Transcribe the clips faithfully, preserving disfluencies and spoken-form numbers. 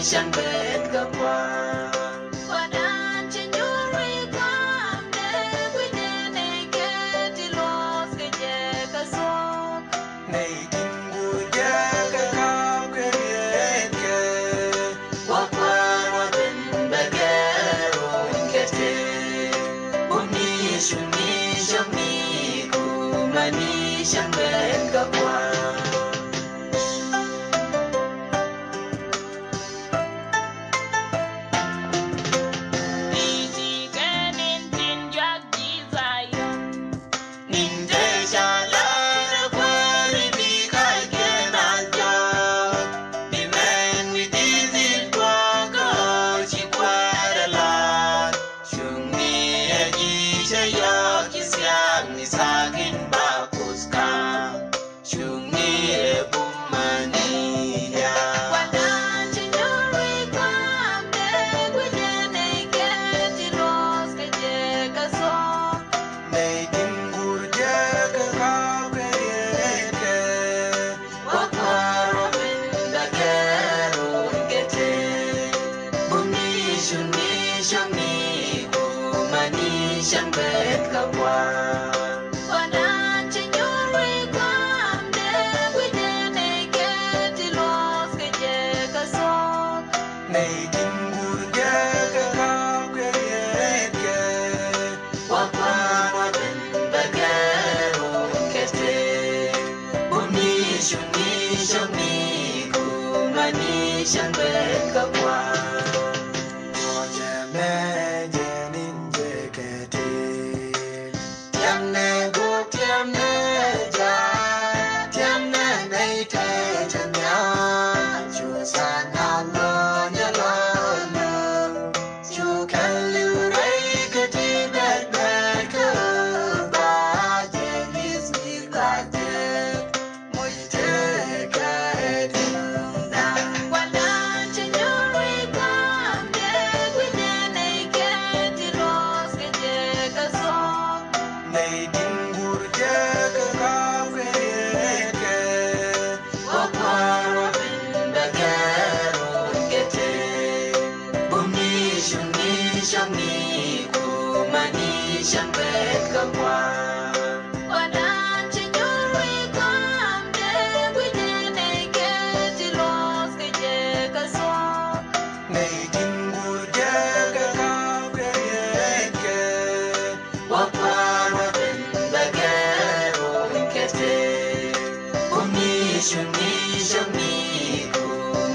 Cäŋ ben kä kua̱r. Kua̱dan cɛ nyuur wi̱i̱ gua̱a̱m dee gui̱dɛ nɛy kɛ ti luɔ̱ɔ̱th kɛ jɛ kä thuɔ̱k. Nɛy tin guur jɛ kɛ ka̱p kɛ riet kɛ. Wa kua̱r wa ben bɛ gɛr wun kɛ te. Bum ni cun ni cäŋ ni kumɛ ni cäŋ ben kä kua̱r. Cuŋni ɛ bumani ya. Kuadan ci nyuri kuam de guijen ɛ kɛ ti luɔth kɛ jɛ kä thuɔk. Nɛy tin gur jɛ kɛ kap kɛ riet kɛ. Wa kua̱r wa ben bɛ kɛ run kɛ te. Bumni cuŋni cäŋni kumani cäŋ ben kä kua̱r. Kuadan ci nyuri kuam dee gui̱dɛ nɛy kɛ ti luɔth kɛ jɛ kä thuɔk. Nɛy tin gur jɛ kɛ kap kɛ riet kɛ. Wa kua̱r wa ben bɛ kɛ run kɛ te. Bumni cuŋni cäŋni kumani cäŋ ben kä kua̱r. Nyuɔcɛ mɛ jɛ nin jɛ kɛ te. Tiɛmnɛ go̱o̱k tiɛmnɛ ja̱a̱, tiɛmnɛ nɛy tëë cɛ nhial. Cu tha̱a̱ŋ na lɔ nyɛ lɔ lɔ. Cu kɛn li̱w rɛy kä ti bɛt bɛt kä ba jɛ li̱th ni ba jɛ. Wadan ci nyuri kuam dee gui̱dɛ nɛy kɛ ti luɔth kɛ jɛ kä thuɔk. Nɛy tin gur jɛ kɛ kap kɛ riet kɛ. Wa kua̱r wa ben bɛ kɛ run kɛ te. Bumni cuŋni cäŋni kumani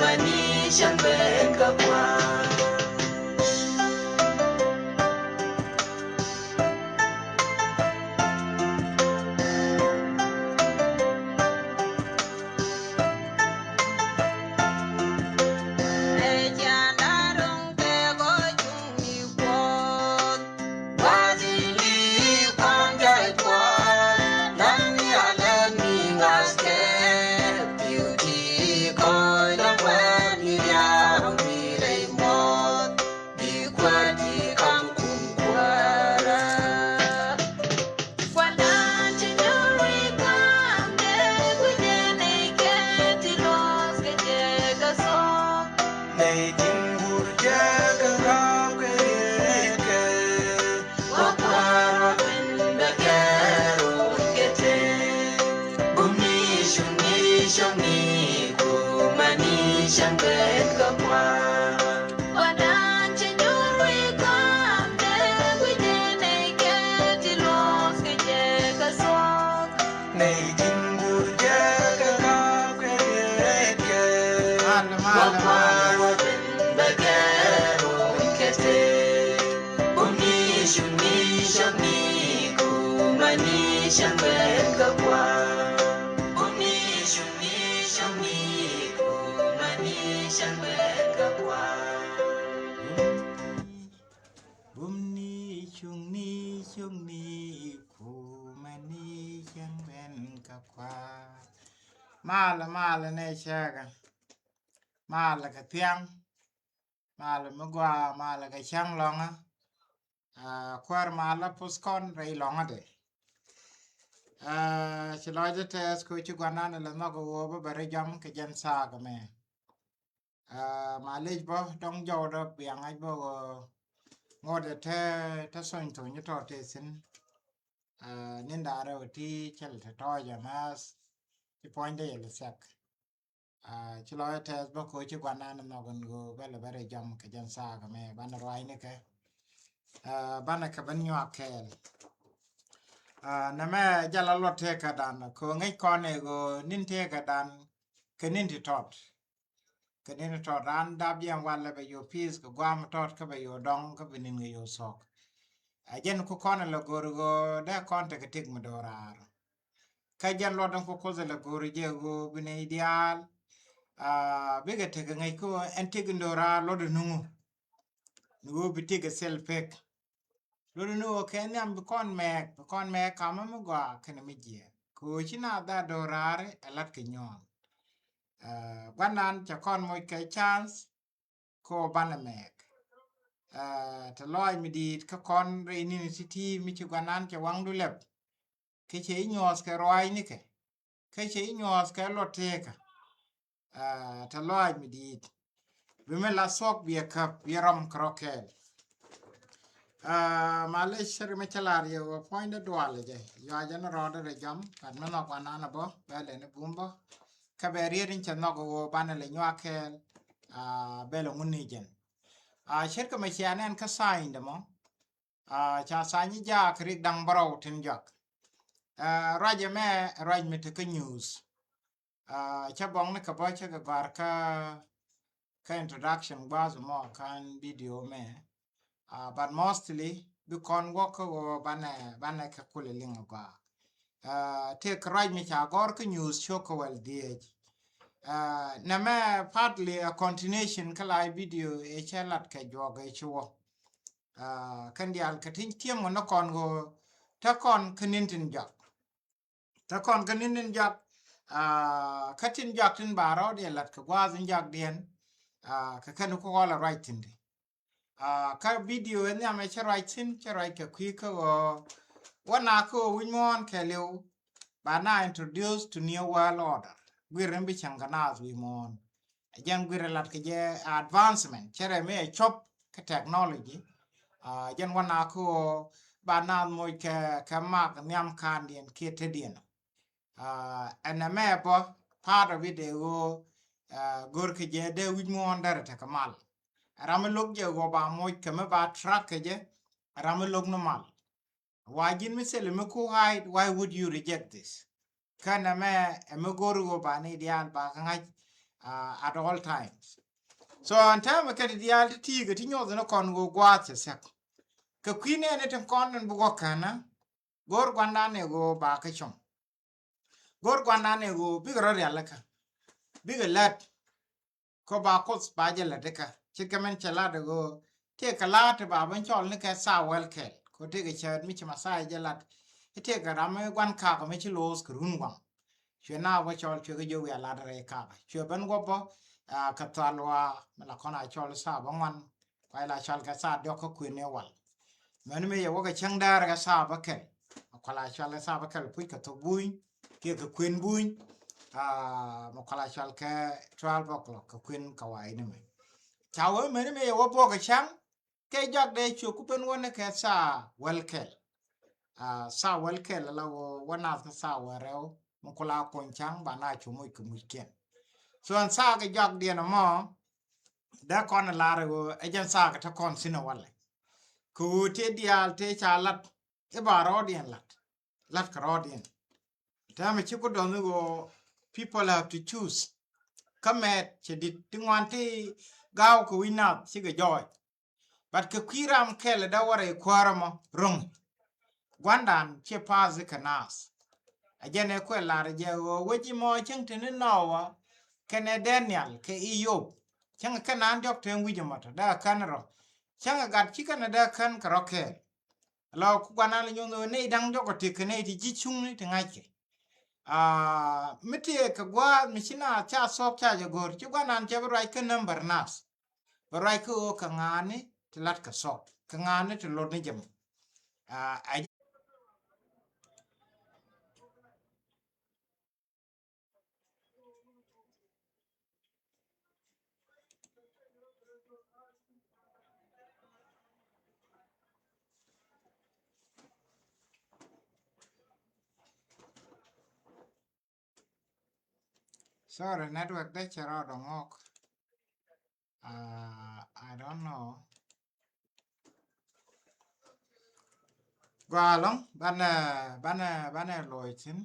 cäŋ ben kä kua̱r. Bi kuäär ti kam kum kuäärä. Kua̱dan ci nyuri kuam dee gui̱dɛ nɛy kɛ ti luɔth kɛ jɛ kä thuɔk. Nɛy tin gur jɛ kɛ kap kɛ riet kɛ. Wa kua̱r wa ben bɛ kɛ run kɛ te. Bumni cuŋni cäŋni kumani cäŋ ben kä kua̱r. Wadan ci nyuri kuam dee gui̱dɛ nɛy kɛ ti luɔth kɛ jɛ kä thuɔk. Nɛy tin gur jɛ kɛ kap kɛ riet kɛ. Mal, mal, mal. Wa kua̱r wa ben bɛ kɛ run kɛ te. Bumni cuŋni cäŋni kumani cäŋ ben kä kua̱r. Bumni cuŋni cäŋni kumani cäŋ ben kä kua̱r. Bumni cuŋni cäŋni kumani cäŋ ben kä kua̱r. Mal, mal nɛ cäkä. Mal kɛ thiaŋ. Mal mi gɔaa, mal kɛ cäŋ lɔŋä. Ah, kuäär mal la puth kɔn rɛy lɔŋä dɛ. Ah, ci lɔcdä tɛth kɛ ci guanan la nhɔk wä bä bɛ rɛ jam kɛ jɛn thaak mɛ. Aa, malec bä dɔ̱ŋ jɔwdä bia ŋa̱c bä ɣöö ŋotdɛ te, te thony thony tɔ̱ te thi̱n. Aa, ni̱n da̱ŋ rɛw ti cäl te tɔ̱ɔ̱c ɛ ma̱a̱th ci puɔ̱nydä yɛ lɛ thiak. Aa, ci lɔcdä tɛth bä koci gua̱nan nhɔk in ɣöö bä lɛ bä rɛ jɔm kɛ jɛn thaak ɛmɛ banɛ ruacnikɛ. Aa, banɛ kɛ ben nyuak kɛɛl. Aa, nɛmɛ jɛ la luɔt tëëkädan kɛ ɣöö ŋäc kɔn ɛ ɣöö ni̱n tëëkädan kɛ ni̱n ti tɔt. Kɛ ni̱n ti tɔt raan dap jiɛn walɛ bɛ yo̱o̱ pi̱i̱th kɛ gua̱a̱m tɔt kä bɛ yo̱o̱ dɔ̱ŋ kä bɛ ni̱n kɛ yo̱o̱ thuɔ̱k. Aa, jɛn ku kɔn ɛ lɛ go̱r ɣöö dee kɔn tekɛ tëk mi do̱raar. Kä jɛn luɔt in ku Kuoth ɛ lɛ go̱r jɛ ɣöö bi nɛy diaal, aa, bikɛ tekɛ ŋäc kä ɣöö ɛn tëk in do̱raar luɔt in nuŋu. Ni ɣöö bi tëk ɛ thil pek. Luɔt in nuŋu kɛ nhiam bi kɔn mɛɛk, bi kɔn mɛɛk kamä mi gɔaa kɛnɛ mi jiɛɛk. Kɛ ɣöö ci naath dhaa do̱raar ɛ la̱t kɛ nyuɔ̱ɔ̱n. Aa, gua̱nan cɛ kɔn moc kɛ chance, kɛ ɣöö banɛ mɛɛk. Aa, te lɔaac mi di̱i̱t kä kɔn rɛy ni̱ni ti̱ti̱ mi ci gua̱nan cɛ waŋdu lɛp. Kä cɛ i̱ nyuɔ̱th kɛ ruaacnikɛ. Kä cɛ i̱ nyuɔ̱th kɛ luɔt tëëkä. Aa, te lɔaac mi di̱i̱t. Bi mi la thuɔ̱k biɛ käp biɛ rɔm kɛ rɔ kɛɛl. Aa, malec cɛ ri mi cɛ lar yɛ ɣöö puɔ̱nydä dual jɛ. Yuacä ni rɔɔdä rɛ jam kat mi nhɔk gua̱nan bä bɛ lɛ ni bum bä. Kä bɛ riet in cɛ nhɔk ɣöö banɛ lɛ nyuak kɛɛl. Aa, bɛ lɛ ŋun ni jɛn. Aa, ce̱tkɛ mɛ cia nɛn kä tha̱a̱ny dämɔ. Aa, ca tha̱a̱ny jaak rik da̱ŋ bärɔw tin jɔak. Aa, ruac ɛmɛ ruac mi te kä news. Aa, cä bɔŋni kɛ bä cä kɛ gɔ̱a̱r kä, kä introduction gua̱a̱th mɔ kän video mɛ. Aa, but mostly bi kɔn wä kä ɣöö banɛ, banɛ kɛ kulɛ liŋ a gɔaa. Aa, tëë kɛ ruac mi ca gɔ̱r kä news cio̱k kɛ wɛl dhieec. Aa, nɛmɛ partly a continuation kä la video ëë cä lat kɛ juɔk ëë ci wä. Aa, kɛn diaal kɛ tin ti̱em ŋun ni kɔn ɣöö te kɔn kä ni̱n tin jɔak. Te kɔn kä ni̱n tin jɔak, aa, kä tin jɔak tin ba rɔɔdiɛn lat kɛ gua̱a̱th in jɔakdiɛn, aa, kɛ kɛn ku kɔl a ruac thi̱n di. Aa, kä video in nhiam ɛ cä ruac thi̱n, cä ruac kɛ kui̱ kä ɣöö wä na kä ɣöö wi̱c muɔ̱ɔ̱n kɛɛliw ba na introduce to new world order. Guir in bi cäŋ kɛ naath wi̱i̱ muɔ̱ɔ̱n. Ɛ jɛn guir lat kɛ jɛ advancement, cɛ rɛ mi ɛ cop kɛ technology. Aa, jɛn wä na kä ɣöö ba naath moc kɛ, kɛ mak nhiam ka̱ndiɛn kiɛ tetdiɛn. Aa, ɛn ɛmɛ bä part of it ɛ ɣöö, aa, go̱r kɛ jɛ dee wi̱c muɔ̱ɔ̱n derɛ tekɛ mal. Ram mi lo̱k jɛ ɣöö ba moc kɛ mi ba track kɛ jɛ, ram mi lo̱k ni mal. Wa ji̱n mi thilɛ mi ku hide, why would you reject this? Kä nɛmɛ ɛ mi go̱r ɣöö ba ni diaal ba kä ŋa̱c, aa, at all times. So ɛn täämɛ kɛ ti diaal ti ti̱i̱ kɛ ti nyoth ni kɔn ɣöö gua̱a̱th cɛ thia̱k. Kɛ kui̱ nɛɛni tin kɔn in bi guɔ känä, go̱r gua̱ndan ɛ ɣöö ba kä com. Go̱r gua̱ndan ɛ ɣöö bikɛ rɔ rialikä, bikɛ lät. Kä ba Kuoth ba jɛ lät ikä ce̱tkɛ mɛn cɛ lat ɛ ɣöö tëëkɛ la̱a̱t ti ba ben cɔl ni kɛ thaa wäl kɛl. Kä tëëkɛ cäät mi ci Mɛthia jɛ lat i̱ tëëkɛ ram mi gua̱n kakä mi ci lo̱o̱th kɛ run waŋ. Cuɛ naath wä cɔl cuɛ kɛ jiök wiaa lat rɛy kakä. Cuɛ ben wä bä, aa, kɛ thal waa mi la kɔn a cɔl thaa bäŋuan. Kuay la cɔal kɛ thaa diɔk kä kuën i̱ wal. Mäni mëë yɛ wä kɛ cäŋ däär kɛ thaa bäkɛl. Mɛ kual a cɔal kɛ thaa bäkɛl puc kɛ thok buny kiɛ kɛ kuën buny. Aa, mɛ kual a cɔal kɛ twelve o'clock kɛ kuën kɛ wa̱i̱ni mɛ. Ca wee mäni mëë yɛ wä buɔk kɛ cäŋ kɛ jɔak dee cuɛ ku ben wä ni kɛ thaa wäl kɛl. Aa, thaa wäl kɛl ala wä, wä naath kä thaa wäl rɛw. Mɛ kual a kuny cäŋ ba na cu muc kɛ muckiɛn. So ɛn thaa kɛ jɔakdiɛn ɛmɔ dee kɔn ɛ lar ɛ ɣöö ɛ jɛn thaa kɛ te kɔn thi̱n ɛ walɛ. Kɛ ɣöö tëë diaal tëë ca lat i̱ ba rɔɔdiɛn lat. Lat kɛ rɔɔdiɛn. Täämɛ ci ku dɔ̱ŋ i̱ ɣöö people have to choose. Kä mɛɛt cɛ di̱t ti ŋuan ti ga̱a̱w kɛ wi̱c nath cikɛ jɔɔc. But kɛ kui̱ ram kɛl ɛ dee wä rɛy kuäärä mɔ ro̱ŋ. Gua̱ndan ciɛ pa̱a̱th i̱ kɛ naath. Ɛ jɛn ɛ kuɛ lar jɛ ɣöö wec imɔ cäŋ te ni Nowa kɛnɛ Daniel kɛ Iyop. Cäŋ kɛn an diɔ̱k te wi̱c ɛmɔ tɔ dee kän rɔ. Cäŋ gat ci kɛn dee kän kɛ rɔ kɛɛl. Lɔ ku gua̱ndan lɛ nyoth ɣöö nɛy da̱ŋ diɔ̱k ɔ tëk kɛ nɛy ti ji̱ cuŋni ti ŋa̱ckɛ. Aa, mi tëë kɛ gua̱a̱th mi ci naath ca thuɔ̱k ca jɛ go̱r ci gua̱ndan cɛ bi ruac kä number naath. Bɛ ruac kä ɣöö kɛ ŋa̱a̱ni ti lat kɛ thuɔ̱k kɛ ŋa̱a̱ni ti lot ni jɛ mɔ. Aa, a Sorry, network dee cɛ rɔɔdɛ ŋɔk. Uh, I don't know. Gɔaa ɛlɔ̱ŋ, banɛ, banɛ, banɛ loc thi̱n.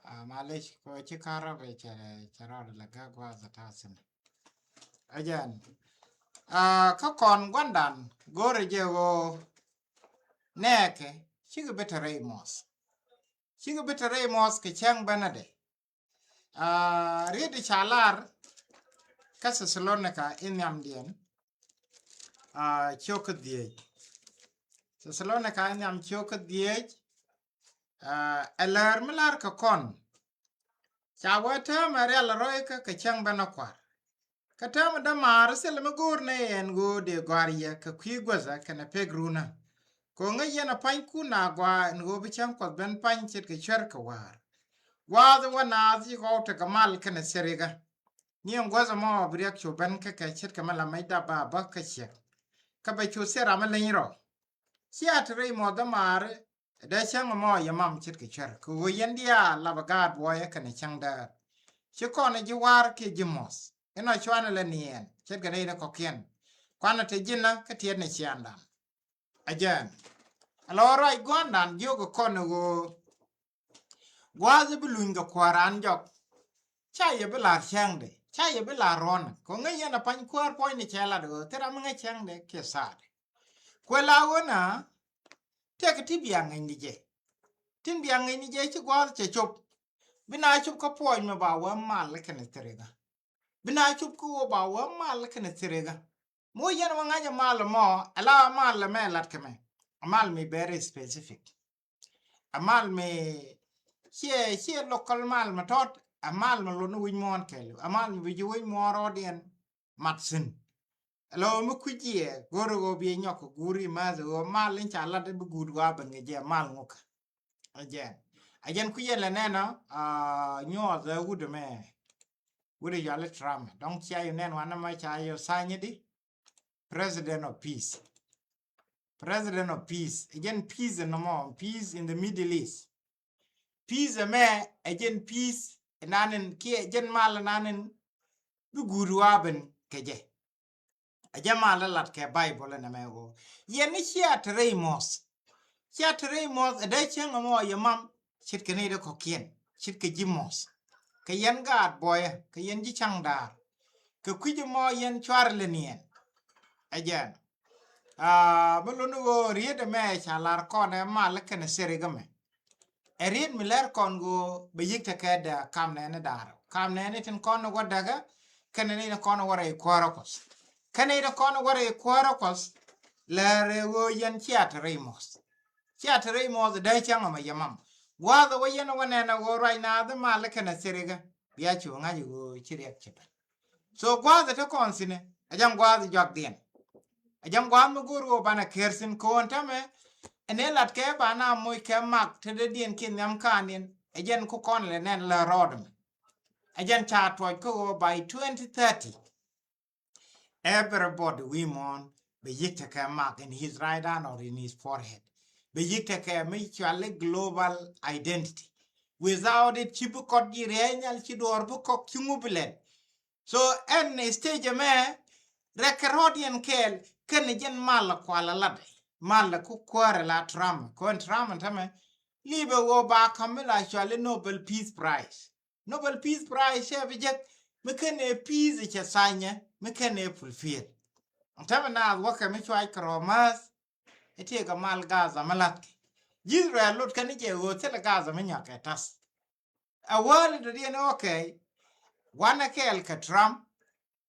Uh, malec, kɔ ci karɔ bɛ cɛ, cɛ rɔɔdɛ lɛ gak gɔaa zɛ ta̱a̱ thi̱n. Again. Uh, kä kɔn gua̱ndan go̱rɛ jɛ ɣöö nɛɛkɛ cikɛ bi te rɛy muɔth. Cikɛ bi te rɛy muɔth kɛ cäŋ bänädɛ. Ah, riet ca lar kä Thessalonica in nhiamdiɛn, ah, ciök kä dhieec. Thessalonica in nhiam ciök kä dhieec, ah, ɛ lär mi lar kɛ kɔn. Ca wee täämɛ rial rɔy kä kɛ cäŋ bänä kua̱r. Kä täämɛ dämaar thilɛ mi go̱o̱r nɛ ɛn ɣöö dee gɔ̱a̱r yɛ kɛ kui̱ guäthä kɛnɛ pek runä. Kɛ ɣöö ŋäc yɛn a pa̱nykun a gɔaa ɛn ɣöö bi cäŋ Kuɔth ben pa̱ny ce̱tkɛ cuer kɛ wäär. Gua̱a̱th wä naath ci gɔw tekɛ mal kɛnɛ thirikä. Ni ɛn guäth ɛmɔ bi riɛk cu ben kä kɛ ce̱tkɛ mi la mɛcda ba bä kä ciɛk. Kä bɛ cu thil ram mi leny rɔ. Cia te rɛy muɔth dämaari dee cäŋ ɛmɔ yɛ mam ce̱tkɛ cuer kɛ ɣöö yɛn diaal lapɛ gaat buɔyä kɛnɛ cäŋ däär. Ci kɔn ji̱ wa̱a̱r kiɛ ji̱ muɔth inɔ cuanɛ lɛ niɛɛn ce̱tkɛ nɛy ni kɔ̱kiɛn. Kuanɛ te ji̱nä kä tiɛt ni ciaŋdan. Again. Ɛ lɔ ruac gua̱a̱ndan jiök ɛ kɔn ɛ ɣöö gua̱a̱th i̱ bi luny kɛ kuäär an jɔk. Ca yɛ bi la̱r cäŋdɛ, ca yɛ bi la̱r ruɔ̱nɛ. Kɛ ŋäc yɛn a pa̱ny kuäär puɔ̱ny ni cɛ lat ɣöö thil ram mi ŋäc cäŋdɛ kiɛ thaadɛ. Kuɛ la ɣöö na tëëkɛ ti bia ŋäcni jɛ. Tin bia ŋäcni jɛ ci gua̱a̱th cɛ cop. Bi na cop kä puɔ̱ny mi ba wä mal kɛnɛ thirikä. Bi na cop kä ɣöö ba wä mal kɛnɛ thirikä. Mi wä yɛn wä ŋa̱c ɛ mal ɛmɔ, ɛ la mal ɛmɛ lat kɛ mɛ. Ɛ mal mi very specific. Ɛ mal mi ciɛ, ciɛ local mal mi tɔt, ɛ mal mi lon wi̱c muɔ̱ɔ̱n kɛl. Ɛ mal mi bi ji̱ wi̱c muɔ̱ɔ̱n rɔɔdiɛn mat thi̱n. Ɛ lɔ mi kui̱c yɛ go̱r ɣöö bi nyɔk kɛ guuri math ɣöö mal in ca lat bi guut wa ben kɛ jɛ mal ŋukä. Again. Again kui̱ yɛn lɛ nɛnɔ, ah, nyuɔth ɛ wut ɛmɛ. Wut ɛ yuali Trump. Dɔ̱ŋ cia yɛ nɛn wanɛ mɛ ca yɛ tha̱a̱ny di. President of peace. President of peace. Again peace ɛn nɔmɔ, peace in the Middle East. Peace ɛmɛ, again peace ɛnanin kiɛ again mal ɛnanin bi guut wa ben kɛ jɛ. Ɛ jɛ mal ɛ lat kɛ Baibol ɛn ɛmɛ ɣöö yɛn ni cia te rɛy muɔth. Cia te rɛy muɔth ɛ dee cäŋ ɛmɔ yɛ mam ce̱tkɛ nɛy dee kɔ̱kiɛn ce̱tkɛ ji̱ muɔth. Kɛ yɛn gaat buɔyä kɛ yɛn ji̱ ca̱ŋ daar. Kɛ kui̱c ɛmɔ yɛn cuarɛ lɛ niɛɛn. Ɛ jɛn. Ah, mi luni ɣöö riet ɛmɛ ca lar kɔn ɛ mal kɛnɛ thirikä mɛ. Ɛ riet mi lɛr kɔn ɣöö bɛ yi̱k tekɛ dɛ kam nɛɛni da̱r. Kam nɛɛni tin kɔn wä däkä kɛnɛ ni kɔn wä rɛy kuäärä Kuɔth. Kɛnɛ ni kɔn wä rɛy kuäärä Kuɔth. Lɛr ɛ ɣöö yɛn cia te rɛy muɔth. Cia te rɛy muɔth dee cäŋ ɛmɛ yɛ mam. Gua̱a̱th ɛ wä yɛn wä nɛn ɛ ɣöö ruac naath mal kɛnɛ thirikä. Bia cu ŋa̱c ɛ ɣöö ci riɛk ci ben. So gua̱a̱th ɛ te kɔn thi̱n ɛ jɛn gua̱a̱th juakdiɛn. Ɛ jɛn gua̱a̱th mi go̱o̱r ɣöö banɛ ker thi̱n ko̱o̱n täämɛ. Ɛn ɛ lat kɛ banɛ moc kɛ mak te dee diɛn kiɛ nhiam kaandiɛn. Ɛ jɛn ku kɔn lɛ nɛn lä rɔɔd ɛmɛ. Ɛ jɛn ca tuɔc kä ɣöö by twenty thirty. Everybody wi̱i̱ muɔ̱ɔ̱n bɛ yi̱k tekɛ mark in his right hand or in his forehead. Bɛ yi̱k tekɛ mi cuali global identity. Without it ci bi kɔt ji̱ riɛy nhial ci duɔɔr bi kɔk ci ŋu bi lɛl. So ɛn stage ɛmɛ rɛk kɛ rɔɔd yɛn kɛɛl kɛn jɛn mal la kual la lat. Mal la ku kuäär la Trump. Kɔn Trump ɛn tämɛ li̱bɛ ɣöö ba ka̱m mi la cuali Nobel Peace Prize. Nobel Peace Prize cɛ bi jek mi ken ɛ peace cɛ thanyɛ mi ken ɛ fulfill. Tɛmɛ naath wäkɛ mi cuac kɛ rɔ ma̱th. Ɛ tiek kɛ mal Gaza mi la̱thkɛ Israel lot kɛn ni jɛ ɣöö thilɛ Gaza mi nyɔak kɛ ta̱th. Ɛ wäl dɔ̱diɛn, okay. Wanɛ kɛɛl kɛ Trump.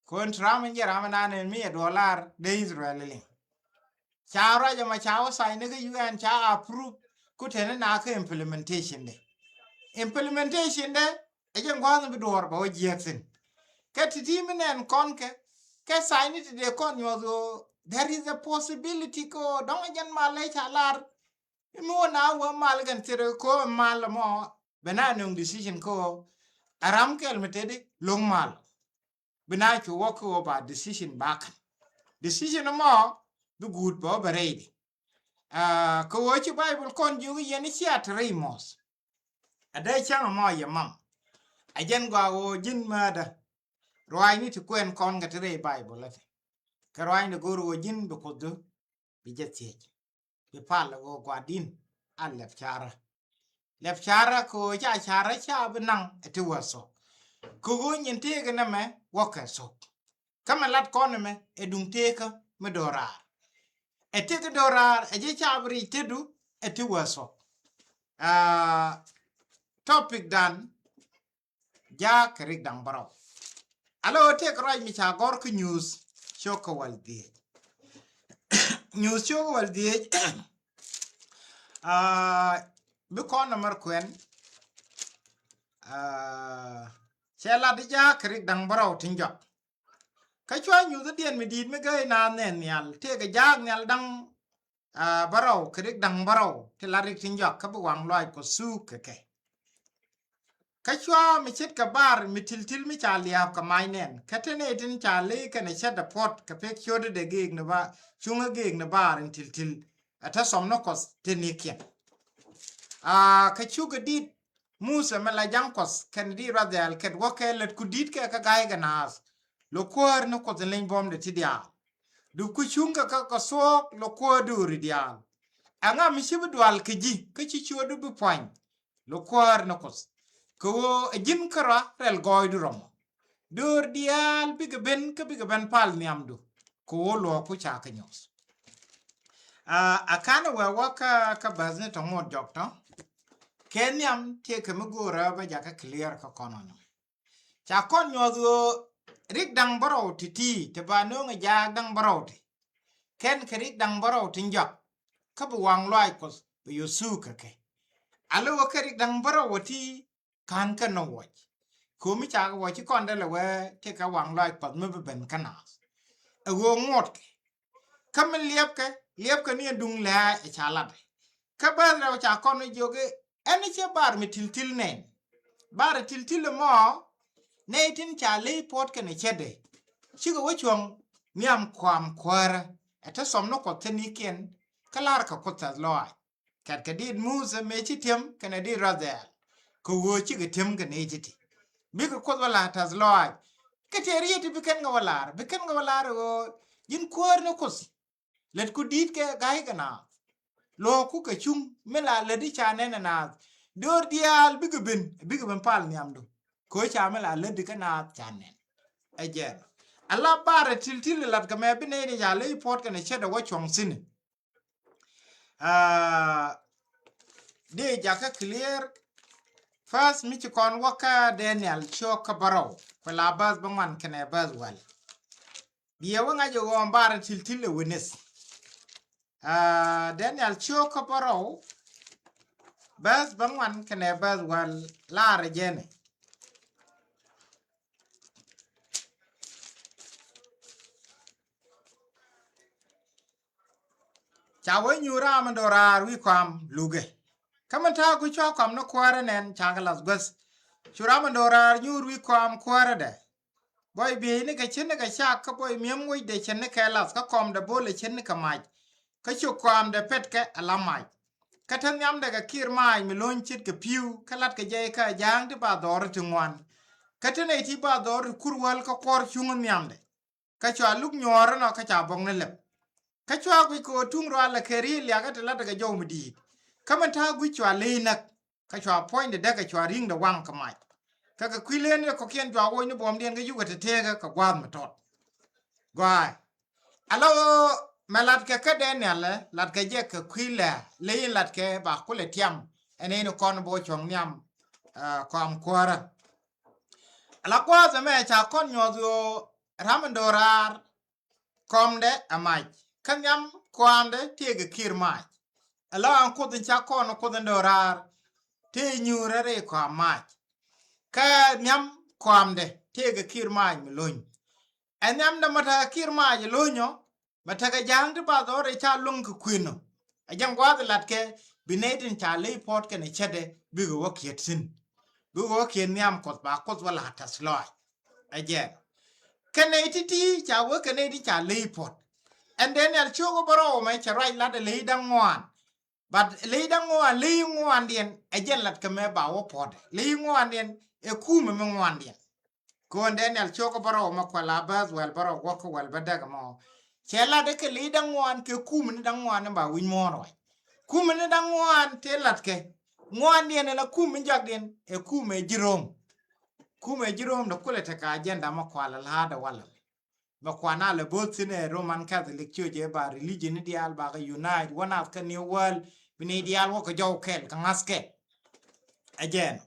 Kɔn Trump in jɛ ram inan in mi ɛ dollar de Israel iliŋ. Ca ruac ɛmɔ ca wä sign ni kä U N ca approve ku teni na kä implementation de. Implementation de ɛ jɛ ŋua̱th bi duɔ̱ɔ̱r bɛ wä jiɛk thin. Kɛ ti̱ti̱ mi nɛn kɔn kɛ kɛ sign ni ti dee kɔn nyuɔth ɣöö there is a possibility kä ɣöö dɔ̱ŋ ɛ jɛn mal ɛ ca lar. Mi wä na wä mal kɛn thir kä ɣöö mal ɛmɔ bɛ na nöŋ decision kä ɣöö ɛ ram kɛl mi teti lo̱ŋ mal. Bi na cu wä kä ɣöö ba decision ba ka̱n. Decision ɛmɔ bi guut bɛ wä bɛ rɛydi. Ah, kä ɣöö ci Baibol kɔn jiök i̱ yɛn i̱ cia te rɛy muɔth. Ɛ dee cäŋ ɛmɔ yɛ mam. Ɛ jɛn gɔaa ɣöö ji̱n määtdä ruaacni ti kuɛn kɔn kɛ ti rɛy Baibol ɛ ti. Kɛ ruaacni go̱o̱r ɣöö ji̱n bi Kuothdu bi jɛ thiec. Bi pal ɣöö gua̱di̱n a lɛp carä. Lɛp carä kɛ ɣöö ca carä ca bi naŋ ɛ ti wä thok. Kɛ ɣöö nyin tëëkɛ nɛmɛ wäkɛ thok. Kä mɛ lat kɔn ɛmɛ ɛ duŋ tëëkä mi do̱raar. Ɛ tëëkä do̱raar ɛ ji̱ ca bi ric tetdu ɛ ti wä thok. Aa, topic dan jaak kɛ rik da̱ŋ bärɔw. Alɔ tëëk ruac mi ca gɔr kä Nyuuth cio̱k kä wäl dhieec. Nyuuth cio̱k kä wäl dhieec. Aa, bi kɔn nɔmɔr kuɛn. Aa, cɛ lat i̱ jaak kɛ rik da̱ŋ bärɔw tin jɔak. Kä cua nyuuthädiɛn mi di̱i̱t mi gäi naath nɛn nhial tëëkɛ jaak nhial da̱ŋ, aa, bärɔw kɛ rik da̱ŋ bärɔw ti lat rik tin jɔak kä bi waŋ lɔaac Kuɔth thuuk kɛ kɛ. Kä cua mi ce̱tkɛ bar mi tiltil mi ca lia̱a̱p kɛ mac nɛn kä te nɛy tin ca ley kɛnɛ cätdɛ puɔ̱t kɛ pek ciötdɛ gëëk ni ba cuŋä gëëk ni bar in tiltil. Ɛ te thɔm ni Kuɔth te nikiɛn. Aa, kä cukɛ di̱t Muthɛ mɛ la ja̱ŋ Kuɔth kɛnɛ di̱t ruath dhɛl kɛt wäkɛ lät ku di̱t kɛ kä ga̱ykɛ naath. Lɔ kuäär ni Kuoth in leny buɔ̱mdɛ ti diaal. Dupku cuŋkɛ kä kɛ thuɔɔk lɔ kuäär dööri diaal. Ɛŋa mi ci bi dual kɛ ji̱ kä ci ciötdu bi puany? Lɔ kuäär ni Kuoth. Kɛ ɣöö ɛ ji̱n kärɔa rɛl gɔɔydu rɔmɔ. Döör diaal bikɛ ben kä bikɛ ben pal nhiamdu. Kɛ ɣöö luɔɔku ca kɛ nyuɔth. Aa, a kanɛ wee wä kä, kä bäth ni tɔ ŋot jɔk tɔ. Kɛ nhiam tiee kɛ mi go̱o̱rä bä jakä clear kä kɔn ɔnɔ. Ca kɔn nyuɔth ɣöö rik da̱ŋ bärɔw ti̱ti̱ ti ba nööŋɛ jaak da̱ŋ bärɔw ti. Kɛn kɛ rik da̱ŋ bärɔw tin jɔak. Kä bi waŋ lɔaac Kuɔth bi yo̱ thuuk kɛ kɛ. A lo̱wä kɛ rik da̱ŋ bärɔw wä ti ka̱n kɛ nɔ wuɔc. Ko̱mi cakɛ wuɔc ci kɔn dee lɛ wee tëëkɛ waŋ lɔaac Kuɔth mi bi ben kä naath. Ɛ ɣöö ŋuɔtkɛ. Kä mi liɛpkɛ, liɛpkɛ ni ɛn duŋ lɛ̈ɛ̈ ɛ ca latdɛ. Kä bäth rɛw ca kɔn ni jiök i̱ ɛn i̱ cɛ bar mi tiltil nɛn. Bar tiltil ɛmɔ nɛy tin ca ley puɔ̱t kɛnɛ cätdɛ. Cikɛ wä cuɔ̱ŋ nhiam kɔam kuäärä. Ɛ te thɔm ni Kuɔth te nikiɛn kä la̱rkɛ Kuoth tɛ̈th lɔaac. Kɛt kɛ dit Muthɛ mëë ci ti̱em kɛnɛ dit ruath dhɛl. Kɛ ɣöö cikɛ ti̱em kɛ nɛy ti̱ti̱. Bikɛ Kuoth wä la̱r tɛ̈th lɔaac. Kä tëë riet ti bi kɛn kɛ wä la̱r, bi kɛn kɛ wä la̱r ɣöö ji̱n kuäär ni Kuoth. Lät ku di̱t kɛ ga̱ykɛ naath. Luɔ̱ɔ̱ku kɛ cuŋ mi la lät i̱ ca nɛn ɛ naath. Döör diaal bikɛ ben, bikɛ ben pal nhiamdu. Kɛ ɣöö ca mi la lät i̱ kä naath ca nɛn. Ɛ jɛn. Ala barɛ tiltil lat kɛ mɛ bi nɛy ni ca ley puɔ̱t kɛnɛ cätdɛ wä cuɔ̱ŋ thi̱n. Aa, dee jakä clear. First mi ci kɔn wä kä Daniel cio̱k kä bärɔw. Kuɛ la bäth bä ŋuan kɛnɛ bäth wäl. Biɛ wä ŋa̱c ɛ ɣɔɔm bar tiltil ɛ witness. Aa, Daniel cio̱k kä bärɔw. Bäth bä ŋuan kɛnɛ bäth wäl lar ɛ jɛn ɛ. Ca wee nyuur ram in do̱raar wi̱i̱ kɔam lukɛ. Kä min ta̱a̱ gui̱c cua kɔam ni kuäärä nɛn cakɛ lath guäth. Cu ram in do̱raar nyuur wi̱i̱ kɔam kuäärädɛ. Buɔy bieynikɛ ce̱tnikɛ cak kä buɔy mi̱em wecdɛ ce̱tnikɛ lath kä kɔamdɛ bolɛ ce̱tnikɛ mac. Kä cu kɔamdɛ petkɛ ala mac. Kä te nhiamdɛ kɛ kiir maac mi lo̱ny ce̱tkɛ pi̱w kä latkɛ jɛ ikä ja̱a̱ŋ ti ba dhɔr ti ŋuan. Kä te nɛy ti ba dhɔr ti kur wäl kä kuɔr cuŋä nhiamdɛ. Kä cua luk nyuɔɔr inɔ kä ca bɔk ni lɛp. Kä cua guic kɛ ɣöö tuŋ rual ɛ kɛ ri̱i̱l liakä ti la̱t ɛ kɛ jɔw mi di̱i̱t. Kä min ta̱a̱ guic cua ley näk. Kä cua puɔ̱nydɛ däk kɛ cua ri̱ŋdɛ waŋ kɛ mac. Kä kɛ kui̱ len dee kɔ̱kiɛn cua woc ni buɔ̱mdiɛn kä yukɛ te teekä kɛ gua̱a̱th mi tɔt. Gɔaaɛ. Ala ɣöö mɛ latkɛ kä Daniel ɛ latkɛ jɛ kɛ kui̱ lɛ ley in latkɛ ba kulɛ tiam. Ɛn in kɔn bä cuɔ̱ŋ nhiam, aa, kɔam kuäärä. Ala gua̱a̱th ɛmɛ ca kɔn nyuɔth ɣöö ram in do̱raar kɔmdɛ ɛ mac. Kä nhiam kɔamdɛ tëëkɛ kiir mac. Ɛ la ɣän Kuoth in ca kɔn Kuoth in do̱raar tëë nyuurä rɛy kɔam mac. Kä nhiam kɔamdɛ tëëkɛ kiir mac mi lo̱ny. Ɛ nhiamdɛ mɛ tekɛ kiir mac ɛ lo̱nyɔ mɛ tekɛ ja̱a̱ŋ ti ba dhɔr rɛy ca luäŋ kɛ kuënɔ. Ɛ jɛn gua̱a̱th ɛ latkɛ bi nɛy tin ca ley puɔ̱t kɛnɛ cätdɛ bikɛ wä kiɛt thi̱n. Bikɛ wä kiɛt nhiam Kuɔth ba Kuoth wä la̱r tɛ̈th lɔaac. Ɛ jɛn. Kɛ nɛy ti̱ti̱ ca wee kɛ nɛy ti ca ley puɔ̱t. Ɛn Daniel cio̱k ɛ bärɔw ɛmɛ cɛ ruac lat ɛ ley da̱ŋ ŋuan. But ley da̱ŋ ŋuan, ley ŋuandiɛn ɛ jɛn lat kɛ mɛ ba wä puɔ̱t. Ley ŋuandiɛn ɛ kumɛ mi ŋuandiɛn. Kɔn Daniel cok bärɔw mɛ kuɛ la bäth wɛl bärɔw wäk kɛ wɛl bä däk mɔ. Cɛ lat kɛ li̱i̱ da̱ŋ ŋuan kɛ kumɛ ni da̱ŋ ŋuan ni ba wi̱ny muɔ̱ɔ̱n ruac. Kumɛ ni da̱ŋ ŋuan tëë lat kɛ ŋuandiɛn ala kumɛ jakdiɛn ɛ kumɛ ji̱ Rom. Kumɛ ji̱ Rom dɛ kulɛ tekɛ agenda mɛ kual la̱a̱dɛ walɛ. Mɛ kuan a lɛ bo̱o̱th thi̱n ɛ Roman Catholic Church ɛ ba religion ni diaal bakɛ unite wä nath kä New World bi ni diaal wä kɛ jɔw kɛl kɛ ŋa̱th kɛl. Ɛ jɛn.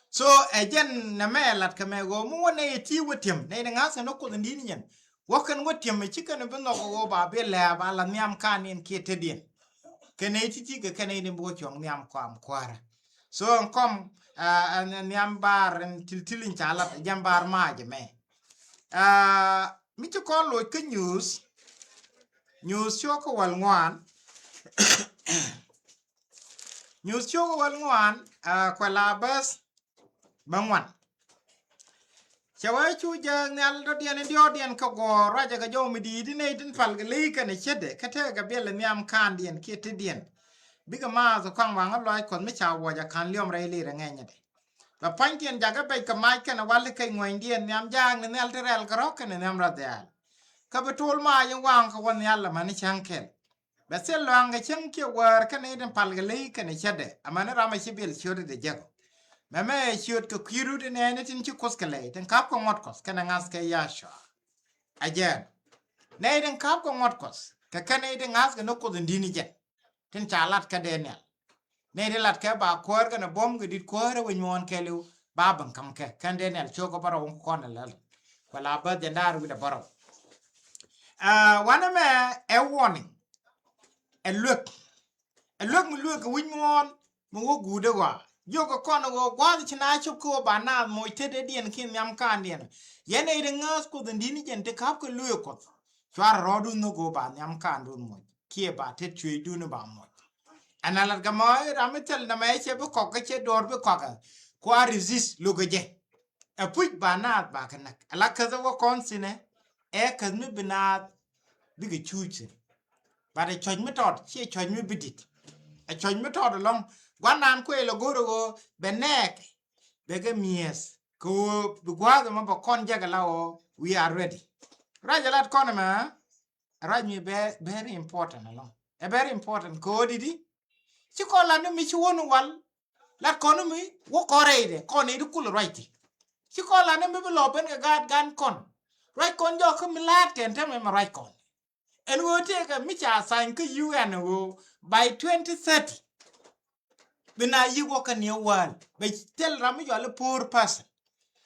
So ɛ jɛn nɛ mɛ lat kɛ mɛ ɣöö mi wä nɛ yɛ ti wä tiɛm nɛ yɛ ŋa̱th kɛ ni kuoth in di̱t ni nyɛn. Wä kɛn wä tiɛm ɛ ci kɛn bi nhɔk ɣöö ba bi lɛɛ ba la nhiam kan in kiɛ tetdiɛn. Kɛn nɛ yɛ ti ti kɛ kɛn nɛ yɛ ni bi wä cuɔ̱ŋ nhiam kɔam kuäärä. So ɛn kɔm ɛ nhiam bar ɛn til til in ca lat ɛ jɛn bar mac ɛ mɛ. Aa, mi ci kɔn loc kä Nyuuth, Nyuuth cio̱k kä wäl ŋuan. Nyuuth cio̱k kä wäl ŋuan, aa, kuɛ la bäth bä ŋuan. Cɛ wee cu jɛ nhial dɔ̱diɛn in diɔ̱ɔ̱diɛn kä guɔ̱ɔ̱r ruacɛ kɛ jɔw mi di̱i̱t in nɛy tin pal kɛ ley kɛnɛ ce̱tdɛ kä tekɛ kɛ biɛl in nhiam kaandiɛn kiɛ tetdiɛn. Bikɛ maath kɔaŋ waŋä lɔc kuɔth mi ca wuɔc a ka̱n liɔm rɛy lirɛ ŋɛnyädɛ. Bɛ pua̱nykiɛn jakä bec kɛ mac kɛnɛ wal ti kec ŋuɛnydiɛn nhiam jaak ni nhial ti rɛl kɛ rɔ̱k kɛnɛ nhiam rɔ dhiaal. Kä bi tol mac in waŋ kɛ wä nhial amäni cäŋ kɛl. Bɛ thil lɔaŋ kɛ cäŋ kiɛ wäär kɛnɛ i̱ tin pal kɛ ley kɛnɛ cätdɛ amäni ram a ci biɛl ciötdɛ jek. Mɛmɛ ɛ ciöt kɛ kui̱ rut in ɛn i̱ tin ci kuoth kɛ ley tin ka̱p kɛ ŋuɔ̱t kuɔth kɛnɛ ŋa̱th kɛ Yacua. Ɛ jɛn. Nɛy tin ka̱p kɛ ŋuɔ̱t kuɔth kɛ kɛnɛ i̱ tin ŋa̱th kɛ ni kuoth in di̱t ni jɛn. Tin ca lat kä Daniel. Nɛy ti lat kɛ ba kuäär kɛnɛ buɔ̱m kɛ di̱t kuäär ɛ wec muɔ̱ɔ̱n kɛɛliw ba ben ka̱m kɛ kɛn Daniel cio̱k kä bärɔw in kɔn ɛ lɛl. Kuɛ la bäth jɛn daar wi̱cdɛ bärɔw. Aa, wanɛ mɛ ɛ warning. Ɛ luek. Ɛ luek mi luek kɛ wi̱c muɔ̱ɔ̱n mi wä guudɛ ɣɔaa. Jiök kɛ kɔn ɣöö gua̱a̱th ci na cop kä ɣöö ba naath moc tetdiɛn kiɛ nhiam kaandiɛn. Yɛn nɛy ti ŋääth kuoth in di̱t ni jɛn ti ka̱p kɛ luek kuɔth. Cuarɛ rɔɔdun nhök ɣöö ba nhiam kaandun moc kiɛ ba tet cueecdun ba moc. Ɛn a lat kɛ mɔ i̱ ram mi thil nɛmɛ cɛ bi kɔk kä cɛ duɔ̱ɔ̱r bi kɔk ɛ kua resist lo̱kɛ jɛ. Ɛ puc ba naath ba kɛ näk ala käth ɛ wä kɔn thinɛ. Ɛ käth mi bi naath bikɛ cuuc thin. But ɛ cɔc mi tɔt ciɛ cɔc mi bi dit. Ɛ cɔc mi tɔt ɛlɔ̱ŋ gua̱n naan kuëë lɛ go̱r ɛ ɣöö bɛ nɛɛkɛ bɛ kɛ mi̱eeth kɛ ɣöö bi gua̱a̱th ɛmɔ bɛ kɔn jɛk ala ɣöö we are ready. Ruac ɛ lat kɔn ɛmɛ. Ruac mi very, very important ɛlɔ̱ŋ. Ɛ very important kɛ ɣöö di̱t i̱ ci kɔn lat ni mi ci wä ni wal. Lat kɔn ni mi wä kɔn rɛydɛ kɔn ni di kul ruac ti. Ci kɔn lat ni mi bi lɔ ben kɛ gaat gan kɔn. Ruac kɔn jɔk kä mi laat kɛn tɛmɛ mɛ ruac kɔn. Ɛn ɣöö tëëkɛ mi ca thany kä U N ɣöö by twenty thirty. Bi na yi̱k wä kä New World bɛ thil ram mi cɔal i̱ poor person.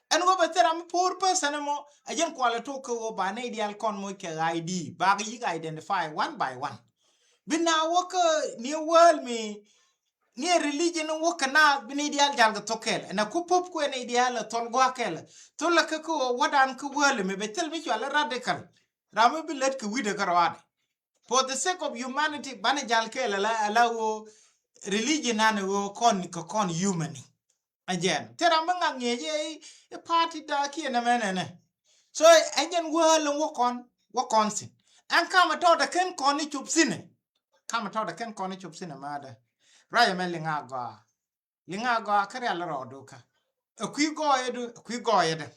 Ɛn ɣöö bɛ thil ram mi poor person ɛmɔ a jɛn kualɛ tok kä ɣöö ba nɛy diaal kɔn moc kɛ I D bakɛ yi̱k identify one by one. Bi na wä kä New World mi ni ɛ religion wä kä naath bi nɛy diaal jal kɛ thok kɛɛl ɛn a ku pop kuɛ nɛy diaal ɛ thol gua̱a̱k kɛɛl. Thol ɛ kä kä ɣöö wädan kä world mi bɛ thil mi cɔal i̱ radical. Ram mi bi lät kɛ wi̱dɛ kä rɔaadɛ. For the sake of humanity banɛ jal kɛɛl ala ala ɣöö religion an ɣöö kɔn kɛ kɔn human ni. Ɛ jɛn thil ram mi ŋa̱k ŋi̱eec i̱ party da kiɛ nɛmɛ nɛnɛ. So ɛ jɛn wäl in wä kɔn wä kɔn thin ɛn kamɛ tɔt ɛ ken kɔn i̱ cop thin ɛ. Kamɛ tɔt ɛ ken kɔn i̱ cop thin ɛ ma̱a̱dä. Ruac ɛmɛ liŋ a gɔaa. Liŋa gɔaa kä rial rɔɔdu kä. Ɛ kui̱ gɔɔyädu ɛ kui̱ gɔɔyädä.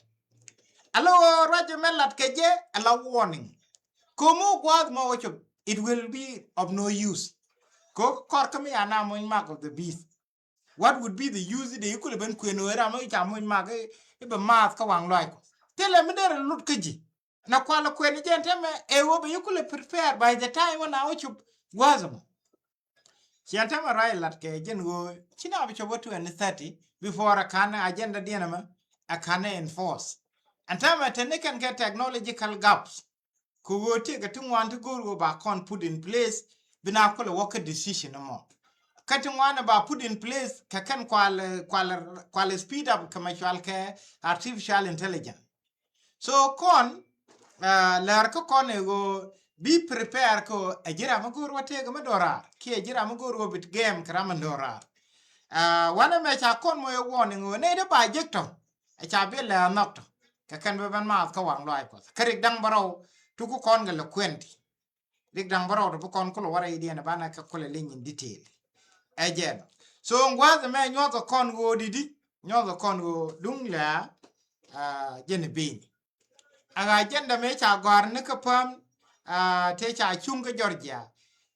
Alo ruac mɛ lat kɛ jɛ ɛ la warning. Ko̱mu gua̱a̱th mɔ wä cop it will be of no use. Ko kɔr kä mi ana muny mark of the beast. What would be the use de ikulɛ ben kuën wee ram mi ca muny mark i̱ bɛ maath kä waŋ lɔac kɔ. Thilɛ mi derɛ lut kä ji̱. Na kualɛ kuën jɛn tɛmɛ ɛ wä bɛ ikulɛ prepare by the time wä na wä cop gua̱a̱th mɔ. Ciɛn tɛmɛ ruac lat kɛ jɛn ɣöö ci na bi cop wä twenty thirty before a kan agenda diɛn ɛmɛ a kan enforce. Ɛn tɛmɛ teni kɛn kɛ technological gaps. Kɛ ɣöö tëëkɛ ti ŋuan ti go̱o̱r ɣöö ba kɔn put in place bi na kulɛ wä kä decision ɛmɔ. Kä ti ŋuan ɛ ba put in place kɛ kɛn kual kual kual speed up kɛ mɛ cual kɛ artificial intelligence. So kɔn lɛr kä kɔn ɛ ɣöö bi prepare kä ɛ ji̱ ram mi go̱o̱r wä tëëk mi do̱raar kiɛ ji̱ ram mi go̱o̱r wä bit game kɛ ram mi do̱raar. Wanɛ mɛ ca kɔn mɔ ɛ warning ɣöö nɛy dee ba jek tɔ ɛ ca bi lɛr nhɔk tɔ kɛ kɛn bi ben maath kä waŋ lɔaac kuɔth kä rik da̱ŋ bärɔw tuku kɔn kɛ lɛ kuɛn ti. Rik da̱ŋ bärɔw tɔ bi kɔn kulɛ wä rɛydiɛn banɛ kɛ kulɛ li̱ny in detail. Ɛ jɛn. So ŋua̱th mɛ nyuɔth kɛ kɔn ɣöö di̱t i̱ nyɔk kɔn ɣöö duŋ lɛ a jɛn bini. A ɣa jɛn dɛ mëë ca gɔ̱a̱r ni kä päm a tëë ca cuŋ kä Georgia.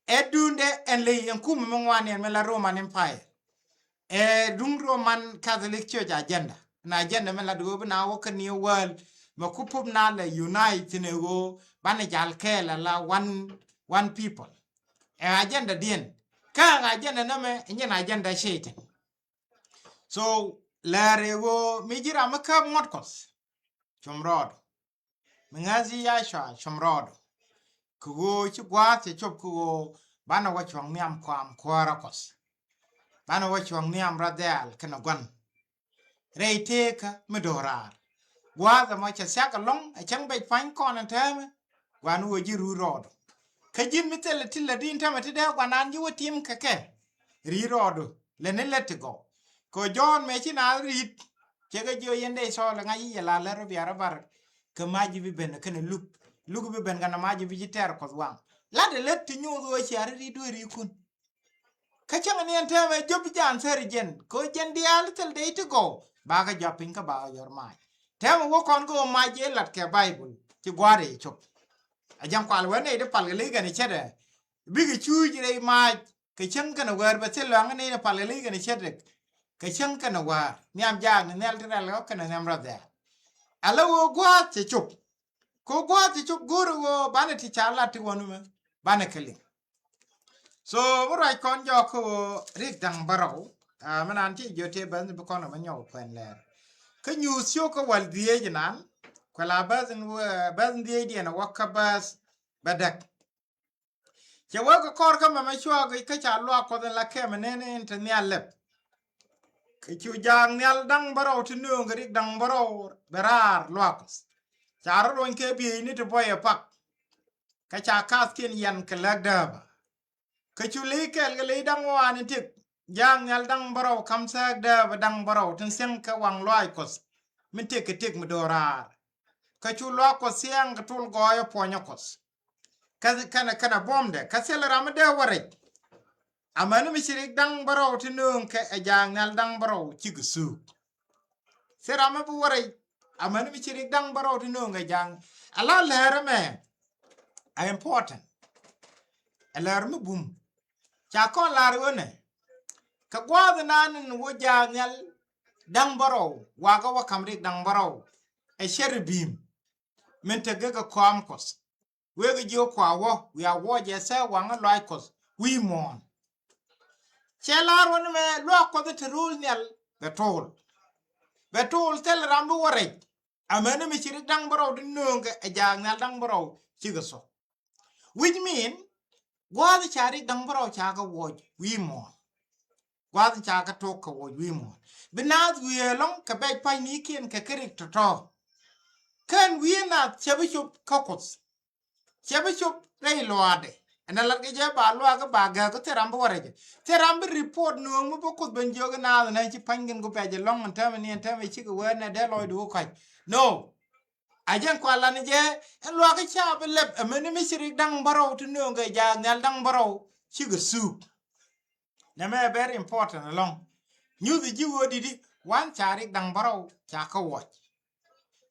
Ɛ duundɛ ɛn ley ɛn kumɛ mi ŋuan ɛn mi la Roman Empire. Ɛ duŋ Roman Catholic Church agenda. Na agenda mi la duŋ bi na wä kä New World mɛ ku pup na lɛ unite ni ɣöö banɛ jal kɛɛl ala one, one people. Ɛ agenda diɛn kä ɛ agenda nɛmɛ nyɛn agenda Satan. So lɛr ɛ ɣöö mi ji̱ ram mi käp ŋuɔ̱t Kuɔth. Cum rɔɔdu mi ŋäth ji̱ Yacua cum rɔɔdu. Kɛ ɣöö ci gua̱a̱th cɛ cop kɛ ɣöö banɛ wä cuɔ̱ŋ nhiam kuam kuäärä Kuɔth. Banɛ wä cuɔ̱ŋ nhiam rɔ dhɛ̈ɛ̈l kɛnɛ gua̱n. Rɛy tëëkä mi do̱raar gua̱a̱th ɛmɔ cɛ thiak ɛlɔ̱ŋ ɛ cäŋ bɛc pa̱ny kɔn ɛn täämɛ. Gua̱n wä ji̱ ruut rɔɔdu. Kä ji̱n mi thilɛ ti lät in täämɛ ti dee gua̱nan ji̱ wä tim kɛ kɛ. Ri̱i̱t rɔɔdu lɛ ni lät ti gɔw. Kɛ Jɔ̱ɔ̱n mëë ci naath ri̱i̱t. Cɛ kɛ jiö yɛn dee cɔɔl ŋa̱c i̱ yɛ la lät rɔ biarä bar. Kɛ mac ji̱ bi ben kɛnɛ luk luk bi ben kɛnɛ mac ji̱ bi ji̱ tɛr Kuɔth waŋ. Lat ɛ lät ti nyuuth ɣöö cia ri ri̱i̱t dueerikun. Kä cäŋ ni ɛn täämɛ jop bi jan thäri jɛn kɛ ɣöö jɛn diaal thil dee ti gɔw. Bakɛ jɔp piny kä bakɛ yɔr mac. Täämɛ wä kɔn kɛ ɣöö mac jɛ lat kɛ Baibol ci gua̱a̱r ëë cop. A jɛn kual wee nɛy ti pal kɛ ley kɛn cätdɛ bikɛ cuuc rɛy mac. Kɛ cäŋ kɛnɛ wäär bɛ thil lɔ̱a̱ŋ ni pal kɛ ley kɛnɛ cätdɛ. Kɛ cäŋ kɛnɛ wäär nhiam jaak ni nhial ti rɛl kɛ kɛnɛ nhiam rɔ dhɛɛl. Ala ɣöö gua̱a̱th cɛ cop. Kɛ ɣöö gua̱a̱th cɛ cop go̱o̱rɛ ɣöö banɛ ti ca lat ti wä numɛ banɛ kɛ liŋ. So bi ruac kɔn jɔɔk kä ɣöö rik da̱ŋ bärɔw. Aa, mi naan ti jiö tëë bäth ni bi kɔn ɛ mi nyɔk kuɛn lɛɛr. Kä nyuuth ciök kä wäl dhieec inan kuɛ la bäth in wä- bäth in dhieec diɛn ɛ wä kä bäth bɛ däk. Cɛ wä kɛ kɔr kä mɛmɛ cuak kä ca luak Kuɔth in la kɛmɛ nɛn in te nhial lɛp. Kɛ cu jaak nhial da̱ŋ bärɔw ti nööŋ kɛ rik da̱ŋ bärɔw bɛ raar luak Kuɔth. Ca rɔ ruɔ̱ny kɛ bieyni ti buɔyɛ pak. Kä ca kathkiɛn yɛn kɛ läk dääpä. Kä cu ley kɛl kɛ ley da̱ŋ waan in tëk jaak nhial da̱ŋ bärɔw ka̱m thääk dääpä da̱ŋ bärɔw tin thiäŋ kɛ waŋ luaac Kuɔth min tëk kɛ tëk mi do̱raar. Kä cu luaak Kuɔth thiaŋ kɛ tol gɔɔyä puɔnyä Kuɔth. Kä kɛnɛ kɛnɛ buɔ̱mdɛ kä thilɛ ram mi dee wä rɛc. Amäni mi ci rik da̱ŋ bärɔw ti nööŋ kɛ ɛ jaak nhial da̱ŋ bärɔw cikɛ thuuk. Thil ram mi bi wä rɛc amäni mi ci rik da̱ŋ bärɔw ti nööŋ kɛ jaak. Ala lɛr ɛmɛ a important. Ɛ lɛr mi bum ca kɔn lar ɣöö nɛ kɛ gua̱a̱th inan in wä jaak nhial da̱ŋ bärɔw wakä wä ka̱m rik da̱ŋ bärɔw. Ɛ cɛr i̱ bi̱i̱m min tekɛ kɛ kɔam Kuɔth. Wek jiök kua wä wiaa wä jɛ thɛɛ waŋä luaac Kuɔth wi̱i̱ muɔ̱ɔ̱n. Cɛ la̱r wä ni mɛ luaak Kuɔth te ro̱o̱l nhial bɛ to̱o̱l. Bɛ to̱o̱l thil ram bi wä rɛc. Amäni mi ci rik da̱ŋ bärɔw di nööŋkɛ ɛ jaak nhial da̱ŋ bärɔw cikɛ thok. Which mean gua̱a̱th ca rik da̱ŋ bärɔw ca kɛ wuɔc wi̱i̱ muɔ̱ɔ̱n. Gua̱a̱th ca kɛ tok kɛ wuɔc wi̱i̱ muɔ̱ɔ̱n bi naath wiee ɛlɔ̱ŋ kɛ bɛc pa̱nynikiɛn kɛ kɛ rik tɔ̱tɔ̱. Kɛn wi̱i̱ naath cɛ bi cop kä Kuoth. Cɛ bi cop rɛy luaakdɛ. Ɛn a lat kɛ jɛ ba luaak kä ba gääk kä thil ram bi wä rɛcɛ thil ram bi report nööŋ mi bi Kuoth ben jiök inaath ɛn ci pa̱nykɛn ku bɛc ɛlɔ̱ŋ ɛn täämɛ ni ɛn täämɛ cikɛ wee nɛ dee lɔcdu kä kɔ̱a̱c. No. A jɛn kualan jɛ ɛn luaak kä ca bi lɛp ɛmɛni mi ci rik da̱ŋ bärɔw ti nööŋ kɛ jaak nhial da̱ŋ bärɔw cikɛ thuuk. Nɛmɛ very important ɛlɔ̱ŋ. Nyuth ji̱ ɣöö di̱t i̱ wan ca rik da̱ŋ bärɔw ca kä wuɔc.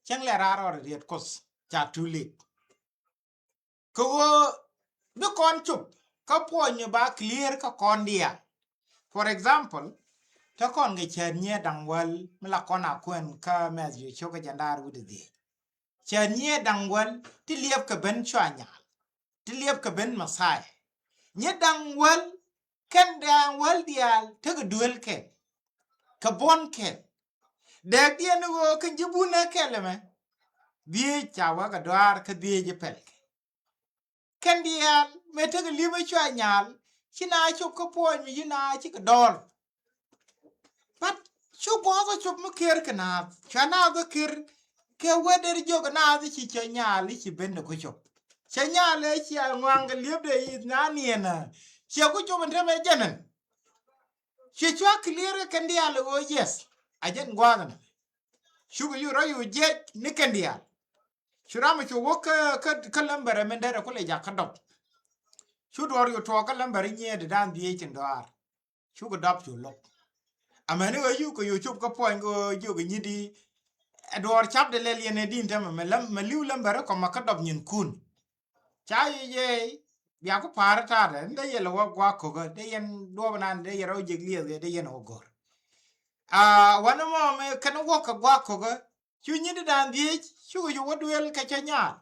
Cäŋ lɛ raar rɔɔdɛ riet Kuoth ca too late. Kɛ ɣöö bi kɔn cop kä puɔ̱ny mi ba clear kä kɔn diaal. For example, te kɔn kɛ cäät nyiee da̱ŋ wäl mi la kɔn a kuɛn kä Mɛthiw cio̱k kä jɛn da̱a̱r wi̱cdɛ dhieec. Cäät nyiee da̱ŋ wäl ti liɛpkɛ ben cua nyaal. Ti liɛpkɛ ben Mɛthia. Nyiee da̱ŋ wäl kɛn da̱ŋ wäl diaal tekɛ duel kɛl. Kɛ buɔ̱n kɛl. Dɛɛkdiɛn ni ɣöö kɛn ji̱ bun ɛ kɛl ɛmɛ. Dhieec ca wä kɛ dɔaar kä dhieec ɛ pɛl kɛ. Kɛn diaal mëë tekɛ li̱pä cua nyaal ci na cop kä puɔ̱ny mi ci na cikɛ dɔɔl. But cu gua̱a̱th ɛ cop mi ker kɛ naath cua naath ɛ ker. Kɛ wee der jiök naath ci cɛ nyaal i̱ ci ben ɛ ku cop. Cɛ nyaal ɛ cia ŋuaŋ kɛ li̱epdɛ i̱ na niɛn ɛ ciɛ ku cop ɛn te mɛ jɛn ɛn. Ci cua clear kɛ kɛn diaal ɛ ɣöö yes. A jɛn gua̱a̱th ɛn. Cukɛ yu rɔ yu jiɛc ni kɛn diaal. Cu ram cu wä kä kä kä lämbärɛ min derɛ kulɛ jak kä dɔp. Cu duɔr cu tuɔɔk kä lämbärɛ nyiee di da̱a̱n dhieec tin dɔaar. Cukɛ dɔp cu lo̱k. Amäni ɣöö yuk kɛ yuk cop kä puɔ̱ny kɛ ɣöö jiök kɛ nyi̱t i̱ ɛ duɔ̱ɔ̱r ca̱pdɛ lɛl yɛn ɛ di̱n täämɛ mɛ läm mɛ li̱w lämbärä kɔmɛ kä dɔp nyin kun. Ca yɛ yɛ bia ku pa̱a̱r ta̱a̱dɛ ni dee yɛl ɛ wä gua̱a̱k ko̱kä dee yɛn duɔ̱ɔ̱p inan dee yɛn rɔ jek liɛth kɛ dee yɛn ɛ wä go̱r. Aa, wanɛ mɔ mɛ kɛn wä kɛ gua̱a̱k ko̱kä cu nyi̱t inan dhieec cukɛ cu wä duël kɛ cä nyaal.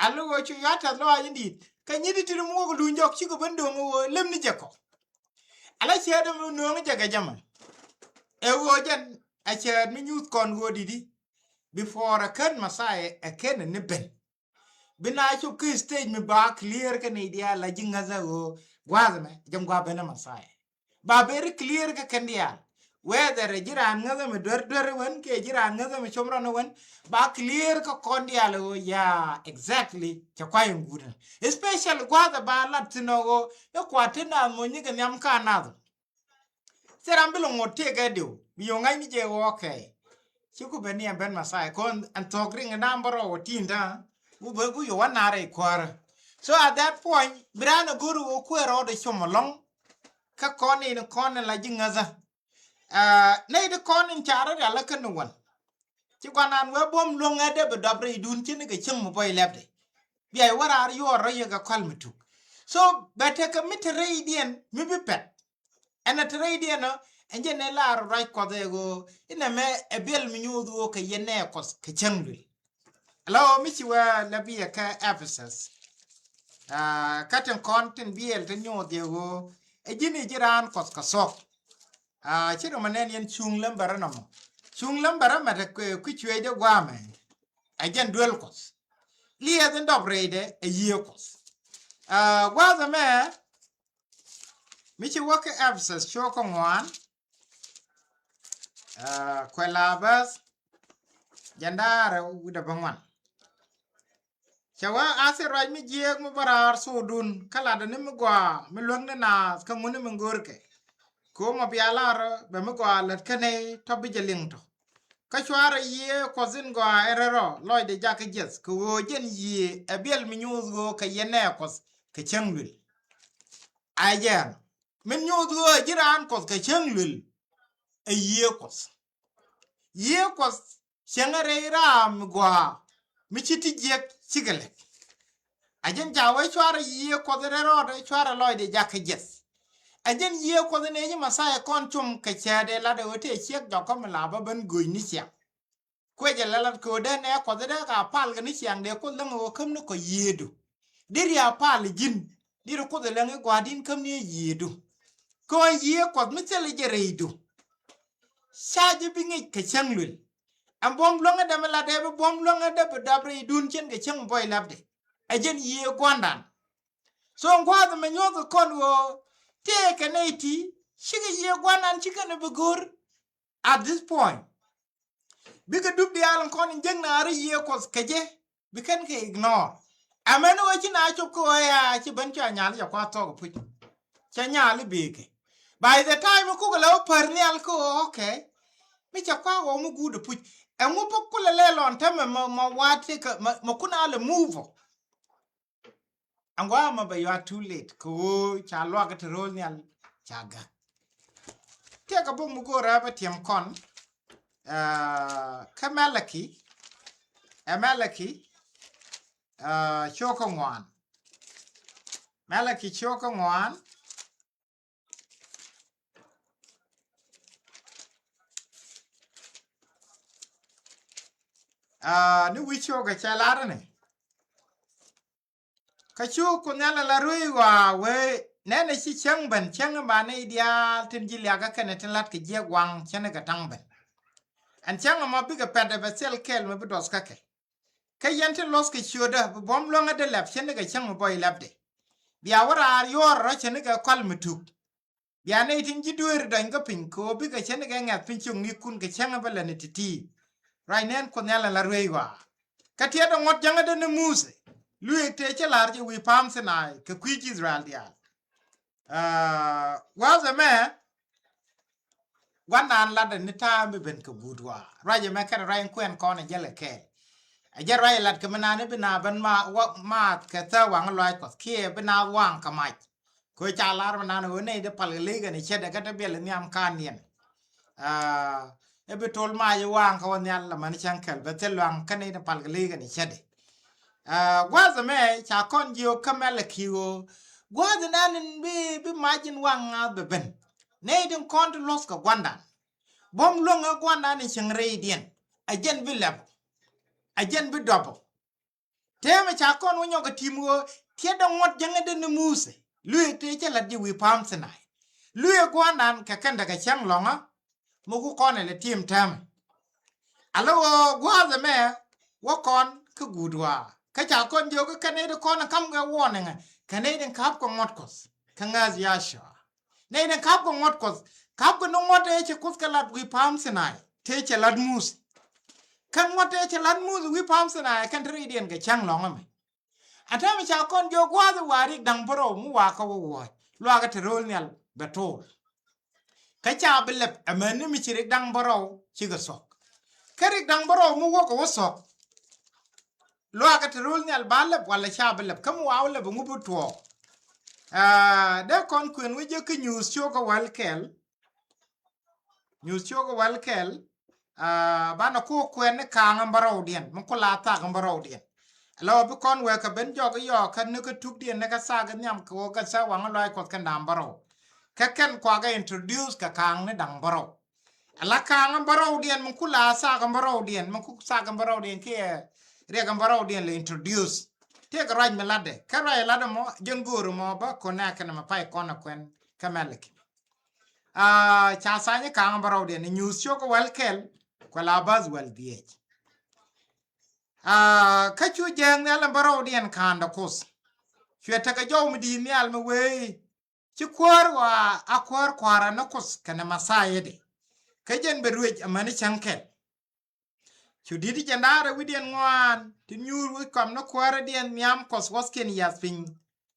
A lo̱k ɣöö cu ya̱r tɛth lɔaac in di̱i̱t kɛ nyi̱t i̱ ti ri muɔ̱k luny jɔk cikɛ ben do̱ŋ ɣöö lem ni jɛ kɔ. Ala ciɛ dee mi nööŋ jɛ kɛ jɛ mɛ. Ɛ ɣöö jɛn a cäät mi nyuuth kɔn ɣöö di̱t i̱ before ɛ kän Messiah ɛ kän ni ben. Bi na cop kä stage mi ba clear kä nɛy diaal la ji̱ ŋäthä ɣöö gua̱a̱th ɛmɛ jɛ ŋua̱ ben ɛ Messiah. Ba very clear kä kɛn diaal. Whether ɛ ji̱ raan ŋäthä mi duer duer wän kiɛ ji̱ raan ŋäthä mi com rɔn wän ba clear kä kɔn diaal ɣöö ya exactly cɛ kuay in guut. Especially gua̱a̱th ɛ ba lat thi̱n ɣöö i̱ kuat ti naath monyni kɛ nhiam ka naath. Thil ram bi lɛ ŋot tëëkɛ diw bi yɔ̱ŋ ŋa̱cni jɛ ɣöö okay. Ci ku ben ni ɛn ben Messiah kɔn ɛn thuɔ̱k riŋ in da̱a̱m bä rɔw ɛ ti̱i̱n da̱a̱. Wu ben ku yɔ̱ wä naar rɛy kuäärä. So at that point bi raan ɛ go̱r ɣöö kuëë rɔɔdɛ com ɛlɔ̱ŋ. Kä kɔn in kɔn in la ji̱ ŋäthä. Aa, nɛy ti kɔn in ca rɔ rial kä ni wän. Ci guanan wee buɔ̱m luäŋ ɛ dee bi dɔp rɛydun ci ni kɛ cieŋ mi bɔy lɛpdɛ. Bia i̱ wä raar yuɔɔr rɔ yɛ kɛ kɔl mi tuk. So bɛ tekɛ mi te rɛydiɛn mi bi pɛt. Ɛn a te rɛydiɛn ɔ ɛn jɛn ɛ lar ruac Kuɔth ɛ ɣöö inɛ mɛ ɛ biɛl mi nyuuth ɣöö kɛ yɛn nɛ Kuɔth kɛ cäŋ luël. Ɛlɔ mi ci wee lɛ bi yɛ kä Ephesus. Aa, kä tin kɔn tin biɛl tin nyuuth yɛ ɣöö ɛ ji̱n i̱ ji̱ raan Kuɔth kɛ thuɔ̱k. Aa, ci nɔmɔ nɛn yɛn cuŋ lämbärä nɔmɔ. Cuŋ lämbärä mɛtɛ kui̱ cueecdɛ gua̱a̱mɛ. Ɛ jɛn duel Kuɔth. Liɛth in dɔp rɛydɛ ɛ yiëë Kuɔth. Aa, gua̱a̱th ɛmɛ mi ci wä kä Ephesus cuɔ̱ɔ̱k kä ŋuan. Aa, kuɛ la bäth. Jɛn da̱a̱rɛ wi̱dɛ bä ŋuan. Cɛ wä a thil ruac mi jiääk mi bä raar thokdun kä latdä ni mi gɔaa mi luäŋni naath kä ŋuni mi go̱o̱rkɛ. Ko̱o̱mɔ bia lar bɛ mi gɔaa lät kä nɛy tɔ̱ bi jɛ liŋ tɔ̱. Kä cuarɛ yiëë Kuɔth in gɔaa ɛ rɛl rɔ lɔcdɛ jakä jiɛth kɛ ɣöö jɛn yiëë ɛ biɛl mi nyuuth ɣöö kɛ yɛn nɛ Kuɔth kɛ cäŋ luël. A jɛn min nyuuth ɣöö ji̱ raan Kuɔth kɛ cäŋ luël ɛ yiëë Kuɔth. Yiëë Kuɔth cieŋɛ rɛy raam mi gɔaa mi ci ti jiäk cikɛ lɛk. A jɛn ca wee cuarɛ yiëë Kuɔth rɛl rɔɔdɛ cuarɛ lɔcdɛ jakä jiɛth. A jɛn yiëë Kuɔth nɛ ji̱ Messiah kɔn com kɛ cäätdɛ latdɛ ɣöö tëë ciek jɔkä mi la bä ben gööc ni ciaŋ. Kuecɛ lɛ lat kɛ ɣöö dee nɛ Kuɔth dee ka pal kɛ ni ciaŋ dee Kuoth läŋ ɣöö käm ni kɔ yiëëdu. Deri a pal ji̱n deri Kuoth läŋ i̱ gua̱a̱r di̱n käm ni ɛ yiëëdu. Kɛ ɣöö yiëë Kuɔth mi thil jɛ rɛydu. Ca ji̱ bi ŋic kɛ cäŋ luël. Ɛn buɔ̱m luäŋädɛ mi latdɛ bi buɔ̱m luäŋädɛ bi dap rɛydun cin kɛ cäŋ bɔy lapdɛ. Ɛ jɛn yiëë gua̱ndan. So gua̱a̱th ɛmɛ nyuɔ̱th kɔn ɣöö tëëkɛ nɛy ti cikɛ yiëë gua̱ndan cikɛ ni bi go̱o̱r. At this point bikɛ dup diaal in kɔn in jek naari yiëë Kuɔth kɛ jɛ bi kɛn kɛ ignore. Amäni ɣöö ci na cop kä ɣöö ya ci ben cua nyal jɛ kua thɔk puc. Cɛ nyal i̱ bekɛ. By the time kukɛ lɛ wä pär nhial kä ɣöö okay. Mi cɛ kua ɣɔw mi guut ɛ puc ɛŋu bä kulɛ lɛ lɔn tämɛ mɛ mɛ wat ti kɛ mɛ mɛ kun a lɛ move ɔ. Aŋuaa mɛ bɛ yɔa too late kɛ ɣöö ca luak ti ro̱o̱l nhial ca gak. Tiɛɛk a bok mi go̱o̱rä bä tiɛm kɔn. Aa, kä Malaki. Ɛ Malaki. Aa, ciökä ŋuan. Malaki ciökä ŋuan. Aa, ni wi̱c ciökä cɛ lar ni. Kä cu Kuoth Nhial ala ruëëc ɣɔaa wee nɛnɛ ci cäŋ ben cäŋ in ba nɛy diaal tin ji̱ liakä kɛnɛ tin la̱t kɛ jiɛk waŋ cäŋ in kɛ ta̱ŋ ben. Ɛn cäŋ ɛmɔ bikɛ pɛt ɛ bɛ thil kɛl mi bi duɔth kä kɛ. Kä yɛn tin luɔth kɛ ciötdä bi buɔ̱m luäŋädä lɛp cäŋ in kɛ cäŋ mi bɔy lɛpdɛ. Bia wä raar yuɔr rɔ cäŋ in kɛ kɔl mi tuk. Bia nɛy tin ji̱ dueeri dɔny kä piny kɛ ɣöö bikɛ cäŋ in kɛ ŋɛ̈th piny ciöknikun kɛ cäŋ in bä lät ni ti̱ti̱. Ruac nɛn Kuoth Nhial ala ruëëc ɣɔaa. Kä tiɛt ɛ ŋuɔ̱t jäŋädä ni Muthɛ luëëk tëë cä la̱r jɛ wi̱i̱ pa̱a̱m Thinai kɛ kui̱ ji̱ Israel diaal. Aa, gua̱a̱th ɛmɛ gua̱ndan latdɛ ni ta̱a̱ mi ben kɛ guut ɣɔaa. Ruac ɛmɛ kɛn ruac in kuɛn kɔn ɛ jäl ɛ kɛɛl. Ɛ jɛn ruac ɛ lat kɛ mi naan i̱ bi naath ben ma, wa, maath kɛ thäk waŋ in lɔaac Kuɔth kiɛ bi naath waŋ kɛ mac. Kɛ ɣöö ca lar mi naan ɣöö nɛy dee pal kɛ ley kɛn ɛ ce̱tdɛ kä te biɛl in nhiam ka̱n yɛn. Aa, ɛ bi tol mac i̱ waŋ kä wä nhial la mani cäŋ kɛl bɛ thil luaŋ kä nɛy tin pal kɛ ley kɛn i̱ cädi. Aa, gua̱a̱th ɛmɛ ca kɔn jiök kä mɛl ɛ ki̱i̱k ɣöö gua̱a̱th inan in bi, bi mac in waŋ ŋa̱a̱th bɛ ben. Nɛy tin kɔn ti luɔ̱th kɛ gua̱ndan. Buɔ̱m luäŋ ɛ gua̱ndan in cieŋ rɛydiɛn. Ɛ jɛn bi lɛp. Ɛ jɛn bi dɔp. Tëëmɛ ca kɔn wä nyɔk ɛ ti̱m ɣöö tiɛt dee ŋuɔ̱t jäŋä dee ni Muthɛ. Luëë tëë cä la̱t ji̱ wi̱i̱ pa̱a̱m Thinai. Luëë gua̱a̱rdan kɛ kɛn tekɛ cäŋ lɔ̱ŋä. Mi ku kɔn ɛ lɛ ti̱m täämɛ. Alä ɣöö gua̱a̱th ɛmɛ wä kɔn kä guut wa̱a̱. Kä ca kɔn jiök kä kɛn nɛy ti kɔn ɛ ka̱m kɛ warning ɛ. Kɛn nɛy ti ka̱p kɛ ŋuɔ̱t Kuɔth. Kä ŋääth Yacua. Nɛy ni ka̱p kɛ ŋuɔ̱t Kuɔth. Ka̱p kɛ ni ŋuɔ̱t tëë cɛ Kuoth kɛ la̱t wi̱i̱ pa̱a̱m Thinai. Tëë cɛ la̱t Muthɛ. Kä ŋuɔ̱t tëë cɛ la̱t Muthɛ wi̱i̱ pa̱a̱m Thinai kɛn te rɛydiɛn kɛ cäŋ lɔ̱ŋä mɛ. Ɛ täämɛ ca kɔn jiök gua̱a̱th i̱ wa̱a̱ rik da̱ŋ bärɔw mi wa̱a̱ kä wä wuɔ̱ɔ̱c. Luaakɛ te ro̱o̱l nhial bɛ tool. Kä ca bi lɛp ɛmɛni mi ci rik da̱ŋ bärɔw cikɛ thuɔ̱k. Kä rik da̱ŋ bärɔw mi wäkɛ wä thuɔ̱k. Luaakɛ te ro̱o̱l nhial ba lɛp walɛ ca bi lɛp kä mi wa̱a̱ wä lɛp ɛŋu bi tuɔɔk. Aa, dee kɔn kuën wä jek kä Nyuuth cio̱kä wäl kɛl. Nyuuth cio̱kä wäl kɛl. Aa, banɛ ku kuɛn ni kaaŋ ɛn bärɔwdiɛn mi ku la thak ɛn bärɔwdiɛn. Ala wä bi kɔn wek kɛ ben jɔk i̱ yɔɔk kä ni kä tukdiɛn ni kä thak in nhiam kɛ wä kä thak waŋ in lɔaac Kuɔth kɛn da̱ŋ bärɔw. Kä kɛn kuakɛ introduce kɛ kaaŋ ni da̱ŋ bärɔw. Ala kaaŋ ɛn bärɔwdiɛn mi ku la thak ɛn bärɔwdiɛn mi ku thak ɛn bärɔwdiɛn kiɛ riɛk ɛn bärɔwdiɛn lɛ introduce. Tëëkɛ ruac mi latdɛ kä ruac latdɛ mɔ jɛn go̱o̱r mɔ bä kɔn nɛ kɛn mɛ pay kɔn ɛ kuɛn kä mɛlɛki. Aa, ca thany kaaŋ bärɔwdiɛn ni Nyuuth cio̱kä wäl kɛl kuɛ la bäth wäl dhieec. Aa, kä cu jääk nhial ɛn bärɔwdiɛn ka̱a̱ndɛ Kuoth. Cuɛ tekɛ jɔw mi di̱i̱t nhial mi wee i̱ ci kuäär ɣɔaa a kuäär kua̱rä ni Kuoth kɛnɛ Mɛthia di. Kä jɛn bɛ ruëc amäni cäŋ kɛl. Cu di̱t jiɛn da̱ŋ rɛw wi̱cdiɛn ŋuan ti nyuur wi̱c kɔm ni kuäärädiɛn nhiam Kuɔth wäthkiɛn yiath piny.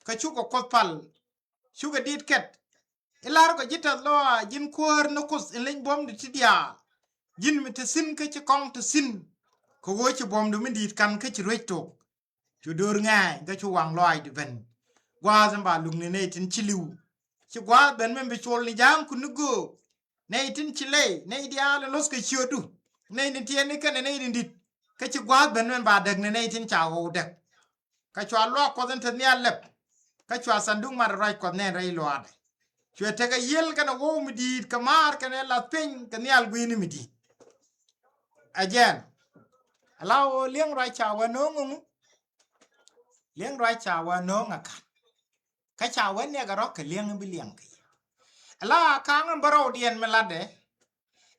Kä cukɛ Kuoth pal. Cukɛ di̱t kɛt. I̱ la̱rkɔ ji̱ tɛth lɔaac ji̱n kuäär ni Kuoth in leny buɔ̱mdu ti diaal. Ji̱n mi te thi̱n kä ci kɔŋ te thi̱n. Kɛ ɣöö ci buɔ̱mdu mi di̱i̱t ka̱n kä ci ruec tok. Cu do̱r ŋɛ̈ɛ̈ny kä cu waŋ lɔaacdu ben. Gua̱a̱th in ba luk ni nɛy tin ci li̱w. Ci gua̱a̱th ben min bi cuɔl ni ja̱a̱ŋ kun ni göök. Nɛy tin ci lɛy, nɛy diaal in lo̱thkɛ ciötdu. Nɛy tin tiɛɛni kɛnɛ nɛy tin di̱t. Kä ci gua̱a̱th ben min ba däk ni nɛy tin ca ɣɔw däk. Kä cua luaak Kuɔth in te nhial lɛp. Kä cua thanduk mat ruac Kuɔth nɛn rɛy luaakdɛ. Cuɛ tekɛ yiël kɛnɛ ɣɔw mi di̱i̱t kɛ maar kɛnɛ lath piny kɛ nhial gui̱i̱ni mi di̱i̱t. Ɛ jɛn. Ala ɣöö liɛŋ ruac ca wä no̱o̱ŋ ŋu. Liɛŋ ruac ca wä no̱o̱ŋ ɛ ka̱n. Kä ca wä niɛk ɛ rɔ̱ kɛ liɛŋ bi liɛŋ kɛ yɛ. Ala kaaŋ in bärɔwdiɛn mi latdɛ.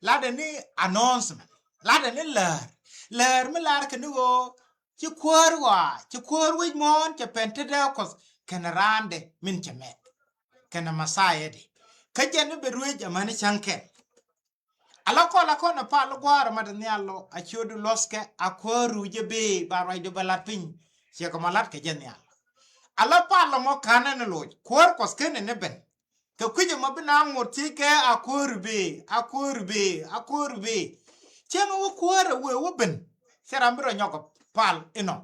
Latdɛ ni announcement. Latdɛ ni läär. Läär mi lar kɛ ni ɣöö ci kuäär ɣɔaa, ci kuäär wec muɔ̱ɔ̱n cɛ Pentecost kɛnɛ raandɛ min cɛ mɛt. Kɛnɛ Mɛthia di. Kä jɛn ni bɛ ruëc amäni cäŋ kɛl. Ala kɔl a kɔn a pal gua̱a̱r mat nhial lɔ a ciötdu luɔ̱thkɛ a kuäär ruc jɛ bëë ba ruacdu bɛ lat piny. Ciɛ kɛ ma lat kɛ jɛ nhial. Ala pal lɔ mɔ ka̱n ɛn loc kuäär Kuɔth ken ɛn ɛ ben. Kɛ kui̱c ɛmɔ bi naaŋ ŋot thiec kɛ a kuäär bëë, a kuäär bëë, a kuäär bëë. Cieŋ wä kuäär ɛ wee wä ben. Cɛ ram bi rɔ nyɔk pal inɔ.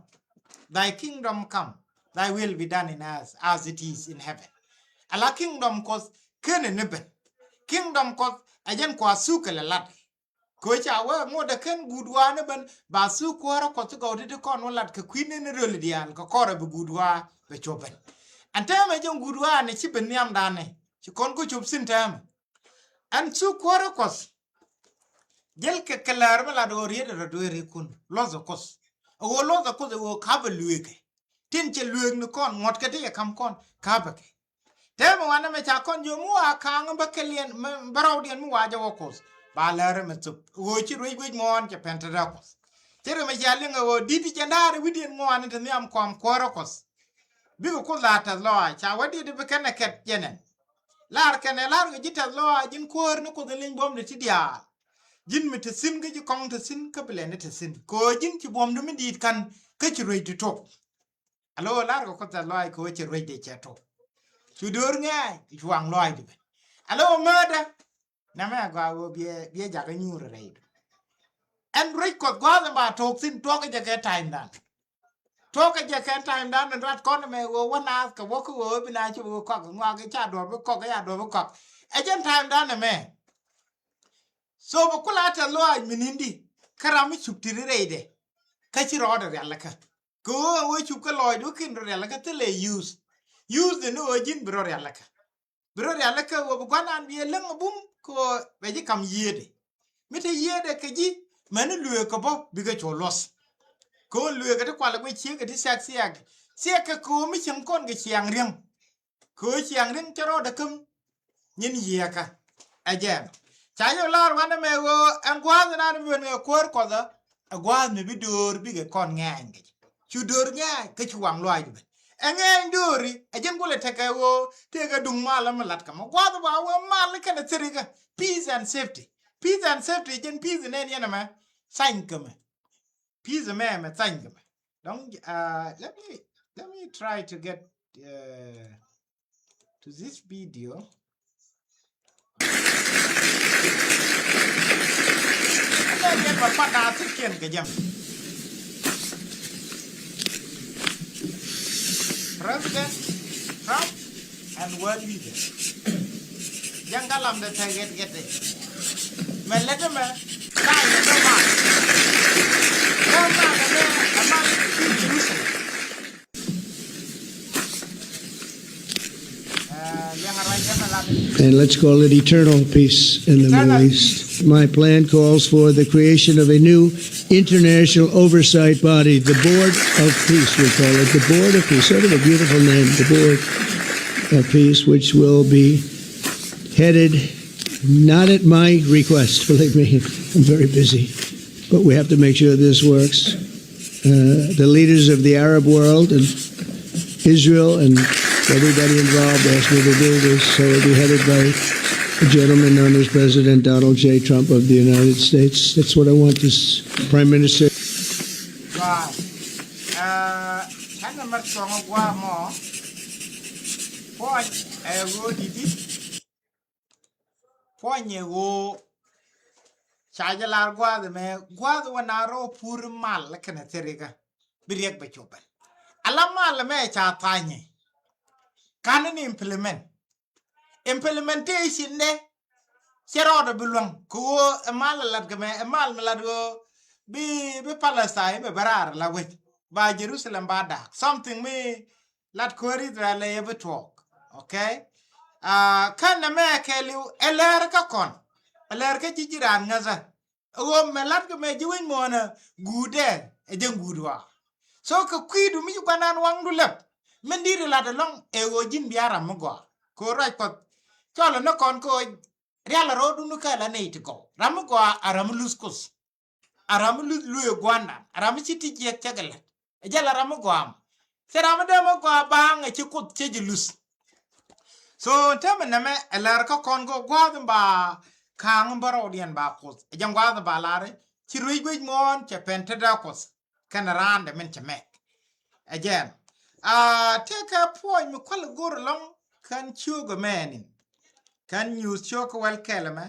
Thy kingdom come, thy will be done in earth as it is in heaven. Ala kingdom Kuɔth ken ɛn ɛ ben. Kingdom Kuɔth ɛ jɛn kua thuk kɛ lɛ lat. Kɛ ca wee ŋot ɛ ken guut wa̱a̱ ni ben ba thuk kuäärä Kuɔth ti gɔw ti ti kɔn wä lat kɛ kui̱ ni ni röl diaal kɛ kɔrɛ bi guut wa̱a̱ bɛ cop ben. Ɛn täämɛ jɛn guut wa̱a̱ ni ci ben nhiamdan ni ci kɔn kä cop thi̱n täämɛ. Ɛn thuk kuäärä Kuɔth. Jäl kɛ kɛ läär mi lat ɣöö riet rɔ dueer ikun luɔth ɛ Kuoth. Ɛ ɣöö luɔth ɛ Kuoth ɛ ɣöö ka̱pɛ lueekɛ. Tin cɛ lueek ni kɔn ŋuɔ̱tkɛ ti cɛ ka̱m kɔn ka̱pɛ kɛ. Täämɛ wanɛ mɛ ca kɔn jiök mi wa kaaŋ bä kɛliɛn bärɔwdiɛn mi wa jɛ wä Kuoth. Ba läär ɛmɛ thop ɣöö ci ruec wec muɔ̱ɔ̱n cɛ Pentecost. Ci ri mɛ cia liŋ ɛ ɣöö di̱t ti cɛ nda̱a̱r wi̱cdiɛn ŋuan in te nhiam kɔam kuäärä Kuɔth. Bikɛ Kuoth la tɛth lɔaac ca wä di̱t bi kɛn ɛ kɛt jɛn ɛn. Lar kɛnɛ lar kɛ ji̱ tɛth lɔaac ji̱n kuäär ni Kuoth in leny buɔ̱mdɛ ti diaal. Ji̱n mi te thi̱n kä ji̱ kɔŋ te thi̱n kä bi lɛni te thi̱n kɛ ɣöö ji̱n ci buɔ̱mdu mi di̱i̱t ka̱n kä ci ruecdu tok. Alo lar kɛ Kuoth tɛth lɔaac kɛ ɣöö ci ruecdɛ cɛ tok. Cu do̱r ŋɛ̈ɛ̈ny cu waŋ lɔaacdu ben. Alo määtdä. Nɛmɛ a gɔaa ɣöö biɛ biɛ jakä nyuur rɛydu. Ɛn ruec Kuɔth gua̱a̱th in ba tok thi̱n tuɔkä jɛ kɛ ta̱a̱mdan. Tuɔkä jɛ kɛ ta̱a̱mdan in rat kɔn ɛmɛ ɣöö wä naath kɛ wä kä ɣöö bi na ci bi wä kɔak ŋɔak i̱ ca duɔ̱ɔ̱r bi kɔak i̱ ca duɔ̱ɔ̱r bi kɔak. Ɛ jɛn ta̱a̱mdan ɛmɛ. So bɛ kula tɛth lɔaac mi ni̱n di kä ram mi cuk ti ri rɛydɛ. Kä ci rɔɔdɛ rialikä kɛ ɣöö ɛ wee cuk kä lɔɔcdu kin rɔ rialikä thilɛ use. Use dɛ ni ɣöö ji̱n bi rɔ rialikä. Bi rɔ rialikä ɣöö bi gua̱nan bi ɛ läŋ a bum kɛ ɣöö bɛ ji̱ kam yiëëdɛ. Mi te yiëëdɛ kɛ ji̱ mɛni lueek kɛ bä bikɛ cu luɔth. Kɛ ɣöö lueek kɛ ti kualɛ guic ciek kɛ ti siak siak. Siak kɛ kɛ ɣöö mi cieŋ kɔn kɛ ciaŋ riäŋ. Kɛ ɣöö ciaŋ riäŋ cɛ rɔɔdɛ käm nyin yiëëkä. Ɛ jɛn ca yɛ lar wanɛ mɛ ɣöö ɛn gua̱a̱th inan bi wen ɛ kuäär kuɔthä. Ɛ gua̱a̱th mi bi döör bikɛ kɔn ŋɛɛny kɛ jɛ. Cu döör ŋɛɛny kä cu waŋ luaacdu ben. Ɛ ŋɛɛny dööri ɛ jɛn kulɛ tekɛ ɣöö tëëkɛ duŋ mal ɛmɛ lat kä mɛ gua̱a̱th ba wee mal kɛnɛ thirikä. Peace and safety. Peace and safety jɛn peace nɛn yɛn ɛmɛ. Thany kä mɛ. Peace mɛ mɛ thany kä mɛ. Don't, uh, let me, let me try to get, uh, to this video. President Trump and world leaders. Jɛn galamdɛ te ɣet ɣet ɛ. Mɛ lɛt mɛ. Ta̱a̱ yɛ mɛ mal. Mɛ mal mɛ a mal ti Jerusalem. And let's call it eternal peace in the Middle East. My plan calls for the creation of a new international oversight body, the Board of Peace, we call it, the Board of Peace, sort of a beautiful name, the Board of Peace, which will be headed, not at my request, believe me, I'm very busy, but we have to make sure this works. Uh, the leaders of the Arab world and Israel and everybody involved asked me to do this, so it'll be headed by a gentleman known as President Donald J. Trump of the United States. That's what I want this Prime Minister. Gɔaa. Ɛɛ, canɛ mɛ tuɔŋ gua̱a̱ mɔ. Puɔ̱ny ɛ ɣöö di̱t i̱. Puɔ̱ny ɛ ɣöö ca jɛ lar gua̱a̱th ɛmɛ, gua̱a̱th wä na rɔ pur mal kɛnɛ thirikä bi riɛk bɛ cop ɛn. Ala mal ɛmɛ ca tha̱a̱nyɛ. Ka̱n ni implement. Implementation dɛ cɛ rɔɔdɛ bi luäŋ kɛ ɣöö ɛ mal ɛ lat kɛ mɛ, ɛ mal mi lat ɣöö bi, bi Palestine bɛ bɛ raar la wec ba Jerusalem ba da̱a̱k. Something mi lat ko̱r Israel ɛ yɛ bi tuɔɔk. Okay. Aa, kän nɛ mɛ kɛɛliw ɛ lɛr kä kɔn, ɛ lɛr kä ji̱ ji̱ raan ŋäthä. Ɛ ɣöö mɛ lat kɛ mɛ ji̱ wec muɔ̱ɔ̱nä guutdɛ ɛ jɛn guut wa̱a̱. So kɛ kui̱du mi ci gua̱nan waŋdu lɛp min di̱t ɛ lat ɛlɔ̱ŋ ɛ ɣöö ji̱n bia ram mi gɔaa. Kɛ ɣöö ruac Kuɔth cɔl ɛ ni kɔn kɛ ɣöö rial ɛ ro̱o̱dun kɛɛl ɛ nɛy ti gɔw. Ram mi gɔaa a ram mi luth Kuoth. A ram mi luth luëë gua̱ndan, a ram mi ci ti jiɛk cä kɛ lät. Ɛ jɛl a ram mi gɔaa mɔ. Thil ram mi dee mi gɔaa baaŋ ɛ ci Kuoth cä ji̱ luth. So täämɛ nɛmɛ ɛ lɛr kä kɔn kɛ gua̱a̱th in ba ka̱a̱ŋ in bä rɔwdiɛn ba Kuoth. Ɛ jɛn gua̱a̱th in ba lar i̱ ci ruec guec muɔ̱ɔ̱n cɛ pɛn tetdä Kuoth kɛnɛ raandɛ min cɛ mɛk. Ɛ jɛn. Aa, tëëkɛ puɔ̱ny mi kuäl i̱ go̱r ɛlɔ̱ŋ kän ciöökɛ mɛɛni. Kän nyuuth ciöökɛ wäl kɛl ɛmɛ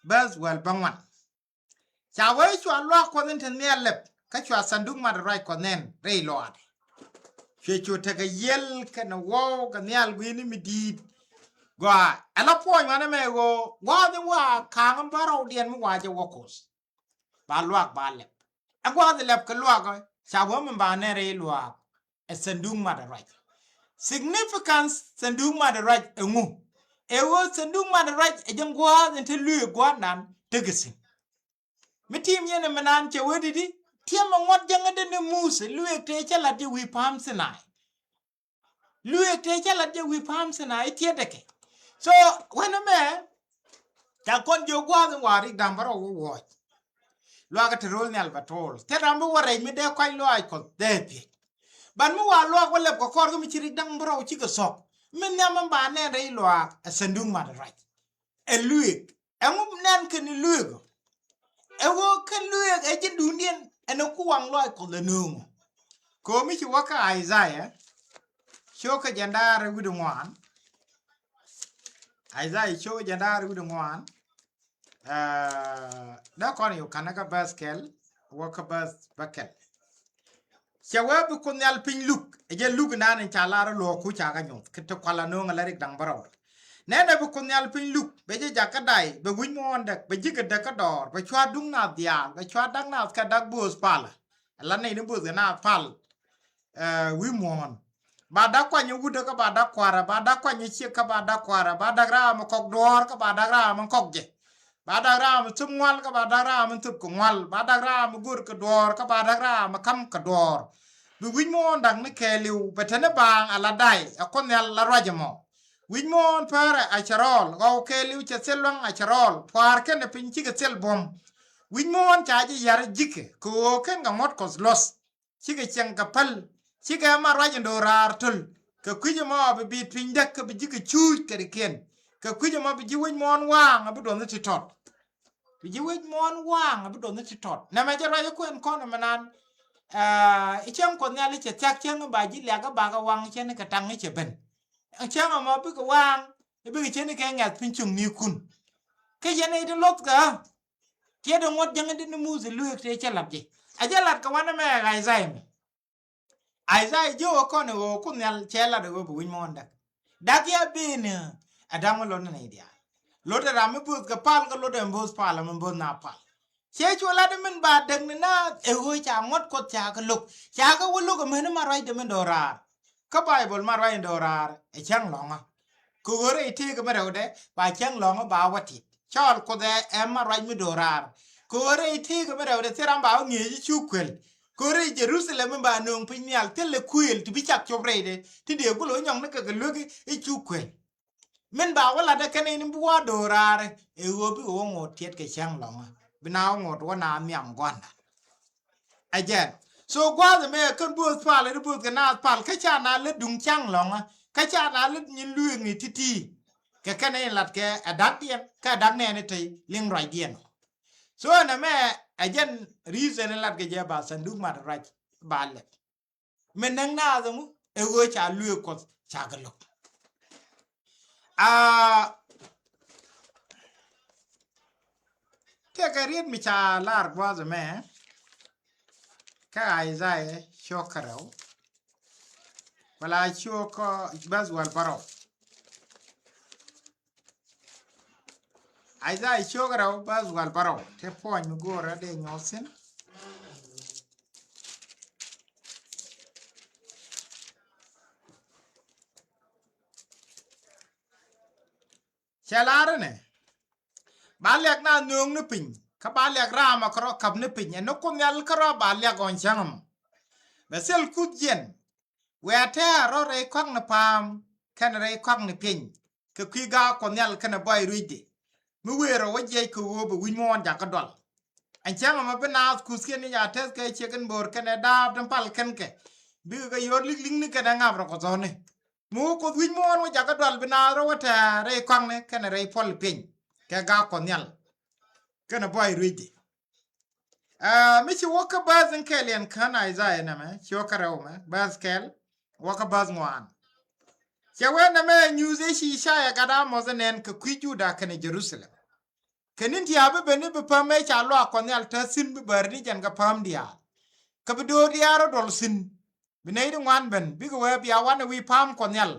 bäth wäl bäŋuan. Ca wee cua luaak Kuɔth in te nhial lɛp kä cua thanduk mat ruac Kuɔth nɛn rɛy luaakdɛ. Cuɛ cu tekɛ yiël kɛnɛ wuɔw kɛ nhial gui̱ni mi di̱i̱t. Gɔaa, ɛ la puɔ̱ny wanɛ mɛ ɣöö gua̱a̱th in wa ka̱a̱ŋ in bä rɔwdiɛn mi wa jɛ wä Kuoth. Ba luaak ba lɛp. Ɛ gua̱a̱th in lɛp kɛ luaak ɛ ca wee mi ba nɛn rɛy luaak. Ɛ thanduk mat ruac. Significance thanduk mat ruac ɛŋu? Ɛ ɣöö thanduk mat ruac ɛ jɛn gua̱a̱th in te luëë gua̱a̱thdan tekɛ thi̱n. Mi tim yɛn ɛmɛ naan cɛ wee di̱t i̱ tiɛmɛ ŋuɔ̱t jäŋädɛ ni Muthɛ luëëk tëë cä la̱t jɛ wi̱i̱ Pa̱a̱m Thinai. Luëëk tëë cä la̱t jɛ wi̱i̱ Pa̱a̱m Thinai i̱ tiɛtdɛ kɛ. So wanɛ mɛ ca kɔn jiök gua̱a̱th in wa̱a̱ rik da̱ŋ bärɔw wä wuɔ̱ɔ̱c. Luakä te ro̱l nhial bɛ to̱o̱l thil ram bi wä rɛc mi dee kɔc luaac Kuɔth dee thiec. Ban mi wa̱a̱ luaak wä lɛp kɛ kɔr kä mi ci rik da̱ŋ bärɔw cikɛ thɔk. Mi nhiam mi ba nɛn rɛy luaak ɛ thanduk mat ruac. Ɛ luëëk. Ɛŋu nɛn kɛn luëëk? Ɛ ɣöö kɛn luëëk ɛ ji̱n duundiɛn ɛn ɛ ku waŋ luaac Kuɔth ɛ nööŋ ɔ. Ko̱o̱mi ci wä kä Isaiah. Cio̱kä jɛn da̱a̱r wi̱cdɛ ŋuan. Isaiah cio̱kä jɛn da̱a̱r wi̱cdɛ ŋuan. Aa, dee kɔn yɛ ka̱n kä bäth kɛl wä kä bäth bäkɛl. Cɛ wee bi Kuoth Nhial piny luk ɛ jɛ luk inan in ca lar i̱ luɔ̱ɔ̱ku ca kɛ nyoth kɛ ti kual anööŋ ala rik da̱ŋ bärɔw. Nɛnɛ bi Kuoth Nhial piny luk, bɛ ji̱ jakä day, bɛ wi̱c muɔ̱ɔ̱n däk, bɛ ji̱ kɛ däk kä dɔɔr, bɛ cua duŋ naath diaal, bɛ cua da̱k naath kɛ da̱k bööth palä. Ala nɛy ni bööth kɛ naath pal, eh, wi̱i̱ muɔ̱ɔ̱n. Ba da̱k kuany wutdä kä ba da̱k kua̱rä, ba da̱k kuany ciek kä ba da̱k kua̱rä, ba da̱k raam kɔk duɔ̱ɔ̱r kä ba da̱k raam kɔk jɛ. Ba da̱k raam thöp ŋual kä ba da̱k raam thöp kɛ ŋual, ba da̱k raam go̱r kɛ duɔ̱ɔ̱r kä ba da̱k raam ka̱m kɛ duɔ̱ɔ̱r. Bi wi̱c muɔ̱ɔ̱n da̱k ni kɛɛliw, bɛ te ni baaŋ ala day, ɛ Kuoth Nhial la ruac ɛmɔ. Wi̱c muɔ̱ɔ̱n päärɛ a cɛ rɔɔl, ɣɔw kɛɛliw cɛ thil lua̱ŋ a cɛ rɔɔl, pua̱a̱r kɛnɛ piny cikɛ thil buɔ̱m. Wi̱c muɔ̱ɔ̱n ca ji̱ ya̱r ji̱kɛ, kɛ ɣöö /ken kɛ ŋuɔ̱t Kuɔth luɔ̱th. Cikɛ cieŋ kɛ päl, cikɛ ma ruac in do̱raar töl. Kɛ kui̱c ɛmɔ bi bi̱i̱t piny däk kä bi ji̱ kɛ cuuc kɛ rikiɛn. Kɛ kui̱c ɛmɔ bi ji̱ wec muɔ̱ɔ̱n waaŋ a bi duɔth ni ti tɔt. Bi ji̱ wec muɔ̱ɔ̱n waaŋ a bi duɔth ni ti tɔt. Nɛmɛ jɛ ruac ɛ kuɛn kɔn ɛmɛ nan. Aa, i̱ cäŋ Kuɔth Nhial i̱ cɛ thia̱k cäŋ i̱ ba ji̱ liak i̱ bakɛ waŋ cɛn i̱ kɛ taŋ i̱ cɛ ben. Cäŋ ɛmɔ bikɛ waaŋ i̱ bikɛ cɛn i̱ kɛ ŋɛ̈th piny cieŋnikun. Kä yɛn i̱ ti luɔth kɛ ɣä. Tiɛt in ŋuɔ̱t jäŋ in ti ni Muthɛ lueek tëë cä la̱t jɛ. A jɛ la̱t kɛ wanɛ mɛ ɛ Isaiah mɛ. Isaiah jiök ɛ kɔn ɛ ɣöö Kuoth Nhial cɛ la̱t ɛ ɣöö bi wi̱c muɔ̱ɔ̱n däk. Däk ya ben ɛ da̱ŋ mi lot ni nɛy diaal. Lot ɛ ram mi bo̱o̱th kɛ pal kä lot ɛ bo̱o̱th pal ɛ mi bo̱o̱th na pal. Cɛ cu lat min ba däk ni naath ɛ ɣöö ca ŋuɔ̱t Kuɔth ca kɛ lo̱k. Ca kɛ wä lo̱k ɛ meni ma ruacdɛ min do̱raar. Kä Baibol ma ruac in do̱raar ɛ cäŋ lɔ̱ŋä. Kɛ ɣöö rɛy tëëkɛ mi rɛwdɛ ba cäŋ lɔ̱ŋä ba wä tit. Cɔɔl Kuoth ɛ, ɛ ma ruac mi do̱raar. Kɛ ɣöö rɛy tëëkɛ mi rɛwdɛ thil ram ba wä ŋi̱eec i̱ cu kuël. Kɛ ɣöö rɛy Jerusalem mi ba nööŋ piny nhial thilɛ kuëël ti bi cak cop rɛydɛ. Ti dee gulɛ wä nyɔŋni kɛ kɛ luek i̱ cu kuël. Min ba wä latdä kɛn in bi wä do̱raar ɛ ɣöö bikɛ wä ŋot tiɛt kɛ cäŋ lɔ̱ŋä. Bi na wä ŋot wä na nhiam gua̱nda. Ɛ jɛn. So gua̱a̱th ɛmɛ kɛn bo̱o̱th pal, in bo̱o̱th kɛ naath pal, kä ca na lät duŋ cäŋ lɔ̱ŋä, kä ca na lät nyin lueek ni ti̱ti̱. Kɛ kɛn in lat kɛ ɛ da̱kdiɛn, kä ɛ da̱k nɛɛni te liŋ ruacdiɛn. So ɛn ɛmɛ ɛ jɛn reason in lat kɛ jɛ ba sanduk mat ruac ba lɛp. Min näk naath ɛŋu ɛ ɣöö ca lueek Kuɔth ca kɛ lo̱k. Aa, tëëkɛ riet mi ca lar gua̱a̱th ɛmɛ kä Isaiah ciök kä rɛw. Wala ciök kä bäth wäl bärɔw. Isaiah ciök kä rɛw bäth wäl bärɔw. Te puɔ̱ny mi go̱o̱rä dee nyuɔ̱th thi̱n. Cɛ lar inɛ, ba liak naath nööŋ ni piny, kä ba liak raam a kärɔ̱ ka̱p ni piny, ɛn ni Kuoth Nhial kärɔ̱ ba liak ɣɔ̱ɔ̱ny cäŋ ɛmɔ. Bɛ thil kuth jiɛn, wëë a tɛ̱̈ɛ̱̈ rɔ̱ rɛy kɔaŋni pa̱a̱m kɛnɛ rɛy kɔaŋni piɛny, kɛ kui̱ gaak Kuɔth Nhial kɛnɛ buay ruecdɛ. Mi wëë rɔ wä jiɛc kɛ ɣöö bɛ wi̱c muɔ̱ɔ̱n jakä dual. Ɛn cäŋ ɛmɔ bi naath kuthkiɛn ni ca tɛth kɛ ciek in bo̱o̱r kɛnɛ da̱a̱p tin pal kɛn kɛ. Bikɛ kɛ yɔr li̱k li̱ŋni kɛnɛ ŋap rɔ kɛ thɔ̱ɔ̱ni. Mi wä Kuoth wi̱c muɔ̱ɔ̱n wä jakä dual bi naath rɔ wä tɛ̱̈ɛ̱̈ rɛy kɔaŋni kɛnɛ rɛy puɔl piɛny. Kɛ gaak Kuɔth Nhial kɛnɛ buay ruecdɛ. Aa, mi ci wä kä bäth in kɛl yɛn kän Isaiah nɛmɛ, ci wä kä rɛw mɛ, bäth kɛl, wä kä bäth ŋuan. Cɛ wee nɛmɛ nyuuth ëë ci Isaiah gat Amoth ɛ nɛn kɛ kui̱ Juda kɛnɛ Jerusalem. Kɛ ni̱n ti a bi ben i̱ bi päm ëë ca luaak Kuɔth Nhial täth thi̱n bi bäri ni jɛn kɛ päm diaal. Kä bi do̱r diaal rɔ duɔl thi̱n. Bi nɛy ti ŋuan ben, bikɛ wee bia wanɛ wi̱i̱ pa̱a̱m Kuɔth Nhial.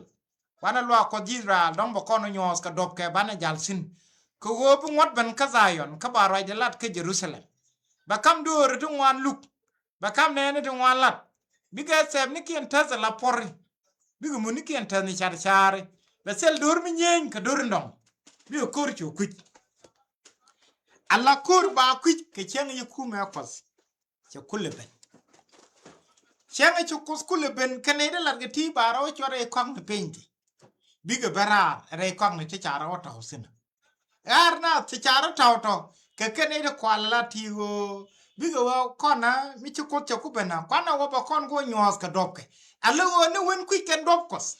Wanɛ luaak Kuɔth ji̱ Israel, dɔ̱ŋ bɛ kɔn wä nyuɔ̱ɔ̱th kɛ duɔ̱p kɛ banɛ ja̱l thi̱n. Kɛ ɣöö bi ŋuɔ̱t ben kä Dhayɔn, kä ba ruacdɛ lat kä Jerusalem. Bɛ ka̱m dööri ti ŋuan luk. Bɛ ka̱m nɛɛni ti ŋuan lat. Bikɛ thɛpnikiɛn täth ala puɔ̱ri. Bikɛ munikiɛn täth ni car caari. Bɛ thil do̱r mi nyieny kɛ do̱r in dɔ̱ŋ. Bikɛ ko̱r cu kui̱c. Ala ko̱r ba kui̱c kɛ cäŋ i̱ kumɛ Kuɔth. Cɛ kulɛ ben. Cäŋ i̱ ci Kuoth kulɛ ben kɛnɛ i̱ di lat kɛ ti ba rɔ cuɔt rɛy kɔaŋni piny ti. Bikɛ ben raar rɛy kɔaŋni ti ca rɔ tɔ̱ thi̱n. Ɣaar naath ti ca rɔ tɔ̱ tɔ̱ kɛ kɛnɛ i̱ di kual la ti ɣöö bikɛ ɣöö kɔn a mi ci Kuoth cɛ ku ben a kuan a wä bɛ kɔn ku wä nyuɔ̱ɔ̱th kɛ duɔ̱pkɛ. Ala ɣöö ni wen kui̱c kɛn duɔ̱p Kuɔth.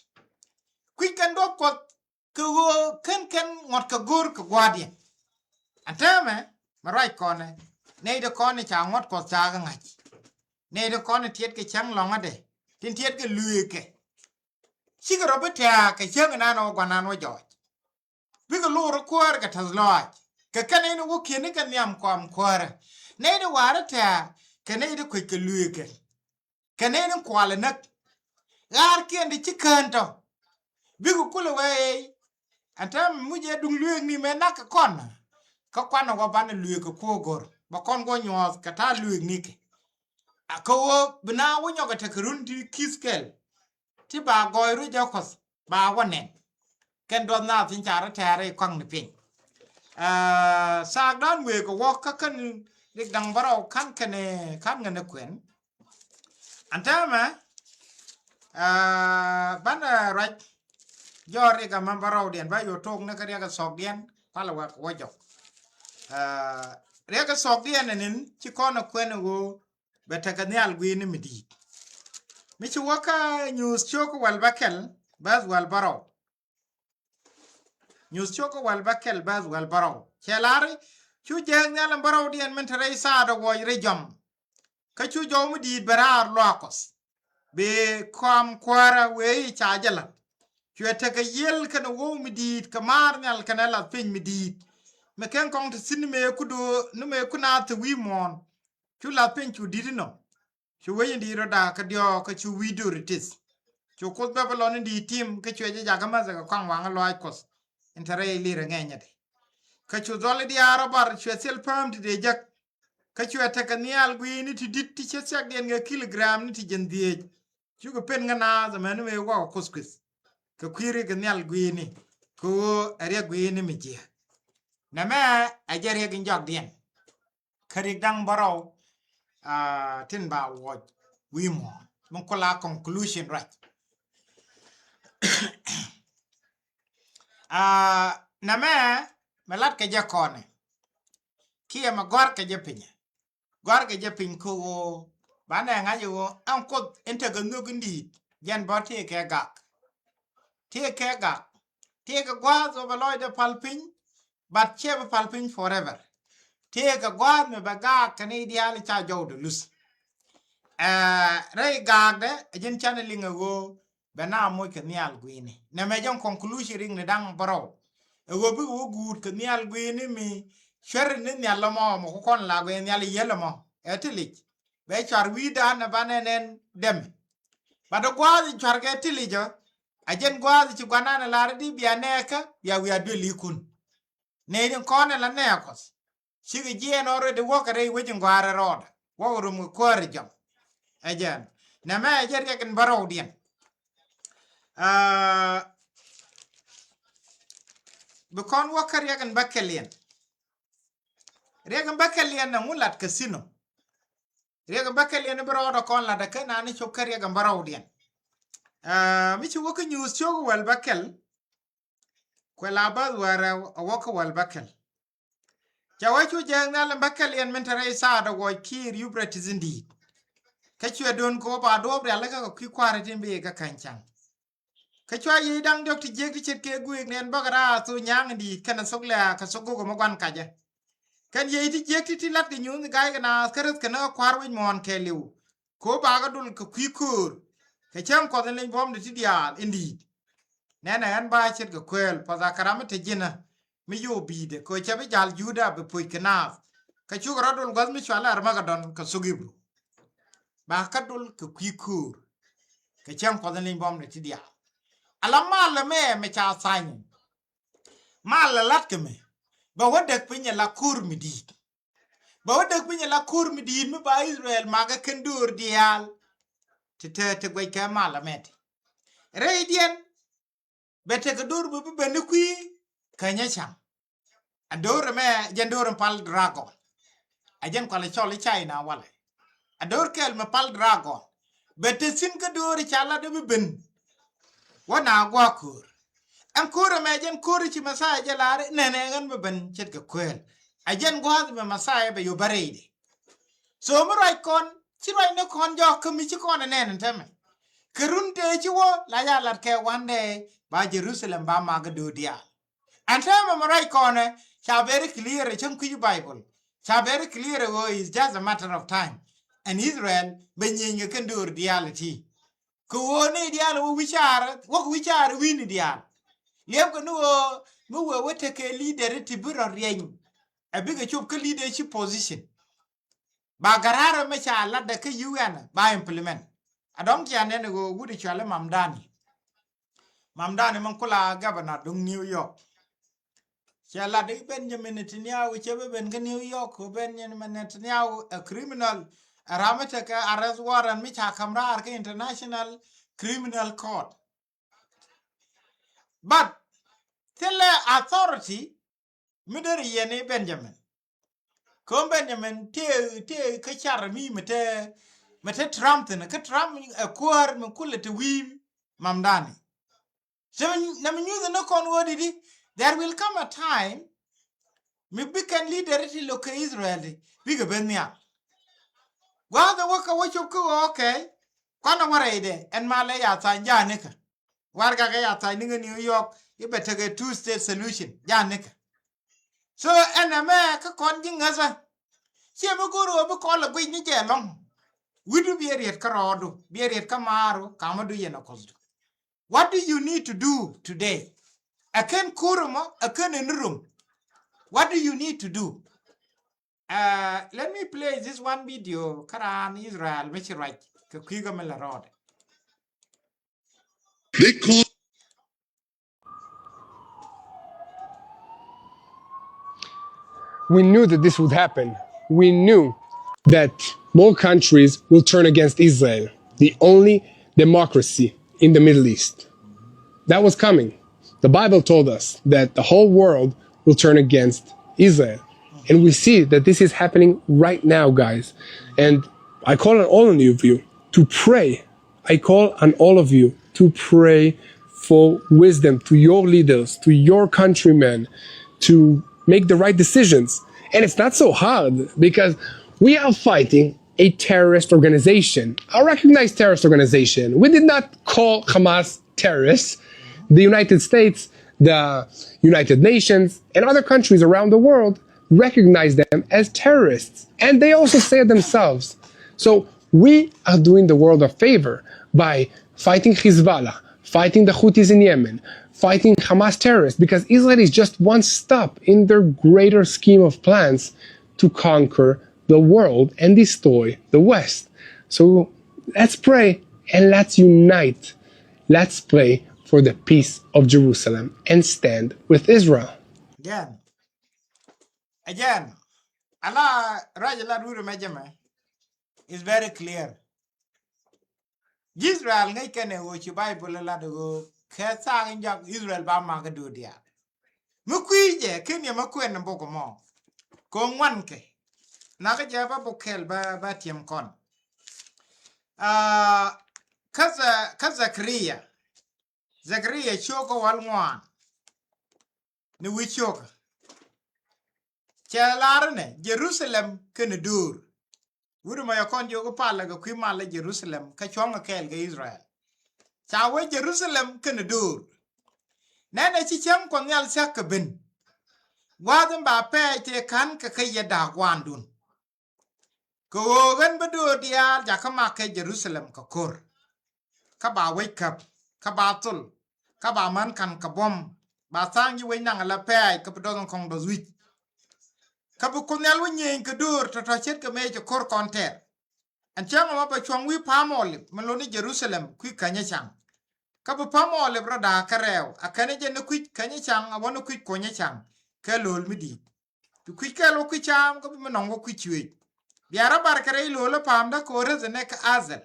Kui̱c kɛn duɔ̱p Kuɔth. Kɛ ɣöö /ken kɛn ŋuɔ̱t kɛ go̱r kɛ gua̱a̱thdiɛn. Ɛn täämɛ mɛ ruac kɔnɛ, nɛy ti kɔn ca ŋuɔ̱t Kuɔth ca kɛ ŋa̱c. Nɛy ti kɔn tiɛt kɛ cäŋ lɔ̱ŋädɛ tin tiɛt kɛ lueekɛ. Cikɛ rɔ bi tɛ̱̈ɛ̱̈ kɛ cäŋ inan ɣöö gua̱nan wä jɔɔc. Bikɛ lo̱r kuäärä kɛ täth lɔaac. Kɛ kɛn in wä kiɛn ni kɛ nhiam kɔam kuäärä. Nɛy ti wa̱a̱rä tɛ̱̈ɛ̱̈ kɛ nɛy ti kuec kɛ lueekɛ. Kɛ nɛy ni kual ɛ näk. Ɣaarkiɛn ti ci kään tɔ̱. Bikɛ kulɛ wee ëë Ɛn täämɛ mi jɛ duŋ lueekni mëë nak kɛ kɔn. Kä kuanɛ wä banɛ lueek kɛ kuɔ̱ go̱r bɛ kɔn guɔ nyuɔ̱th kɛ ta̱a̱ lueekni kɛ. A kä wä bi na wä nyɔk ɛ tekɛ run ti ki̱th kɛl. Ti ba gɔɔy ruec ɛ Kuɔth ba wä nɛn. Kɛn duɔth naath in ca rɔ tɛɛrɛ i̱ kɔaŋni piny. Aa, thaak dan wëë kɛ wä kä kän Rik Da̱ŋ Bärɔw ka̱n kɛnɛ ka̱n kɛnɛ kuɛn. Ɛn täämɛ, aa, banɛ ruac jɔɔr Rik ɛmɛ Bärɔwdiɛn ba yo̱o̱ tok ni kä riɛk ɛ thɔɔkdiɛn kualɛ wek wä jɔk. Aa, riɛk ɛ thɔɔkdiɛn ɛn in ci kɔn ɛ kuɛn ɛ ɣöö bɛ tekɛ nhial gui̱i̱ni mi di̱i̱t. Mi ci wä kä Nyuuth cio̱k wäl bäkɛl bäth wäl bärɔw. Nyuuth cio̱k wäl bäkɛl bäth wäl bärɔw. Cɛ lar i̱ cu jääk nhial in bärɔwdiɛn min te rɛy thaadɛ wuɔc rɛy jɔam. Kä cu jɔw mi di̱i̱t bɛ raar luaak Kuɔth. Bi kɔam kuäärä wëë i̱ ca jɛ la̱t. Cuɛ tekɛ yiël kɛnɛ wow mi di̱i̱t kɛ maar nhial kɛnɛ lath piny mi di̱i̱t. Mi kɛn kɔŋ te thi̱n ni mëë ku do̱o̱ ni mëë ku naath te wi̱i̱ muɔ̱ɔ̱n. Cu lath piny cu di̱t inɔ. Cu wec in di̱i̱t rɔ da̱a̱k kä diɔ̱ɔ̱k kä cu wi̱i̱ do̱ri tith. Cu Kuoth Babilɔn in di̱i̱t tim kä cuɛ jɛ jakä mäthɛ kɛ kɔaŋ waŋä lɔaac Kuɔth. In te rɛy lirɛ ŋɛɛnyädɛ. Kä cu dhɔl in diaal rɔ bar cuɛ thil pääm ti dee jäk. Kä cuɛ tekɛ nhial gui̱i̱ni ti di̱t ti cä thiakdiɛn kɛ kilogram ni ti jiɛn dhieec. Cukɛ pen ŋä naath ɛmɛn mëë wakɔ Kuoth kueth. Kɛ kui̱ riɛk in nhial gui̱i̱ni kɛ ɣöö ɛ riɛk gui̱i̱ni mi jiääk. Nɛmɛ ɛ jɛ riɛk in jɔakdiɛn. Kä Rik Da̱ŋ Bärɔw, aa, tin ba wuɔc wi̱i̱ muɔ̱ɔ̱n. Min kula conclusion ruac. Aa, nɛmɛ mɛ lat kɛ jɛ kɔnɛ. Kiɛ mɛ gɔ̱a̱r kɛ jɛ pinyɛ. Gɔ̱a̱r kɛ jɛ piny kä ɣöö banɛ ŋa̱c ɣöö ɛn Kuoth in tekɛ nhök in di̱i̱t jɛn bä tëëkɛ gak. Tëëkɛ gak. Tëëkɛ gua̱a̱th ɣöö bɛ lɔcdɛ pal piny. But ciɛ bɛ pal piny forever. Tëëkɛ gua̱a̱th mi bɛ gaak kɛ ni diaal ca jɔwdɛ luth. Ɛɛ, rɛy gaakdɛ ɛ ji̱n canɛ liŋ ɛ ɣöö bɛ na moc kɛ nhial gui̱i̱ni. Nɛmɛ jɛn conclusion Rik ni Da̱ŋ Bärɔw. Ɛ ɣöö bikɛ wä guut kɛ nhial gui̱i̱ni mi cuɛr ni nhial lɔmɔ mɔ ku kɔn la gui̱i̱ni nhial yiël lɔmɔ. Ɛ ti lic. Bɛ cuar wi̱i̱dan ɛ banɛ nɛn dɛmɛ. But ɛ gua̱a̱th in cuar kɛ ti lic ɔ. A jɛn gua̱a̱th ci gua̱nan ɛ lar di bia nɛɛkä bia wiaa duël ikun. Nɛy tin kɔn ɛ la nɛɛk Kuɔth. Cikɛ jiɛɛn already wäkɛ rɛy wec in gɔaarɛ rɔɔdɛ. Wäkɛ rum kɛ kuäärɛ jɔm. Ɛ jɛn. Nɛmɛ ɛ jɛ riɛk in bärɔwdiɛn. Aa, bi kɔn wäkɛ riɛk in bäkɛliɛn. Riɛk in bäkɛliɛn ɛŋu lat kɛ thi̱n ɔ. Riɛk in bäkɛliɛn in bi rɔɔdɛ kɔn latdɛ kä nani cop kä riɛk in bärɔwdiɛn. Aa, mi ci wäkɛ Nyuuth cio̱k wäl bäkɛl. Kuɛ la bäth wäl rɛw a wäkɛ wäl bäkɛl. Ca wee cu jääk nhial in bäkɛliɛn min te rɛy thaadɛ wuɔc kiir Euphrates in di̱i̱t. Kä cuɛ do̱n kɛ wä ba duɔ̱ɔ̱p rial ikä kɛ kui̱ kua̱ri tin bi ikä käny ca̱ŋ. Kä cua yiëë da̱ŋ diɔ̱k ti jiäk ti ce̱tkɛ guëëk nɛn bäkɛ raar thok nyaaŋ in di̱i̱t kɛnɛ thok lɛ̈ɛ̈ kɛ thok gök ɛmɛ gua̱n kacä. Kɛn yiëë ti jiäk ti ti la̱t kɛ nyuuth in ga̱a̱c kɛ naath kä reth kɛn ɛ kua̱r wec muɔ̱ɔ̱n kɛɛliw. Kɛ wä bakä dol kɛ kui̱ köör. Kɛ cäŋ Kuɔth in leny buɔ̱mdɛ ti diaal in di̱i̱t. Nɛnɛ ɣän ba ce̱tkɛ kuëël puɔth a kɛ ram mi te ji̱nä. Mi yo̱o̱ bi̱i̱dɛ kɛ ɣöö cɛ bi ja̱l Juda bi puc kɛ naath. Kä cukɛ rɔ dol gua̱th mi cual Armagedon kɛ thok Ibru. Ba kä dol kɛ kui̱ köör. Kɛ cäŋ Kuɔth in leny buɔ̱mdɛ ti diaal. Ala malɛ mɛ mɛ ca tha̱a̱ny. Malɛ la̱t kɛ mɛ. Bɛ wä däk piny ala ko̱r mi di̱i̱t. Bɛ wä däk piny ala ko̱r mi di̱i̱t mi ba Israel makä kɛn döör diaal. Ti te ti guɛc kɛ malɛ mɛ ti. Rɛydiɛn. Bɛ tekɛ do̱r bɛ bi ben ni kui̱ kä nyɛ ca̱ŋ. A do̱r ɛmɛ jɛn do̱r in pal dragon. A jɛn kualɛ cɔl i̱ China walɛ. A do̱r kɛl mɛ pal dragon. Bɛ te thi̱n kä do̱r i̱ ca lat i̱ bi ben. Wä na gua̱a̱k ko̱r. Ɛn ko̱r ɛmɛ jɛn ko̱r i̱ ci Mɛthia jɛ lar i̱ nɛnɛ ɣän bi ben ce̱tkɛ kuëël. A jɛn gua̱a̱th mɛ Mɛthia bɛ yop bä rɛydi. So mi ruac kɔn ci ruac ni kɔn jɔk kä mi ci kɔn ɛ nɛn ɛn tɛmɛ. Kɛ run tëë ci wä la ya lat kɛ one day ba Jerusalem ba mak do̱r diaal. Ɛn tɛmɛ mi ruac kɔn ɛ ca very clear ɛ cäŋ kui̱ Bible. Ca very clear ɛ ɣöö is just a matter of time. Ɛn Israel bɛ nyieny kɛ kɛn do̱r diaal ɛ ti. Kɛ ɣöö ni diaal wä wi̱caar wä wi̱caar wi̱ni diaal. Liɛpkɛ ni ɣöö mi wee wä tekɛ leader ti bi rɔ riɛny. Ɛ bikɛ cop kä leadership position. Ba gara̱rä mɛ ca latdɛ kä U N ba implement. A dɔ̱ŋ cia nɛn ɣöö wut i̱ cuali Mamdani. Mamdani min kula governor duŋ New York. Cɛ lat i̱ Benjamin Netanyahu cɛ bi ben kä New York, ku Benjamin Netanyahu a criminal, a ram mi tekɛ arrest warrant mi ca ka̱m raar kä International Criminal Court. But thilɛ authority mi deri yɛn i̱ Benjamin. Kä Benjamin tëë, tëë kä car mi mi te, mi te Trump thin, kä Trump ɛ kuäär mi kulɛ te wi̱i̱ mamdani. Nɛ mi nyuuth ni kɔn ɣöö di̱t i̱, there will come a time mi bi kɛn leader ti lo̱k kɛ Israel ti bikɛ ben nhial. Gua̱a̱th ɛ wä kɛ wä cop kä ɣöö, okay, kɔn ɛ wä rɛydɛ ɛn malɛ ya tha̱a̱ny ja̱a̱nikä. Warɛgak ɛ ya tha̱a̱ny nikä New York i̱ bɛ tekɛ two state solution ja̱a̱nikä. So ɛn ɛmɛ kä kɔn ji̱ ŋäthä. Ciɛ mi go̱o̱r ɣöö bi kɔn lɛ guic ni jɛ ɛlɔ̱ŋ. Wi̱cdu biɛ riet kä rɔɔdu, biɛ riet kä maaru, kamädu yɛn ɛ kuɔthdu. What do you need to do today? Ɛ kɛn ko̱r ɛmɔ, ɛ kɛn ɛn rum. What do you need to do? Uh, let me play this one video kä raan Israel mi ci ruac kɛ kui̱ kä mi la rɔɔdɛ. They call We knew that this would happen. We knew that more countries will turn against Israel, the only democracy in the Middle East. That was coming. The Bible told us that the whole world will turn against Israel. And we see that this is happening right now, guys. And I call on all of you to pray I call on all of you to pray for wisdom to your leaders, to your countrymen, to make the right decisions. And it's not so hard because we are fighting a terrorist organization, a recognized terrorist organization. We did not call Hamas terrorists. The United States, the United Nations, and other countries around the world recognize them as terrorists. And they also say it themselves. So we are doing the world a favor by fighting Hezbollah, fighting the Houthis in Yemen, fighting Hamas terrorists, because Israel is just one stop in their greater scheme of plans to conquer the world and destroy the West. So let's pray and let's unite. Let's pray for the peace of Jerusalem and stand with Israel. Again, again, ala raj la ruri mejeme is very clear. Israel ŋäc kɛn ɛ ɣöö ci Baibol ɛ lat ɛ ɣöö kɛ thaak in jak Israel ba mak ɛ do̱r diaal. Mi kui̱ jɛ ken yɛ mi kuɛn ni bok ɛmɔ. Kɛ ŋuan kɛ. Nakä jɛ ba bok kɛl ba, ba tiɛm kɔn. Ah, kä Za-, kä Zakaria. Zakaria cio̱k kä wäl ŋuan. Ni wi̱c cio̱kä. Cɛ lar inɛ Jerusalem kɛnɛ do̱r. Wut ɛmɔ yɛ kɔn jiök i̱ palɛ kɛ kui̱ malɛ Jerusalem kä cuɔ̱ŋ kɛ kɛɛl kɛ Israel. Ca wee Jerusalem kɛnɛ do̱r. Nɛnɛ ci cäŋ Kuɔth Nhial thia̱k kɛ ben. Gua̱a̱th in ba pɛɛc tëë ka̱n kɛ kä yɛ da̱a̱k gua̱a̱ndun. Kɛ ɣöö ɣän bä do̱r diaal jakä mak kɛ Jerusalem kɛ ko̱r. Kä ba wec käp, kä ba thol, kä ba män ka̱n kɛ buɔ̱m, ba tha̱a̱ŋ ji̱ wec naŋ ala pɛ̈ɛ̈c kä bi dɔth in kɔŋ dɔth wi̱c. Kä bi Kuoth Nhial wä nyiëëny kɛ do̱r tɔ̱tɔ̱ ce̱tkɛ mëë cɛ ko̱r kɔn tɛr. Ɛn cäŋ ɛmɔ bɛ cuɔ̱ŋ wi̱i̱ pa̱a̱m Olip mi lot ni Jerusalem kui̱ känyä ca̱ŋ. Kä bi pa̱a̱m Olip rɔ da̱a̱k kärɛw, a kɛn jɛ ni kui̱ känyä ca̱ŋ, a wä ni kui̱ kuɔnyä ca̱ŋ, kɛ lo̱l mi di̱i̱t. Bi kui̱c kɛl wä kui̱ ca̱a̱m kä bi mi nɔŋ wä kui̱ cuëëc. Bia rɔ bar kɛ rɛy lo̱l ɛ pa̱a̱mdä kɛ ɣöö räth ɛ nɛk kä Azel.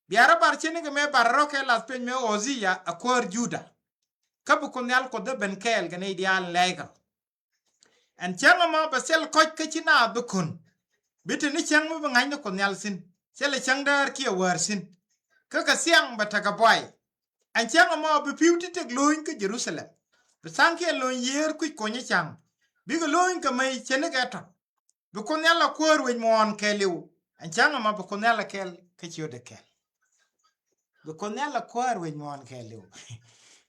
Bia rɔ bar cini kɛ mëë bar rɔ kɛ lath piny mëë Ɣɔthia a kuäär Juda. Kä bi Kuoth Nhial Kuoth dee ben kɛɛl kɛ nɛy diaal lɛɛkä. Ɛn cäŋ ɛmɔ bɛ thil kɔc kä ci naath bi kön. Bi te ni cäŋ mi bi ŋa̱cni Kuoth Nhial thi̱n. Thilɛ cäŋ däär kiɛ wäär thi̱n. Kä kɛ thiaŋ bɛ tekɛ buay. Ɛn cäŋ ɛmɔ bi pi̱w ti tëk lo̱ny kä Jerusalem. Bi tha̱a̱ŋkiɛn lo̱ny yiëër kui̱c kuɔnyä ca̱ŋ. Bikɛ lo̱ny kɛ mec cɛ nikɛ tɔ̱. Bi Kuoth Nhial la kuäär wec muɔ̱ɔ̱n kɛɛliw. Ɛn cäŋ ɛmɔ bi Kuoth Nhial la kɛɛl kä ciötdɛ kɛɛl. Bi Kuoth Nhial la kuäär wec muɔ̱ɔ̱n kɛɛliw.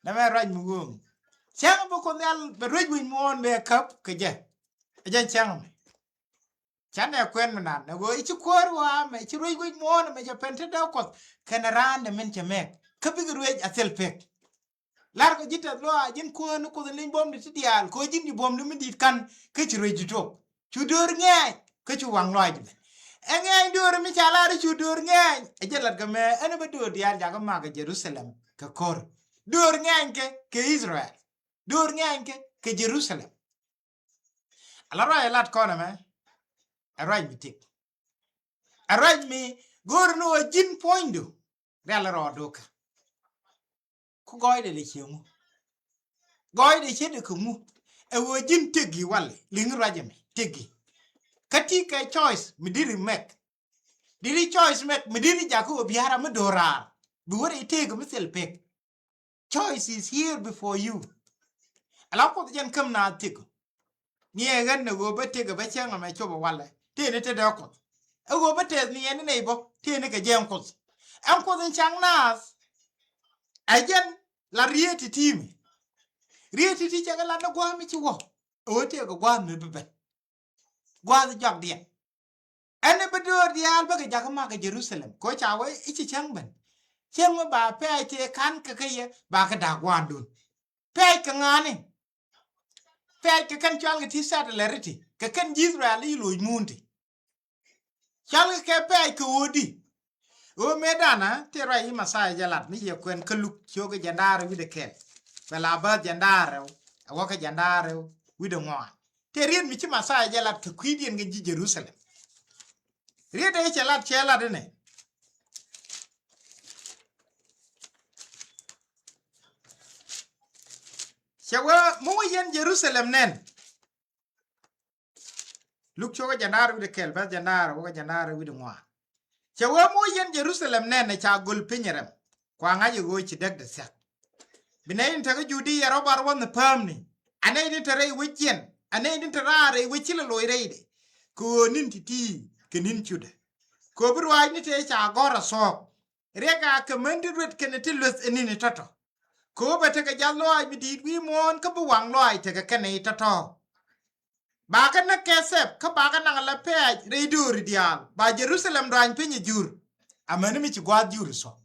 Nɛmɛ ruac mi ɣööŋ. Cäŋ bi Kuoth Nhial bɛ ruec wec muɔ̱ɔ̱n bɛ käp kɛ jɛ. Ɛ jɛn cäŋ ɛmɛ. Canɛ kuɛn mi nan ɛ ɣöö i̱ ci kuäär wa̱a̱ mɛ ci ruec wec muɔ̱ɔ̱n ɛmɛ cɛ pɛn te dee Kuɔth kɛnɛ raan dɛ min cɛ mɛk. Kä bikɛ ruec a thil pek. Lar kɛ ji̱ tɛth luaa ji̱n kuäär ni Kuoth in leny buɔ̱mdi ti diaal kɛ ɣöö ji̱n ji̱ buɔ̱mdi mi di̱i̱t ka̱n kä ci ruec ji̱ tok. Cu döör ŋɛɛny kä cu waŋ lɔaacdi ben. Ɛ ŋɛɛny döör mi ca lar i̱ cu döör ŋɛɛny ɛ jɛ lat kɛ mɛ ɛn bä döör diaal jakä mak kɛ Jerusalem kɛ ko̱r. Döör ŋɛɛny kɛ kɛ Israel. Döör ŋɛɛny kɛ kɛ Jerusalem. Ala ruac ɛ lat kɔn ɛmɛ. Ɛ ruac mi tëk. Ɛ ruac mi go̱o̱r ni ɣöö ji̱n puɔ̱nydu rial rɔɔdu kä. Ku gɔɔydɛ lɛ cieŋ ŋu? Gɔɔydɛ cieŋ kɛ ŋu? Ɛ ɣöö ji̱n tëk gi̱ walɛ liŋ ruac ɛmɛ tëk gi̱. Kä ti kɛ choice mi diri mɛk. Diri choice mɛk mi diri jakä ɣöö bia̱a̱ra mi do̱raar bi wä rɛy tëk mi thil pek. Choice is here before you. Ala Kuoth jɛn käm naath tëk. Ni ɛ ɣän ɛ ɣöö bä tëk ɛ bä cäŋ ɛmɛ cop ɛ walɛ tëëni te dee Kuoth. Ɛ ɣöö bä tɛth ni ɛn ni nɛy bä tëëni kɛ jɛɛŋ Kuoth. Ɛn Kuoth in cak naath. Ɛ jɛn la riet ti ti̱i̱mi. Riet ti ti cɛ kɛ lat ni gua̱a̱th mi ci wä. Ɛ ɣöö tëëk ɛ gua̱a̱th mi bi ben. Gua̱a̱th jɔakdiɛn. Ɛn i̱ bi döör diaal bä kɛ jakä mak kɛ Jerusalem kɛ ɣöö ca wee i̱ ci cäŋ ben. Cäŋ mi ba pɛɛc tëë ka̱n kɛ kä yɛ ba kɛ da̱a̱k gua̱a̱ndun. Pɛɛc kɛ ŋa̱a̱ni. Pɛɛc kɛ kɛn cɔal kɛ ti satellite ti kɛ kɛn ji̱ Israel i̱ loc muun ti. Cɔal kɛ kɛ pɛɛc kɛ ɣöödi. Ɣöö mëëdan ɛ tëë ruac i̱ Mɛthia jɛ lat mi yɛ kuɛn kä Luk cio̱k kɛ jɛndaar wi̱cdɛ kɛl. Bɛ la bäth jɛndaar rɛw ɛ wä kɛ jɛndaar rɛw wi̱cdɛ ŋuan. Tëë riet mi ci Mɛthia jɛ lat kɛ kui̱diɛn kɛ ji̱ Jerusalem. Riet ëë cɛ lat cɛ lat inɛ. Cɛ wee mi wä yɛn Jerusalem nɛn. Luk cio̱k kɛ jɛndaar wi̱cdɛ kɛl bäth jɛndaar wä kɛ jɛndaar wi̱cdɛ ŋuan. Cɛ wee mi wä yɛn Jerusalem nɛn ɛ ca go̱l piny rɛm. Kua ŋa̱c ɛ ɣöö ci däk dɛ thia̱k. Bi nɛy tin te kä Judia rɔ bar wä ni päämni. A nɛy tin te rɛy wec jiɛn. A nɛy tin te raar rɛy wec ci lɛ loc rɛydɛ. Kɛ ɣöö ni̱n ti̱ti̱ kɛ ni̱n cutdɛ. Kɛ ɣöö bi ruaacni tëë ca gɔ̱r a thuɔ̱k. Riɛk a kɛ män ti ruet kɛnɛ ti lueth ɛ ni̱ni tɔ̱tɔ̱. Kɛ ɣöö bɛ tekɛ jath lɔaac mi di̱i̱t wi̱i̱ muɔ̱ɔ̱n kä bi waŋ lɔaac tekɛ kɛnɛ i̱ tɔ̱tɔ̱. Bakɛ näk kɛ thɛp kä bakɛ naŋ la pɛɛc rɛy dööri diaal ba Jerusalem duany piny ɛ jur. Amäni mi ci gua̱a̱th jur ɛ thuɔ̱k.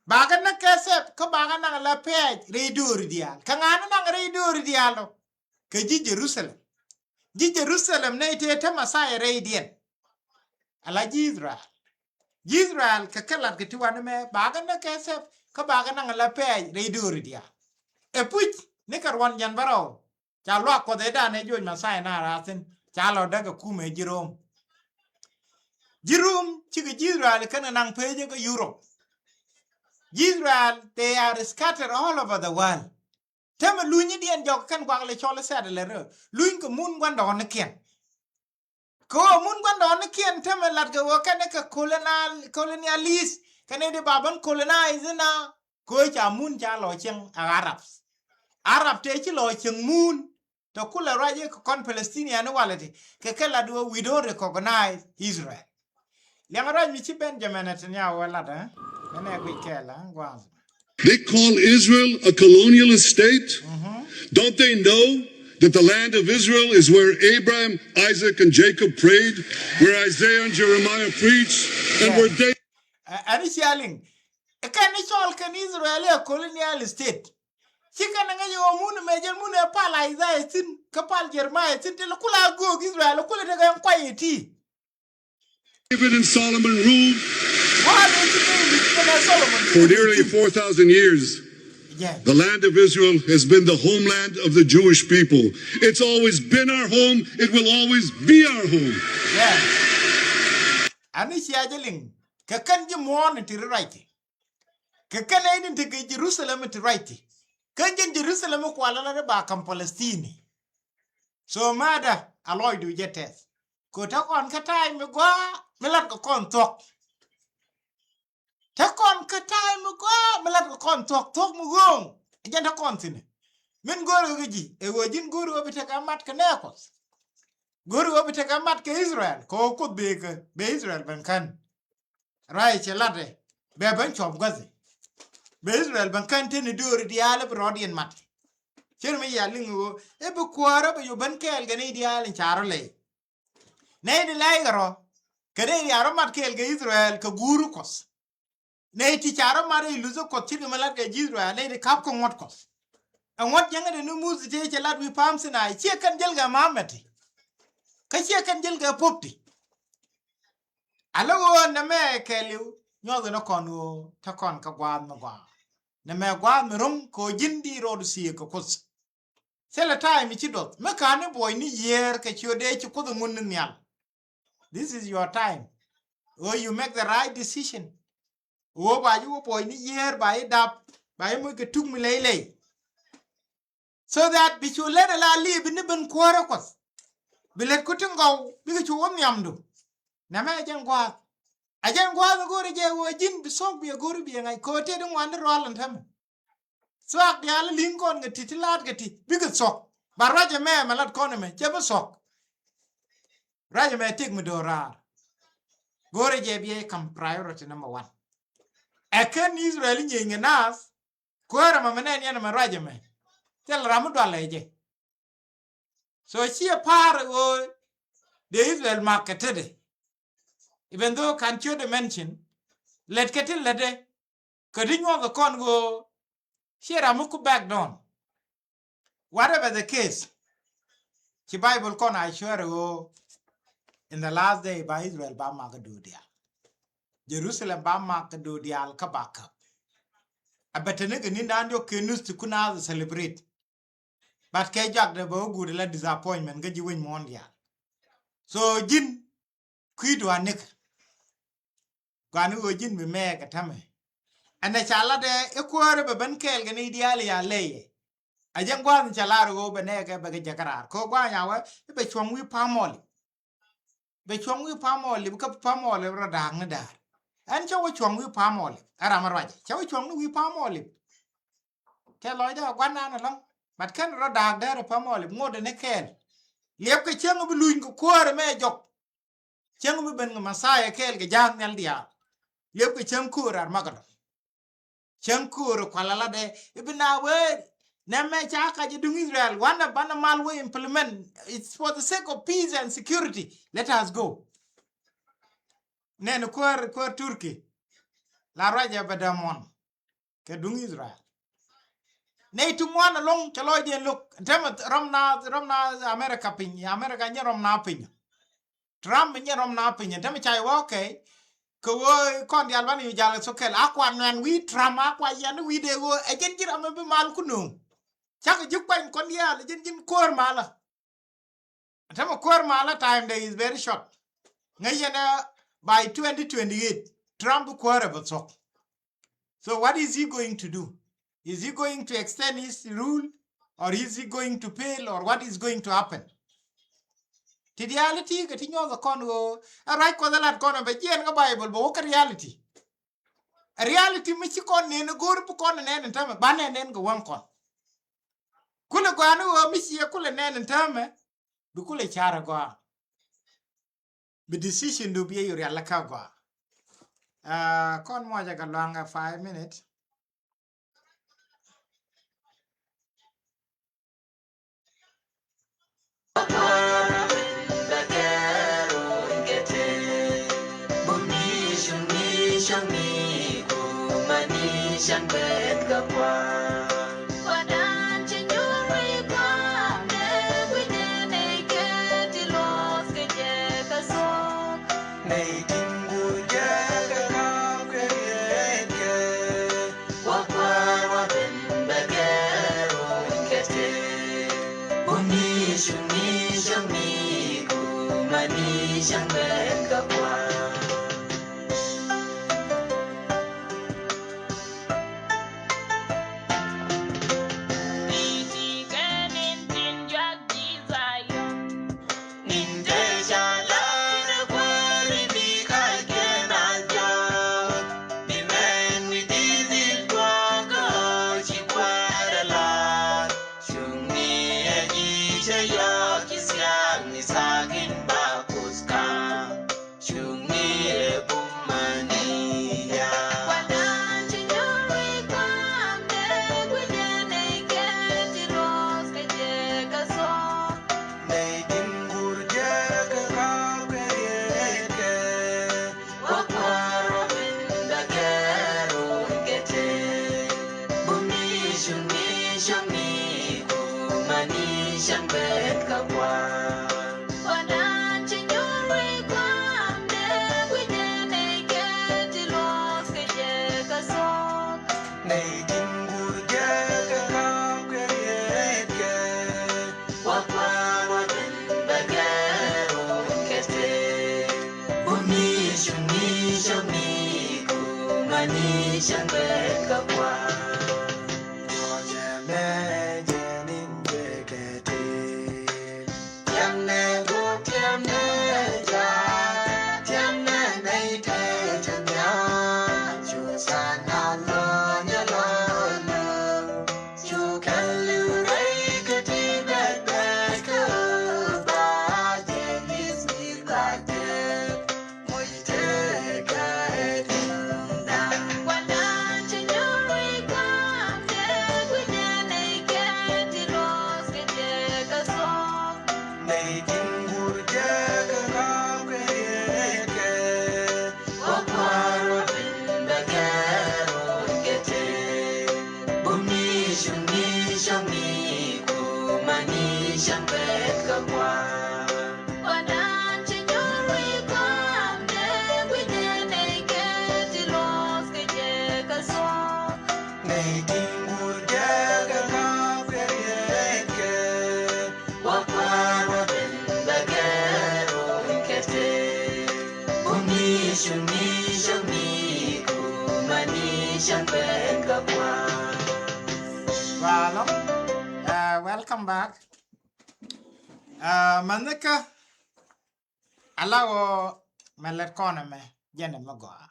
Bakɛ näk kɛ thɛp kä bakɛ naŋ la pɛɛc rɛy dööri diaal. Kɛ ŋa̱n naŋ rɛy dööri diaal ɔ? Kɛ ji̱ Jerusalem. Ji̱ Jerusalem nɛy tëë te Mɛthia rɛydiɛn. Ala ji̱ Israel. Ji̱ Israel kɛ kɛ lat kɛ ti wanɛ mɛ bakɛ näk kɛ thɛp kä bakɛ naŋ la pɛɛc rɛy dööri diaal. Ɛ puc ni kɛ ruɔ̱n jɛn bärɔw. Ca luak Kuɔth ëëdan ëë joc Mɛthia na raathin ca lɔ däk ɛ kumɛ ji̱ Rom. Ji̱ Rom cikɛ ji̱ Israel kɛn kɛ naŋ pecä kä Europe. Ji̱ Israel, they are scattered all over the world. Tämɛ lunydiɛn jɔk kɛn guak lɛ cɔl i̱ satellite rɛ luny kɛ mun gua̱ndɔɔŋnikiɛn. Kɛ ɣöö mun gua̱ndɔɔŋnikiɛn tämɛ lat kɛ ɣöö kɛn kɛ colonial, colonialist kɛn i̱ di ba ben colonize inɔ. Kɛ ɣöö ca mun ca lɔ cieŋ ɛ Arabs. Arab tëë ci lɔ cieŋ mun. Tɔ kulɛ ruac i̱ kɛ kɔn Palestinian i̱ walɛ ti kɛ kɛ lat ɣöö we don't recognize Israel. Liɛŋ ruac mi ci Benjamin Netanyahu ɛ lat ɛ mɛn ɛ guic kɛɛl ɛ gua̱a̱th. They call Israel a colonialist state. Don't they know that the land of Israel is where Abraham, Isaac, and Jacob prayed, where Isaiah and Jeremiah preached, and where David? Ɛn i̱ cia liŋ ɛ kɛn i̱ cɔl kɛn Israel ɛ colonial state. Ci kɛn ɛ ŋäc ɛ ɣöö mun ɛ mɛ jɛn mun ɛ pal Isaiah thi̱n kä pal Jeremiah thi̱n ti lɛ kula göök Israel kula tekɛ ɛn kuay ɛ ti. David and Solomon ruled for nearly four thousand years. The land of Israel has been the homeland of the Jewish people. It's always been our home. It will always be our home. Ani cia jɛ liŋ kɛ kɛn ji̱ muɔ̱ɔ̱n ti ri ruac ti. Kɛ kɛn ɛ ni ti kɛ Jerusalem ti ruac ti. Kɛn ji̱n Jerusalem kualɛ la ri ba ka̱m Palestine. So mada a lɔcdu jɛ tɛth. Kɛ tä kɔn kä ta̱a̱ mi gɔaa mi lat kɛ kɔn thuɔ̱k. Tä kɔn kä ta̱a̱ mi gɔaa mi lat kɛ kɔn thuɔ̱k thuɔ̱k mi ɣööŋ. Ɛ jɛn tä kɔn thi̱n. Min go̱o̱r ɣä kä ji̱ ɛ ɣöö ji̱n go̱o̱r ɣä bi tekɛ mat kɛ nɛɛkuɔth. Go̱o̱r ɣä bi tekɛ mat kɛ Israel kɛ ɣöö Kuoth bëë kɛ bëë Israel ben kän. Ruac cɛ latdɛ bɛ ben cuɔp gua̱thi. Bɛ Israel ben kän teni dööri diaal i̱ bi rɔɔdiɛn mat. Cir mi yia liŋ ɣöö i̱ bi kuäärä bɛ yop ben kɛɛl kɛ nɛy diaal in ca rɔ lɛy. Nɛy di lɛy kɛ rɔ kɛ nɛy di a rɔ mat kɛɛl kɛ Israel kɛ guuri Kuɔth. Nɛy ti ca rɔ mat rɛy luthä Kuɔth cir kɛ mi lat kɛ ji̱ Israel nɛy di ka̱p kɛ ŋuɔ̱t Kuɔth. Ɛ ŋuɔ̱t jiäŋä dee ni Muthɛ tëë cɛ lat wi̱i̱ pa̱a̱m Thinai ciɛ kɛn jäl kɛ ma̱a̱mɛ ti. Kä ciɛ kɛn jäl kɛ pop ti. A lä ɣöö nɛmɛ kɛɛliw nyuɔth in ɛ kɔn ɣöö te kɔn kä gua̱a̱th mi gɔaa. Nɛmɛ gua̱a̱th mi ro̱ŋ kɛ ɣöö ji̱n di rɔɔdu thiëëk kɛ Kuoth. Thilɛ time mi ci duɔth mi ka̱n ni buɔyni yiëër kɛ ciötdɛ ci Kuoth ŋun ni nhial. This is your time. Ɣöö you make the right decision. Ɣöö ba ji̱ wä buɔyni yiëër, ba ji̱ dap, ba ji̱ moc kɛ tuk mi ley ley. So that bi cu lät ala liip ni ben kuäärä Kuɔth. Bi lät ku ti ŋɔw bikɛ cu wä nhiamdu. Nɛmɛ ɛ jɛn gua̱a̱th. Ɛ jɛn gua̱a̱th ɛ go̱o̱rɛ jɛ ɣöö ji̱n bi thuɔ̱k bi ɛ go̱o̱ri bi ɛ ŋa̱c kɛ ɣöö tëë di ŋuan di rual ɛn täämɛ. Thuaak diaal li̱ŋ kɔn kɛ ti ti laat kɛ ti bikɛ thuɔ̱k. Ba ruac ɛmɛ mɛ lat kɔn ɛmɛ cɛ bi thuɔ̱k. Ruac ɛmɛ tëk mi do̱raar. Go̱o̱rɛ jɛ bi ɛ kam priority number one. Ɛ kɛn Israel inyieeny kɛ naath. Kuäärä mɛ mɛ nɛn yɛn mɛ ruac ɛmɛ. Thil ram mi dualɛ jɛ. So ciɛ pa̱a̱r ɣöö dee Israel mak kɛ tetdɛ. Even though kan ciötdɛ mention, lät kɛ ti lätdɛ kɛ ti nyuɔth kɔn ɣöö ciɛ ram mi ku back down. Whatever the case, ci Bible kɔn a cuɛɛr ɣöö in the last day ba Israel ba mak kɛ do̱r diaal. Jerusalem ba mak kɛ do̱r diaal kä ba käp. A bɛ te ni kɛ ni̱n da̱a̱n diɔ̱k kɛ nuth ti kun a celebrate. But kɛ juakdɛ bɛ wä guut ala disappointment kä ji̱ wec muɔ̱ɔ̱n diaal. So ji̱n kui̱du a nikɛ. Guani ɣöö ji̱n bi mɛɛk ɛ tämɛ. Ɛn ɛ ca latdɛ i̱ kuäärä bɛ ben kɛɛl kɛ ni diaal ya lɛyɛ. A jɛn gua̱a̱th in ca lar ɣöö bɛ nɛɛkɛ bɛ kɛ jɛ kä raar kɛ ɣöö gua̱a̱th in ca wee i̱ bɛ cuɔ̱ŋ wi̱i̱ palm olive. Bɛ cuɔ̱ŋ wi̱i̱ palm olive kä palm olive rɔ da̱a̱k ni da̱a̱r. Ɛn cä wä cuɔ̱ŋ wi̱i̱ palm olive ɛ ram ɛ ruacɛ cä wä cuɔ̱ŋ ni wi̱i̱ palm olive. Kɛ lɔcdä ɛ gua̱n naan ɛlɔ̱ŋ. But kɛn rɔ da̱a̱k däär ɛ palm olive ŋot ɛn ɛ kɛɛl. Liɛpkɛ cäŋ bi luny kɛ kuäärä mɛ jɔk. Cäŋ mi ben kɛ Messiah kɛɛl kɛ ja̱a̱k nhial diaal. Liɛpkɛ cäŋ köör Armageddon. Cäŋ köör kual alatdɛ i̱ bi na wee. Nɛmɛ ca kac i̱ duŋ Israel wanɛ banɛ mal wee implement. It's for the sake of peace and security. Let us go. Nɛn kuäär kuäär Turkey. La ruacɛ bɛ dämuɔn kɛ duŋ Israel. Nɛy ti muɔ̱ɔ̱n ɛlɔ̱ŋ cɛ lɔcdiɛn lo̱k. Tɛmɛ rɔm na rɔm na America piny, America nyɛ rɔm na piny. Trump nyɛ rɔm na piny. Tɛmɛ ca yɛ wä okay. Kɛ ɣöö kɔn diaal banɛ yu jal kɛ thok kɛl a kua nuɛn wi̱i̱ Trump a kua yɛn wi̱i̱ dee ɣöö ɛ jɛn ji̱ ram mi bi mal ku nööŋ. Cakɛ ji̱ kuany kɔn diaal ɛ jɛn ji̱n kuäär malä. Tɛmɛ kuäär malä time day is very short. Ŋäc yɛn ɛ by twenty twenty-eight Trump bi kuäärɛ bɛ thok. So what is he going to do? Is he going to extend his rule or is he going to fail or what is going to happen? Ti reality kɛ ti nyuɔth kɔn ɣöö ɛ ruac Kuɔth ɛ lat kɔn ɛ bɛ jiɛn kä Bible bɛ wä kä reality. Ɛ reality mi ci kɔn nɛn ɛ go̱o̱r bi kɔn ɛ nɛn ɛ tämɛ banɛ nɛn kɛ wäŋ kɔn. Kulɛ gɔaa ni ɣöö mi ciɛ kulɛ nɛn in täämɛ bi kulɛ car ɛ gɔaa. Bi decision du bi yɛ yu rial kä gɔaa. Ah, kɔn muɔcɛ kɛ luaŋ ɛ five minute. Walɔ, uh, welcome back. Uh, manhnikä ala ɣöö mɛ lät kɔn ɛmɛ jɛn ɛ mi gɔaa.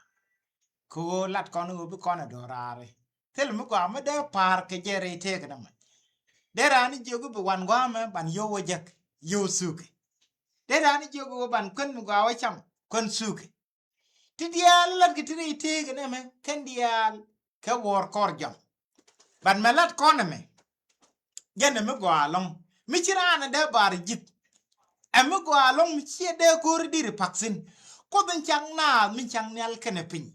Kɛ ɣöö lat kɔn ɣöö bi kɔn ɛ do̱raari. Thil mi gɔaa mi dee pa̱a̱r kɛ jɛ rɛy tëëk nɛmɛ. Dee raan jiök bi wan gɔaa mɛ ban yio̱w wä jek, yio̱w thuki. Dee raan jiök ɣöö ban kuän mi gɔaa wä cam, kuän thuki. Ti diaal lat kɛ ti rɛy tëëk nɛmɛ kɛn diaal kɛ wuɔ̱ɔ̱r kɔr jɔm. Ban mɛ lat kɔn ɛmɛ jɛn ɛ mi gɔaa ɛlɔ̱ŋ mi ci raan ɛ dee bar ji̱th. Ɛ mi gɔaa ɛlɔ̱ŋ mi ciɛ dee go̱o̱ri di̱t ɛ pak thi̱n. Kuoth in cak naath mi cak nhial kɛnɛ piny.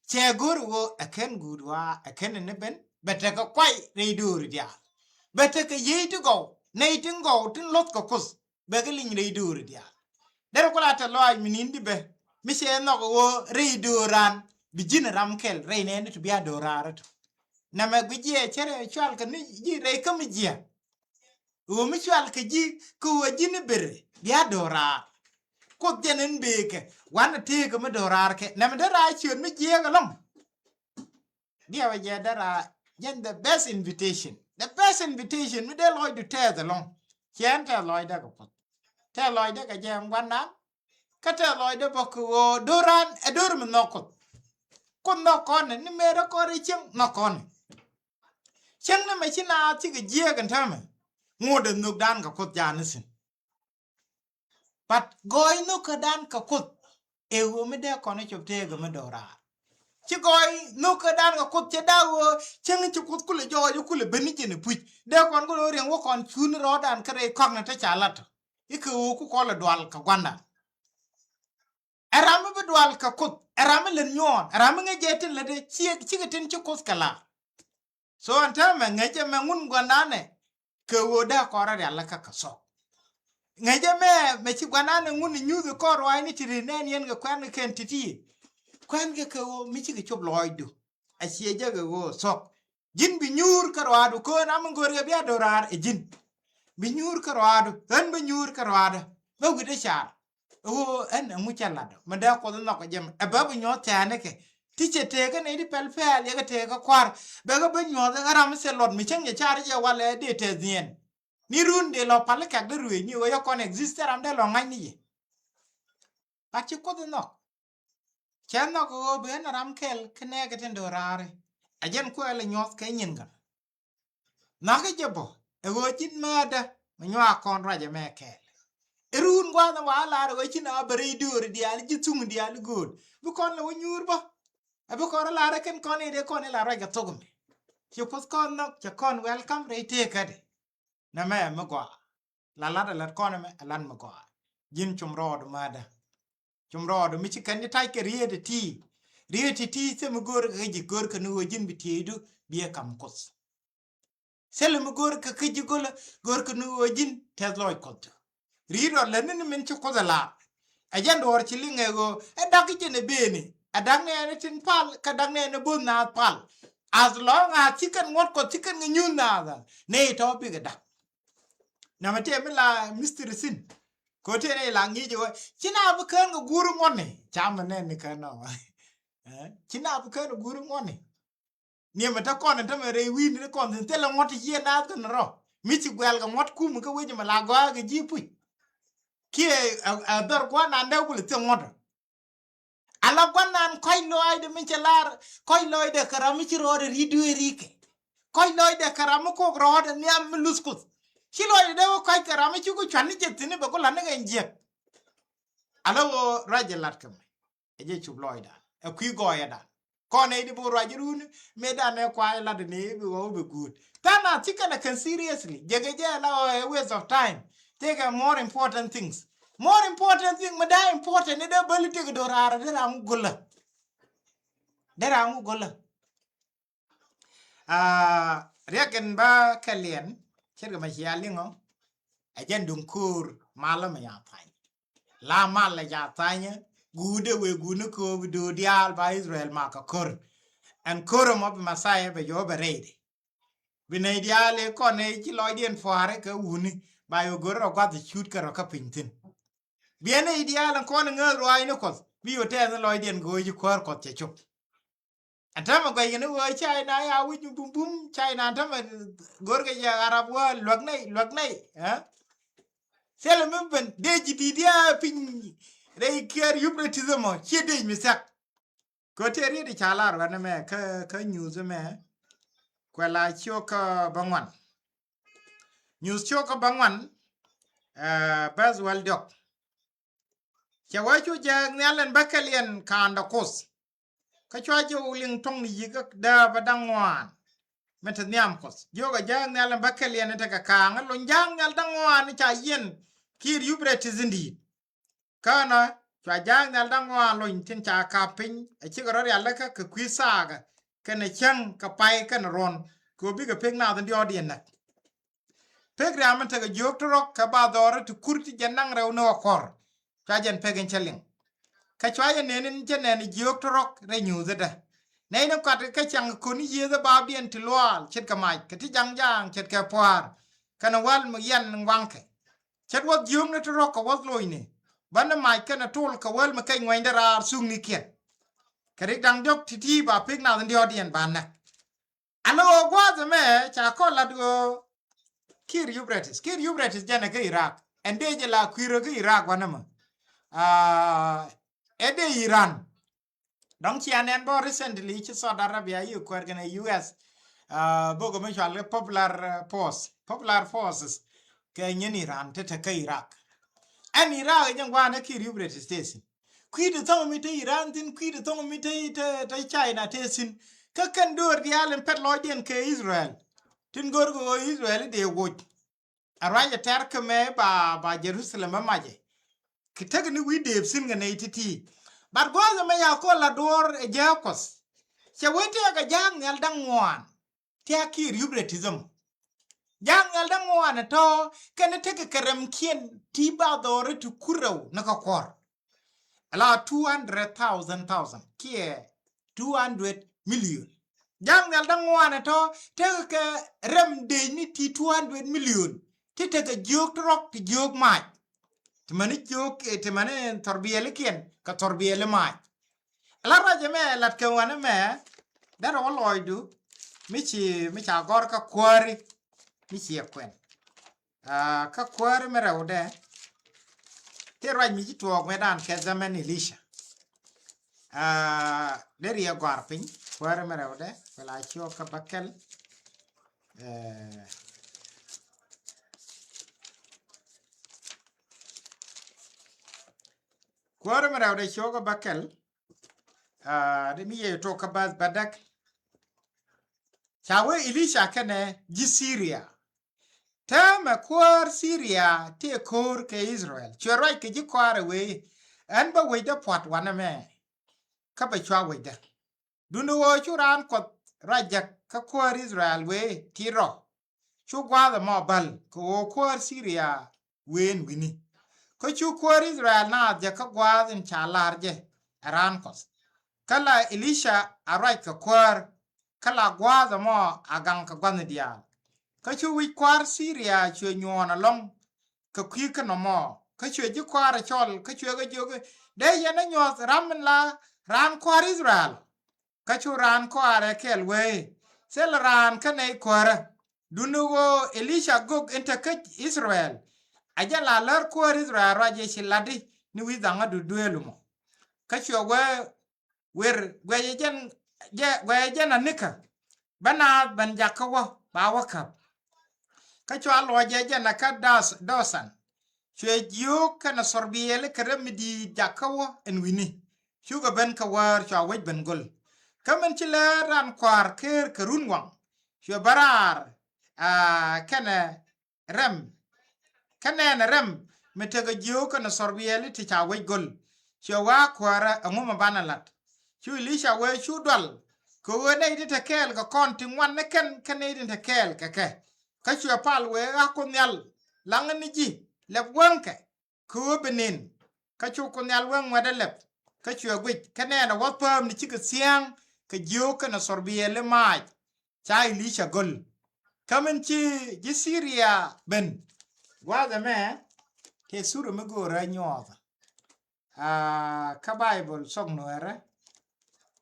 Cɛ go̱o̱ri ɣöö ɛ kɛn guut ɣɔaa ɛ kɛn ni ben bɛ tekɛ kuay rɛy do̱o̱ri diaal. Bɛ tekɛ yiey ti gɔw nɛy tin gɔw tin luɔ̱th kɛ Kuoth. Bɛ kɛ liny rɛy do̱o̱ri diaal. Derɛ kula tɛ lɔaac mi ni̱n di bɛ mi cɛ nhɔk ɣöö rɛy do̱o̱ran bi ji̱n ram kɛl rɛy nɛɛni ti bia do̱raari tɔ. Nɛmɛ guic jiɛ cɛ rɛy cual kɛ ni ji̱ rɛy kä mi jiɛ. Ɣöö mi cual kɛ ji̱ kä ɣöö ji̱n i̱ ber bia do̱raar. Kuoth jɛn in bekɛ wanɛ tëëkɛ mi do̱raar kɛ nɛmɛ dee raar ciöt mi jiɛɛk ɛlɔ̱ŋ. Diɛ wä jɛ dee raar jɛn the best invitation. The best invitation mi dee lɔcdu tɛth ɛlɔ̱ŋ. Ciɛn tɛth lɔcdɛ kɛ Kuoth. Tɛth lɔcdɛ kɛ jɛ ɛn gua̱ndan. Kä tɛth lɔcdɛ bä kɛ ɣöö do̱ran ɛ do̱r mi nhɔk Kuoth. Kuoth nhɔk kɔn ni mɛrɛ kɔn rɛy cieŋ nhɔk kɔn ni. Cieŋ ni mɛ ci naath cikɛ jiɛɛk ɛn täämɛ. Ŋot ɛ nhökdan kɛ Kuoth ja̱a̱n ni thi̱n. But gɔɔy nhökädan kɛ Kuoth ɛ ɣöö mi dee kɔn i̱ cop tëëkɛ mi do̱raar. Ci gɔɔy nhökädan kɛ Kuoth cɛ dak ɣöö cäŋ ci Kuoth kulɛ jɔɔc i̱ kulɛ ben i̱ jɛn i̱ puc dee kɔn kulɛ ɣöö riɛŋ wä kɔn cun rɔɔdan kä rɛy kɔaknɛ te ca lat tɔ. I̱ kɛ ɣöö ku kɔl ɛ dual kɛ gua̱ndan. Ɛ ram mi bi dual kɛ Kuoth ɛ ram mi lät nyuɔɔn ɛ ram mi ŋäc jɛ tin lätdɛ ciɛ cikɛ tin ci Kuoth kɛ la̱r. So ɛn täämɛ ŋäcɛ mɛ ŋun gua̱ndanɛ kɛ ɣöö dee kɔn rɔ rial kä kɛ thok. Ŋäcɛ mɛ mɛ ci gua̱ndanɛ ŋun i̱ nyuuth i̱ kɔn ruaacni ti ri nɛn yɛn kɛ kuɛn kɛ kɛn ti̱ti̱. Kuɛn kɛ kɛ ɣöö mi cikɛ cop lɔɔcdu. A ciɛ jɛ kɛ ɣöö thok. Ji̱n bi nyuur kä ruaadu köön a mi go̱o̱r kɛ bia do̱raar ɛ ji̱n. Bi nyuur kä ruaadu ɣän bi nyuur kä ruaadu bä wi̱cdä car. Ɣöö ɛn ɛŋu cɛ lat ɔ mi dee Kuoth nhɔk ɛ jɛ mɛ ɛ bɛ bi nyuɔ̱th tɛ̈ɛ̈nikɛ. Ti cɛ tëëkä nɛy ti pɛl pɛɛl yɛ kɛ tëëkä kua̱r bɛ kɛ ben nyuɔ̱th ɛ ram mi thil luɔt mi cäŋ cɛ car jɛ walɛ ɛ dee tɛth niɛn. Ni run dee lɔ pal kɛk dee ruëëc ni ɣöö yɛ kɔn exist ɛ ram dee lɔ ŋa̱c ni yɛ. But ci Kuoth nhɔk. Cɛ nhɔk ɣöö ben ram kɛl kä nɛɛkɛ tin do̱raari. Ɛ jɛn kuɛɛl ɛ nyuɔ̱th kɛ nyin kä. Nhɔki jɛ bä ɛ ɣöö ji̱n määtdä mi nyuak kɔn ruac ɛmɛ kɛɛl. I̱ ruun gua̱a̱th in wa lar ɛ ɣöö ci na bä rɛy dööri diaal ji̱ thuŋ diaal i̱ gööl bi kɔn lɛ wä nyuur bä. Ɛ bi kɔn rɔ lar ɛ kɛn kɔn i̱ dee kɔn i̱ la ruac kɛ thok mi ci Kuoth kɔn nhɔk cɛ kɔn welcome rɛy tëëkädi. Nɛmɛ ɛ mi gɔaa. La lat ɛ lat kɔn ɛmɛ ɛ lat mi gɔaa. Ji̱n cum rɔɔdu määtdä. Cum rɔɔdu mi ci kɛn ji̱ tac kɛ riet ɛ ti. Riet ɛ ti thil mi go̱o̱r kɛ ji̱ go̱o̱r kɛ ni ɣöö ji̱n bi tieydu bi ɛ kam Kuoth. Thil mi go̱o̱r kɛ kä ji̱ go̱lä go̱o̱r kɛ ni ɣöö ji̱n tɛth lɔc Kuɔth. Riet rɔ lät ni ni min ci Kuoth ɛ laar. Ɛ jɛn duɔ̱ɔ̱r ci liŋ ɛ ɣöö ɛ dak i̱ jɛn ɛ beni ɛ dak ni ɛn i̱ tin pal kɛ dak ni ɛn i̱ bo̱th naath pal. As long as ci kɛn ŋuɔ̱t Kuɔth ci kɛn kɛ nyuuth naath ɛ ni i̱ tɔ̱ bikɛ dak. Nɛmɛ tëë mi la mistiri thi̱n. Kɛ ɣöö tëë ni la ŋi̱i̱c ɛ ɣöö ci na bi kään kɛ guur ŋuɔ̱tni. Cam mi nɛn ni kään nɔ. Ɛ? Ci naath kɛn guuri ŋuɔ̱tni. Niɛmɛ te kɔn in tämɛ rɛy wi̱i̱ni ti kɔn thi̱n thilɛ ŋuɔ̱t ti ciɛ naath kɛn rɔ. Mi ci guɛl kɛ ŋuɔ̱t kum kä wec mɛ la gɔaa kɛ ji̱ puc. Kiɛ ɛ, ɛ, ɛ dhɔr gua̱n an dee kulɛ thiek ŋuɔ̱t. Ala gua̱n an kɔc lɔɔcdɛ mi cɛ lar, kɔc lɔɔcdɛ kɛ ram mi ci rɔɔdɛ ri̱t dueeri kɛ. Kɔc lɔɔcdɛ kɛ ram mi kok rɔɔdɛ nhiam mi luth kuth. Ci lɔɔcdɛ dee wä kɔc kɛ ram mi ci ku cuan ni jɛ thi̱n bɛ ku la̱t ni kɛ jiɛk. Ala ɣöö ruac jɛ lat kɛ mɛ. Ɛ jɛ cup lɔɔcda. Ɛ kui̱ gɔɔyɛda. Kɔn ɛ di buk ruac run mëë dan ɛ kuay lat ni bi wä bi guut. Than a ti kɛn ɛ kɛn seriously. Jɛ kɛ jɛ la ɛ waste of time. Tëëkɛ more important things. More important thing mi da important ni dee bäli tëëkɛ do̱raarä dee ram gulä. Dee ram gulä. Aa, riɛk in bä kɛ liɛn ce̱tkɛ mɛ cia liŋɔ. Ɛ jɛn duŋ ko̱o̱r malä mɛ ca thany. La malä ca thanyä guudɛ wee guudni ko̱o̱p do̱o̱ diaal ba Israel mak kɛ ko̱r. Ɛn ko̱r ɛmɔ bi Messiah bɛ jɔɔk bɛ rɛydɛ. Bi nɛy diaal ëë kɔn ëë ci lɔcdiɛn pua̱a̱rä kɛ wuni ba yɛ go̱r rɔ gua̱th cut kɛ rɔ kä piny thi̱n. Biɛn nɛy diaal ɛn kɔn ŋääth ruaacni Kuɔth bi yɛ tɛth ni lɔcdiɛn go̱o̱c ci kuäär Kuɔth cɛ cop. Ɛn täämɛ guɛc kɛn i̱ ɣöö China ya wi̱c mi bum bum, China ɛn täämɛ go̱rkɛ jɛ Arab wä luäk nɛy, luäk nɛy, ɛ? Thilɛ mi ben dec ji̱ di̱t ya piny rɛy kiɛɛr Euphrates ɛmɔ, ciɛ dec mi thiak. Kɛ ɣöö tëë riet i̱ ca lar ɣän ɛmɛ kä, kä nyuuth ɛmɛ, kuɛ la ciök kä bä ŋuan. Nyuuth ciök kä bä ŋuan, ɛ, bɛ̈th wäl diɔ̱k. Cɛ wee cu jääk nhial ɛn bäkɛliɛn ka̱a̱ndɛ Kuoth. Kä cua jɛ wä liŋ tɔŋ ni yi̱k dääpä da̱ŋ ŋuan. Min te nhiam Kuɔth. Jiökɛ jääk nhial ɛn bäkɛliɛn in tekɛ kaaŋ in lony jääk nhial da̱ŋ ŋuan in ca yiɛn kiir Euphrates in di̱i̱t. Känä cua jääk nhial da̱ŋ ŋuan lony tin ca kap piny. Ɛ cikɛ rɔ rialikä kɛ kui̱ thaakä kɛnɛ cäŋ kɛ pay kɛnɛ ruɔ̱n. Kɛ ɣöö bikɛ pek naath in diɔ̱ɔ̱kdiɛn näk. Pek riam in tekɛ jiök ti rɔ̱k kɛ ba dhɔrä ti kur ti jɛ naŋ rɛw ni ɣä kɔr. Cua jɛn pek in cä liŋ. Kä cua jɛ nɛn in cä nɛn jiök ti rɔ̱k rɛy nyuuthädä. Nɛy ni kuat kä cäŋ koni yiëëthä baapdiɛn ti luaal ce̱tkɛ mac kɛ ti ja̱ŋ ja̱a̱ŋ ce̱tkɛ pua̱a̱r. Kɛnɛ wäl mi yian ŋuaŋkɛ. Ce̱t wäth jiökni ti rɔ̱k kɛ wäth locni. Bäni mac kɛnɛ tol kɛ wäl mi kɛc ŋuɛ̈nydä raar thuknikiɛn. Kɛ rik da̱ŋ diɔ̱k ti̱ti̱ ba pek nath in diɔ̱ɔ̱kdiɛn ba näk. Ɛn ɣöö gua̱a̱th ɛmɛ ca kɔn lat ɣöö kiir Euphrates. Kiir Euphrates jɛn ɛ kä Iraq. Ɛn dee jɛ la kui̱rä kä Iraq wanɛ mɛ. Aa, ɛ dee Iran. Dɔ̱ŋ cia nɛn bä recently ci Saudi Arabia yi kuɛɛr kɛnɛ U S. Aa, bok mi cual kɛ Popular, aa, Force. Popular Forces. Kɛ nyin Iran te te kä Iraq. Ɛn Iraq jɛn gua̱a̱n ɛ kiir Euphrates te thi̱n. Kui̱dɛ thɔŋ mi te Iran thi̱n, kui̱dɛ thɔŋ mi te, te, te China te thi̱n. Kä kɛn döör diaal in pɛt lɔcdiɛn kɛ Israel. Tin go̱r kɛ ɣöö Israel i̱ dee woc. A ruac ɛ tɛr kä mɛ ba, ba Jerusalem ɛ macɛ. Kɛ tek ni wi̱i̱ deep thi̱n kɛ nɛy ti̱ti̱. But gua̱a̱th ɛmɛ ya kɔn la duɔ̱ɔ̱r ɛ jääk Kuɔth. Cɛ wee tëëkɛ jääk nhial da̱ŋ ŋuan. Tëë a kiir Euphrates ɛmɔ. Jääk nhial da̱ŋ ŋuan ɛ tɔ̱ kɛn tekɛ kɛ rɛmkiɛn ti ba dhɔri ti kur rɛw ni kä kuɔr. Ala two hundred thousand thousand kiɛ two hundred million. Jääk nhial da̱ŋ ŋuan ɛ tɔ̱ tekɛ kɛ rɛm dec ni ti two hundred million. Ti tekɛ jiök ti rɔ̱k ti jiök mac. Ti mani jiök, ti mani thɔrbiɛlikiɛn kɛ thɔrbiɛli mac. Lat ruac ɛmɛ lat kɛ wanɛ mɛ. Derɛ wä lɔcdu mi ci, mi ca gɔr kä kuääri mi ciɛ kuɛn. Aa, kä kuääri mi rɛwdɛ. Ti ruac mi ci tuɔɔk mi dan kɛ zaman Elisha. Aa, derɛ yɛ gɔar piny kuääri mi rɛwdɛ. Wala ciɔ kä bäkɛl. Aa, kuääri mi rɛwdɛ ciɔ kä bäkɛl. Aa, di mi yɛ tok kä bäth bädäk. Ca wee Elisha kɛnɛ ji̱ Syria. Täämɛ kuäär Syria tëë ko̱o̱r kɛ Israel. Cuɛ ruac kɛ ji̱ kɔaarɛ wee. Ɛn bä wecdä pua̱t wanɛ mɛ. Kä bɛ cua wecdä. Duundɛ ɣöö cu raan Kuɔth ruac jek kä kuäär Israel wee ti rɔ. Cu gua̱a̱th ɛmɔ bäl kɛ ɣöö kuäär Syria ween wi̱ni. Kä cu kuäär Israel naath jɛ kä gua̱a̱th in ca la̱r jɛ ɛ raan Kuɔth. Kä la Elisha a ruac kɛ kuäär, kä la gua̱a̱th ɛmɔ a gaŋ kɛ gua̱thni diaal. Kä cu wi̱c kuäär Syria cuɛ nyuɔɔn ɛlɔ̱ŋ kɛ kui̱ kä nɔmɔ. Kä cuɛ ji̱ kuäär ɛ cɔl, kä cuɛ kɛ jiök i̱, dee yɛn ɛ nyuɔ̱th ram min la raan kuäär Israel? Kä cu raan kɔaarɛ kɛɛl wee, thilɛ raan kä nɛy kuäärä. Duundɛ ɣöö Elisha gök in te kä Israel, a jɛ la lär kuäär Israel ruac yɛ ci latdi ni wi̱i̱ dhaŋädu duëël mɔ. Kä cuɛ wee, wer guɛcɛ jɛn, jɛ guɛcɛ jɛn anikä, bä naath ben jakä wä ba wä käp. Kä cua luɔcɛ jɛn akä Das, Dosan. Cuɛ jiök kɛnɛ thɔrbiɛli kɛ rɛm mi di̱i̱t jakä wä ɛn wi̱ni. Cukɛ ben kɛ wäär cua wec ben göl. Kä min ci lɛɛr ran kua̱r ker kɛ run waŋ, cuɛ bä raar, aa, kɛnɛ rɛm. Kä nɛɛnɛ rɛm mi tekɛ jiök kɛnɛ thɔrbiɛli ti ca wec göl. Cuɛ wä, kuäärä, ɛŋu mi banɛ lat? Cu Elisha wee, cu dual kɛ ɣöö nɛy tin te kɛɛl kɛ kɔn ti ŋuan ni kɛn, kɛ nɛy tin te kɛɛl kɛ kɛ. Kä cuɛ pal wee, a Kuoth Nhial, laŋä ni ji̱, lɛp wäŋkɛ kɛ ɣöö bi nin. Kä cu Kuoth Nhial wee ŋuɛ̈t ɛ lɛp, kä cuɛ guic. Kä nɛɛnɛ wä pääm ni cikɛ thia̱a̱ŋ kɛ jiök kɛnɛ thɔrbiɛli maac ca Elisha göl. Kä min ci ji̱ Siria ben. Gua̱a̱th ɛmɛ tëë thurɛ mi go̱o̱rä nyuɔɔth. Aa, kä Baibol thok Nuɛɛrä,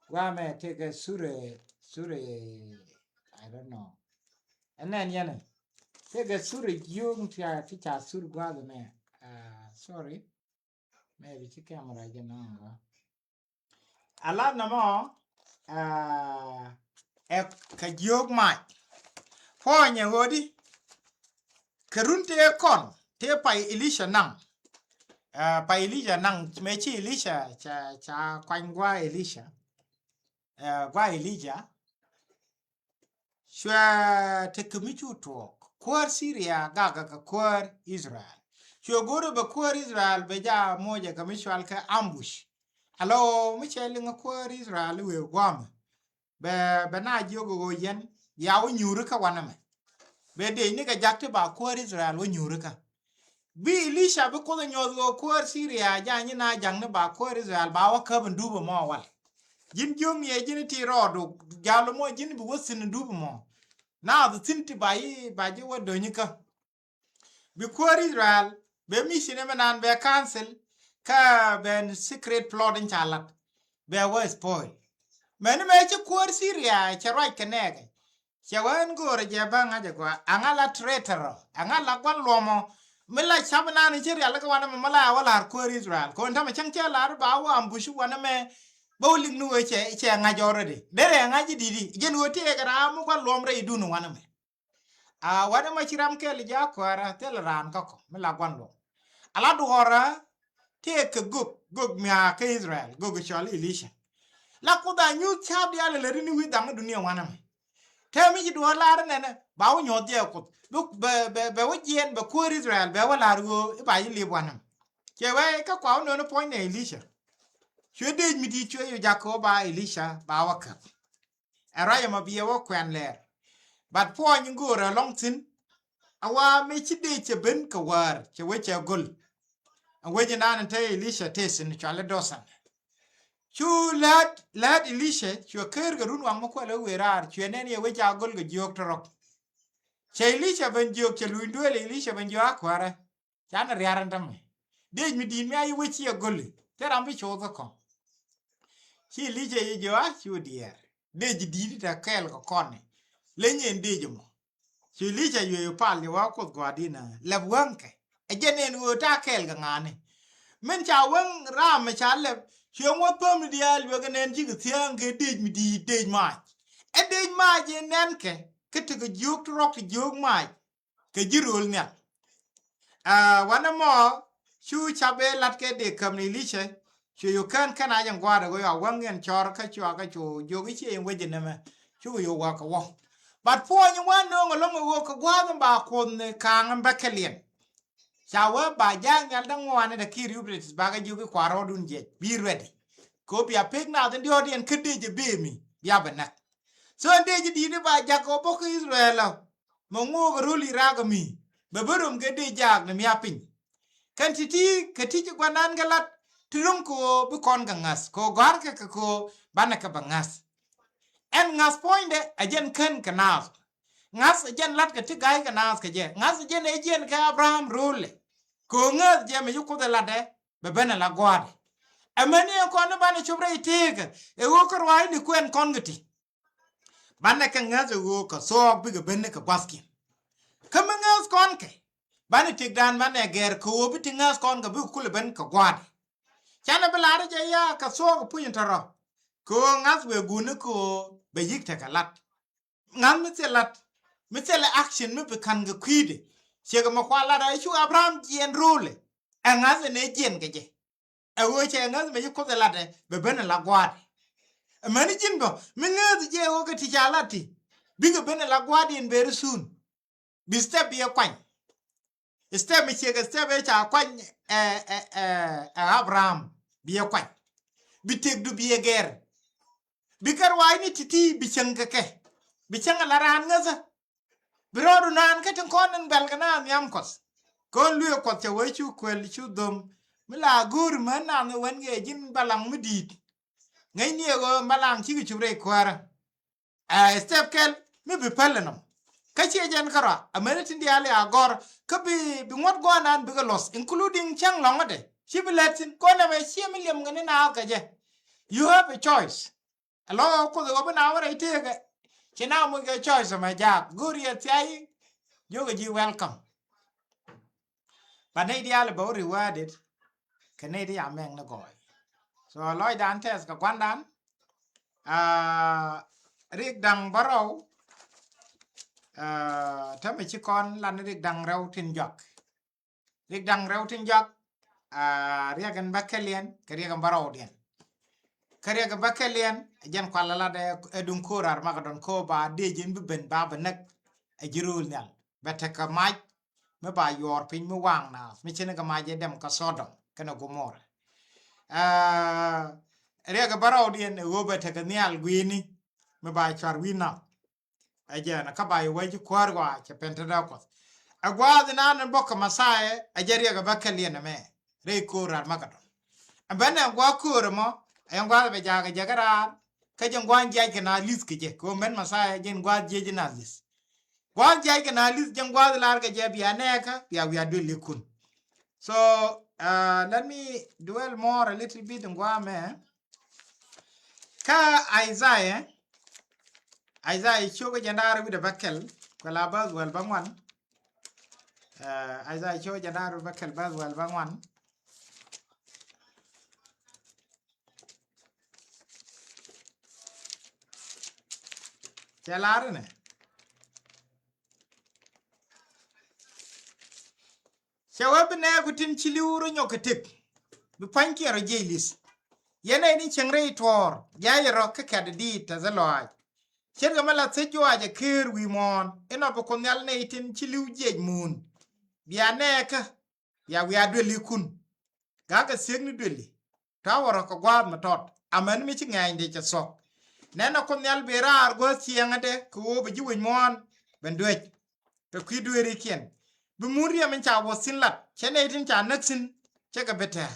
gua̱a̱mɛ tëëkɛ thurɛ, thurɛ, I don't know. Ɛn nɛn yɛnɛ tëëkɛ thurɛ jiööŋ ti ca, ti ca thur gua̱a̱th ɛmɛ. Aa, sorry. Maybe ci camera jɛ nɔŋ ɣä. A lat nɔmɔ, aa, ɛ kɛ jiök mac. Puɔ̱nyɛ ɣöödi, kɛ run tëë kɔn tëë pay Elisha naŋ. Aa, pay Elisha naŋ, mëë ci Elisha ca, ca kuany gua̱a̱ Elisha. Aa, gua̱a̱ Elisha. Cuɛ tekɛ mi cu tuɔɔk. Kuäär Siria gakɛ kɛ kuäär Israel. Cuɛ go̱o̱rɛ bɛ kuäär Israel bɛ ja moc ɛ kɛ mi cual kɛ ambush. Alɔ mi cɛ liŋ kuäär Israel i̱ wëë gua̱a̱mɛ. Bɛ, bɛ na jiök ɣöö yɛn, ya wä nyuuri kä wanɛ mɛ. Bɛ dee ni kɛ jak ti ba kuäär Israel wä nyuuri kä. Bi Elisha bi Kuoth ɛ nyuɔth ɣöö kuäär Siria ja nyi na jaŋni ba kuäär Israel ba wä käp in dup ɛmɔ wal. Ji̱n jiöŋ yɛ ji̱n ti rɔɔdu jal ɛmɔ ji̱n bi wä thi̱n in dup ɛmɔ. Naath thi̱n ti ba yi ba ji̱ wä do̱nyi kä. Bi kuäär Israel bɛ mission ɛmɛ naan bɛ cancel kä bɛ secret plot in ca lat. Bɛ wä spoil. Mɛni mɛ ci kuäär Siria cɛ ruac kɛ nɛɛkɛ. Cɛ wee ɛn go̱o̱rɛ jɛ bä ŋa̱c ɛ gɔaa. Aŋa la traitor ɔ. Aŋa la gua̱n luɔmɔ. Mi la cap inan i̱ ci rialikä wanɛ mɛ mi la ya wä la̱r kuäär Israel. Kɔn tämɛ cäŋ cɛ la̱r ba wä ambush wanɛ mɛ. Bä wä lik ni wee cɛ, cɛ ŋa̱c already. Derɛ ŋa̱c i̱ di̱t i̱. Jɛn wee tëëkɛ raam mi gua̱n luɔm rɛy dun wanɛ mɛ. A wanɛ mɛ ci ram kɛl i̱ ja̱ kuäärä thil raan kä kɔ. Mi la gua̱n luɔm. A la duɔ̱ɔ̱rä tëëkɛ gök, gök mia̱a̱ kä Israel. Gök i̱ cɔl Elisha. La Kuoth a nyuth ca̱a̱p diaal ilɛ ri ni wi̱i̱ dhaŋ i̱ dunia wanɛ mɛ. Tëë mi ci duɔ̱ɔ̱r la̱r inɛnɛ ba wä nyuɔ̱th jɛ Kuoth. Bɛ, bɛ, bɛ, bɛ wä jiɛɛn bɛ kuäär Israel bɛ wä la̱r ɣöö i̱ ba yi lip wanɛ mɛ. Cɛ wee kä kua wä nööni puɔ̱nynɛ Elisha. Cuɛ dëëc mi di̱i̱t cuɛ yɛ jakä wä ba Elisha ba wä käp. Ɛ ruac ɛmɔ biɛ wä kuɛn lɛɛr. But puɔ̱ny in go̱o̱rɛ lɔŋ thi̱n. A wa mëë ci dëëc cɛ ben kɛ wäär cɛ wee cɛ göl. Ɛ wec inan in te Elisha te thi̱n cuali Dosan. Cu läät, läät Elisha cuɛ ker kɛ run waŋ mi kuɛl wee raar cuɛ nɛn yɛ wec a göl kɛ jiök tɔrɔk. Cɛ Elisha ben jiök cɛ luny duëël Elisha ben jiök a kuäärä. Canɛ riar in tämɛ. Dëëc mi di̱i̱t mi a yi wec ci a göli. Thil ram bi coth kä kɔn. Ci Elisha yɛ jiök a cu diɛɛr. Dëëc di̱i̱t i̱ te kɛɛl kɛ kɔn ni. Leny in dëëc ɛmɔ. Cu Elisha yuëë pal yɛ wä Kuoth gua̱a̱r di̱n a lɛp wäŋkɛ. Ɛ jɛn ɛn ɣöö ta̱a̱ kɛɛl kɛ ŋa̱a̱ni. Min ca wäŋ raam mi ca lɛp cuɛ ŋuɔ̱th päm ni diaal yuɛ kɛ nɛn cikɛ thiäŋ kɛ dëëc mi di̱i̱t dëëc maac. Ɛ dëëc maac in nɛn kɛ kä tekɛ jiök ti rɔk ti jiök maac. Kɛ ji̱ rööl nhial. Aa, wanɛ mɔ cu cap ëë la̱t kɛ dee käm ni Elisha. Cu yɛ kään kɛn a jɛn gua̱a̱r ɛ ɣöö a wäŋ yɛn cɔr kä cua kä cu jiök i̱ cie in wec in nɛmɛ. Cukɛ yɛ wä kɛ wä. But puɔ̱ny in wä nööŋ ɛlɔ̱ŋ ɛ ɣöö kɛ gua̱a̱th in ba Kuoth ni kaaŋ in bä kɛ liɛn. Ca wee ba ja̱a̱k nhial däŋ ŋuan in te ki̱i̱r Euphrates bakɛ jiök i̱ kua rɔɔdun jiɛc. Be ready. Kɛ ɣöö bia pek naath in diɔ̱ɔ̱kdiɛn kä dëëc ɛ bëë mi bia bɛ näk. So in dëëc i̱ di̱i̱t i̱ ba ja̱k kɛ ɣöö bä kä Israel ɔ. Mɛ ŋo̱o̱k ɛ ro̱l Irak mi bɛ bä röm kɛ dee jaak ni mia̱ piny. Kɛn ti̱ti̱ kɛ ti̱c gua̱nan kɛ la̱t ti ro̱ŋ kɛ ɣöö bi kɔn kɛ ŋa̱th kɛ ɣöö gɔ̱a̱rkɛ kɛ kɛ ɣöö banɛ kɛ bɛ ŋa̱th. Ɛn ŋa̱th puɔ̱nydɛ ɛ jɛn kän kɛ naath. Ŋa̱th ɛ jɛn la̱t kɛ ti ga̱y kɛ naath kɛ jɛ. Ŋa̱th ɛ jɛn ɛ jiɛn kɛ Abraham ro̱lɛ kɛ ɣöö ŋääth jɛ mi ci Kuoth ɛ la̱tdɛ bɛ ben ala gua̱a̱thdɛ. Ɛmɛni ɛn kɔn ni banɛ cop rɛy tëëkä ɛ ɣöö kä ruaacni kuɛn kɔn kɛ ti. Banɛ kɛ ŋäth ɛ ɣöö kɛ thuɔɔk bikɛ ben ni kɛ gua̱thkiɛn. Kä mi ŋäth kɔn kɛ banɛ tëkdan banɛ gɛr kɛ ɣöö bi ti ŋäth kɔn kɛ bikɛ kulɛ ben kɛ gua̱a̱dɛ. Canɛ bi la̱r jɛ ya kɛ thuɔɔk ɛ puny tɔrɔ kɛ ɣöö ŋa̱th wëë guuni kɛ ɣöö bɛ yi̱k tekɛ la̱t. Ŋa̱th mi thil la̱t mi thilɛ action mi bi ka̱n kɛ kui̱dɛ. Ciekɛ mi kua la̱t a cu Abraham jiɛn ro̱o̱lɛ. Ɛ ŋa̱th ɛn ɛ jiɛn kɛ jɛ. Ɛ ɣöö cɛ ŋäth mi ci Kuoth ɛ la̱tdɛ bɛ ben ɛ la gua̱a̱dɛ. Ɛmɛni ji̱n bä mi ŋäth jɛ ɣöö kɛ ti ca la̱t ti bikɛ ben ɛ la gua̱a̱dɛ in very soon. Bi step bi ɛ kuany. Step mi ciek step ëë ca kuany ɛ ɛ ɛ ɛ Abraham bi ɛ kuany. Bi tëkdu bi ɛ gɛr. Bi kɛ ruaacni ti̱ti̱ bi cäŋ kɛ kɛ bi cäŋ ala raan ŋäthä. Bi rɔɔdu naan kä tin kɔn in bɛl kɛ naan nhiam Kuɔth. Kɔn luëë Kuɔth cɛ wee cu kuɛl cu dhom mi la go̱o̱ri män naan ni wän kɛ ji̱n balaŋ mi di̱i̱t. Ŋäcni ɛ ɣöö balaŋ cikɛ cup rɛy kuäärä. Ɛ step kɛl mi bi päl ɛnɔm. Kä ciɛ jɛn kärɔa amäni tin diaal ya gɔr kä bi bi ŋuɔ̱t gua̱a̱nan bikɛ luɔth including cäŋ lɔ̱ŋädɛ ci bi lät thi̱n kɔn ɛmɛ ciɛ mi liɛm kɛ ni naath kɛ jɛ. You have a choice. Ɛ lɔ Kuoth ɛ ɣöö bi naath wä rɛy tëëkɛ ci naath moc kɛ choice ɛmɛ jaak go̱o̱ri ɛ thia̱y. Jiökɛ ji̱ welcome. But nɛy diaal bɛ wä rewarded kɛ nɛy ti ya mɛŋ ni gɔɔy. So lɔcdan tɛth kɛ gua̱ndan. Aa, rik da̱ŋ bärɔw. Aa, tämɛ ci kɔn lan rik da̱ŋ rɛw tin jɔak. Rik da̱ŋ rɛw tin jɔak. Aa, riɛk in bä kɛliɛn kɛ riɛk in bärɔwdiɛn. Kä riɛk in bä kɛliɛn ɛ jɛn kual lat ɛ duŋ ko̱o̱r Armagedon ko̱o̱r ba dee ji̱n bi ben ba bɛ näk. Ɛ ji̱ rööl nhial bɛ tekɛ mac mi ba yuɔɔr piny mi waŋ naath mi cini kɛ mac jɛ dɛm kä Sodom kɛnɛ Gomora. Aa, riɛk bärɔwdiɛn ɛ ɣöö bɛ tekɛ nhial gui̱ni mi ba cuar wi̱i̱ nath. Ɛ jɛn kä ba yɛ wec kuäär gɔaa cɛ pɛn te dee Kuɔth. Ɛ gua̱a̱th inan in bɔk kɛ Mɛthia ɛ jɛ riɛk bä kɛliɛn ɛmɛ rɛy ko̱o̱r Armagedon. Ɛ ben ɛ gua̱a̱th ko̱o̱r ɛmɔ ɛ gua̱a̱th bɛ jaak ɛ jɛ kä raar kä jɛ gua̱a̱th jiac kɛ na li̱th kɛ jɛ kɛ ɣöö mɛn Mɛthia jɛn gua̱a̱th jiac na li̱th. Gua̱a̱th jiac kɛ na li̱th jɛn gua̱a̱th lar kɛ jɛ bia nɛɛkä bia wiaa duël ikun. So uh, let me dwell more a little bit in gua̱a̱mɛ. Kä Isaiah, Isaiah ciökä jɛn da̱a̱r wi̱dɛ bä kɛl kuɛ la bäth wäl bä ŋuan. Uh, Isaiah ciökä jɛn da̱a̱r wi̱dɛ bä kɛl bäth wäl bä ŋuan. Cɛ lar inɛ. Cɛ wee bi nɛɛku tin ci li̱w rɔ nyɔk kɛ tëk bi pua̱nykiɛn rɔ jiɛc li̱th. Yɛn nɛy ni cieŋ rɛy tuɔɔr jiac rɔ kä kɛ̈t diit tɛth lɔaac. Ce̱tkɛ mi la thiec juaac ɛ këër wi̱i̱ muɔ̱ɔ̱n inɔ bi Kuoth Nhial nɛy tin ci li̱w jiɛc muun. Bia nɛɛkä bia wiaa duëlikun. Ga̱kɛ thiekni duëli ta̱wä rɔ kɛ gua̱a̱th mi tɔt amäni mi ci ŋɛɛnydi cɛ thuɔ̱k. Nɛnɛ Kuoth Nhial bi raar guäth cieŋädɛ kɛ ɣöö bɛ ji̱ wec muɔ̱ɔ̱n ben duec. Kɛ kui̱ dueerikiɛn bi mun riɛm in ca wuɔth thi̱n lat cɛ nɛy tin ca näk thi̱n cɛ kɛ bi tɛ̱̈ɛ̱̈.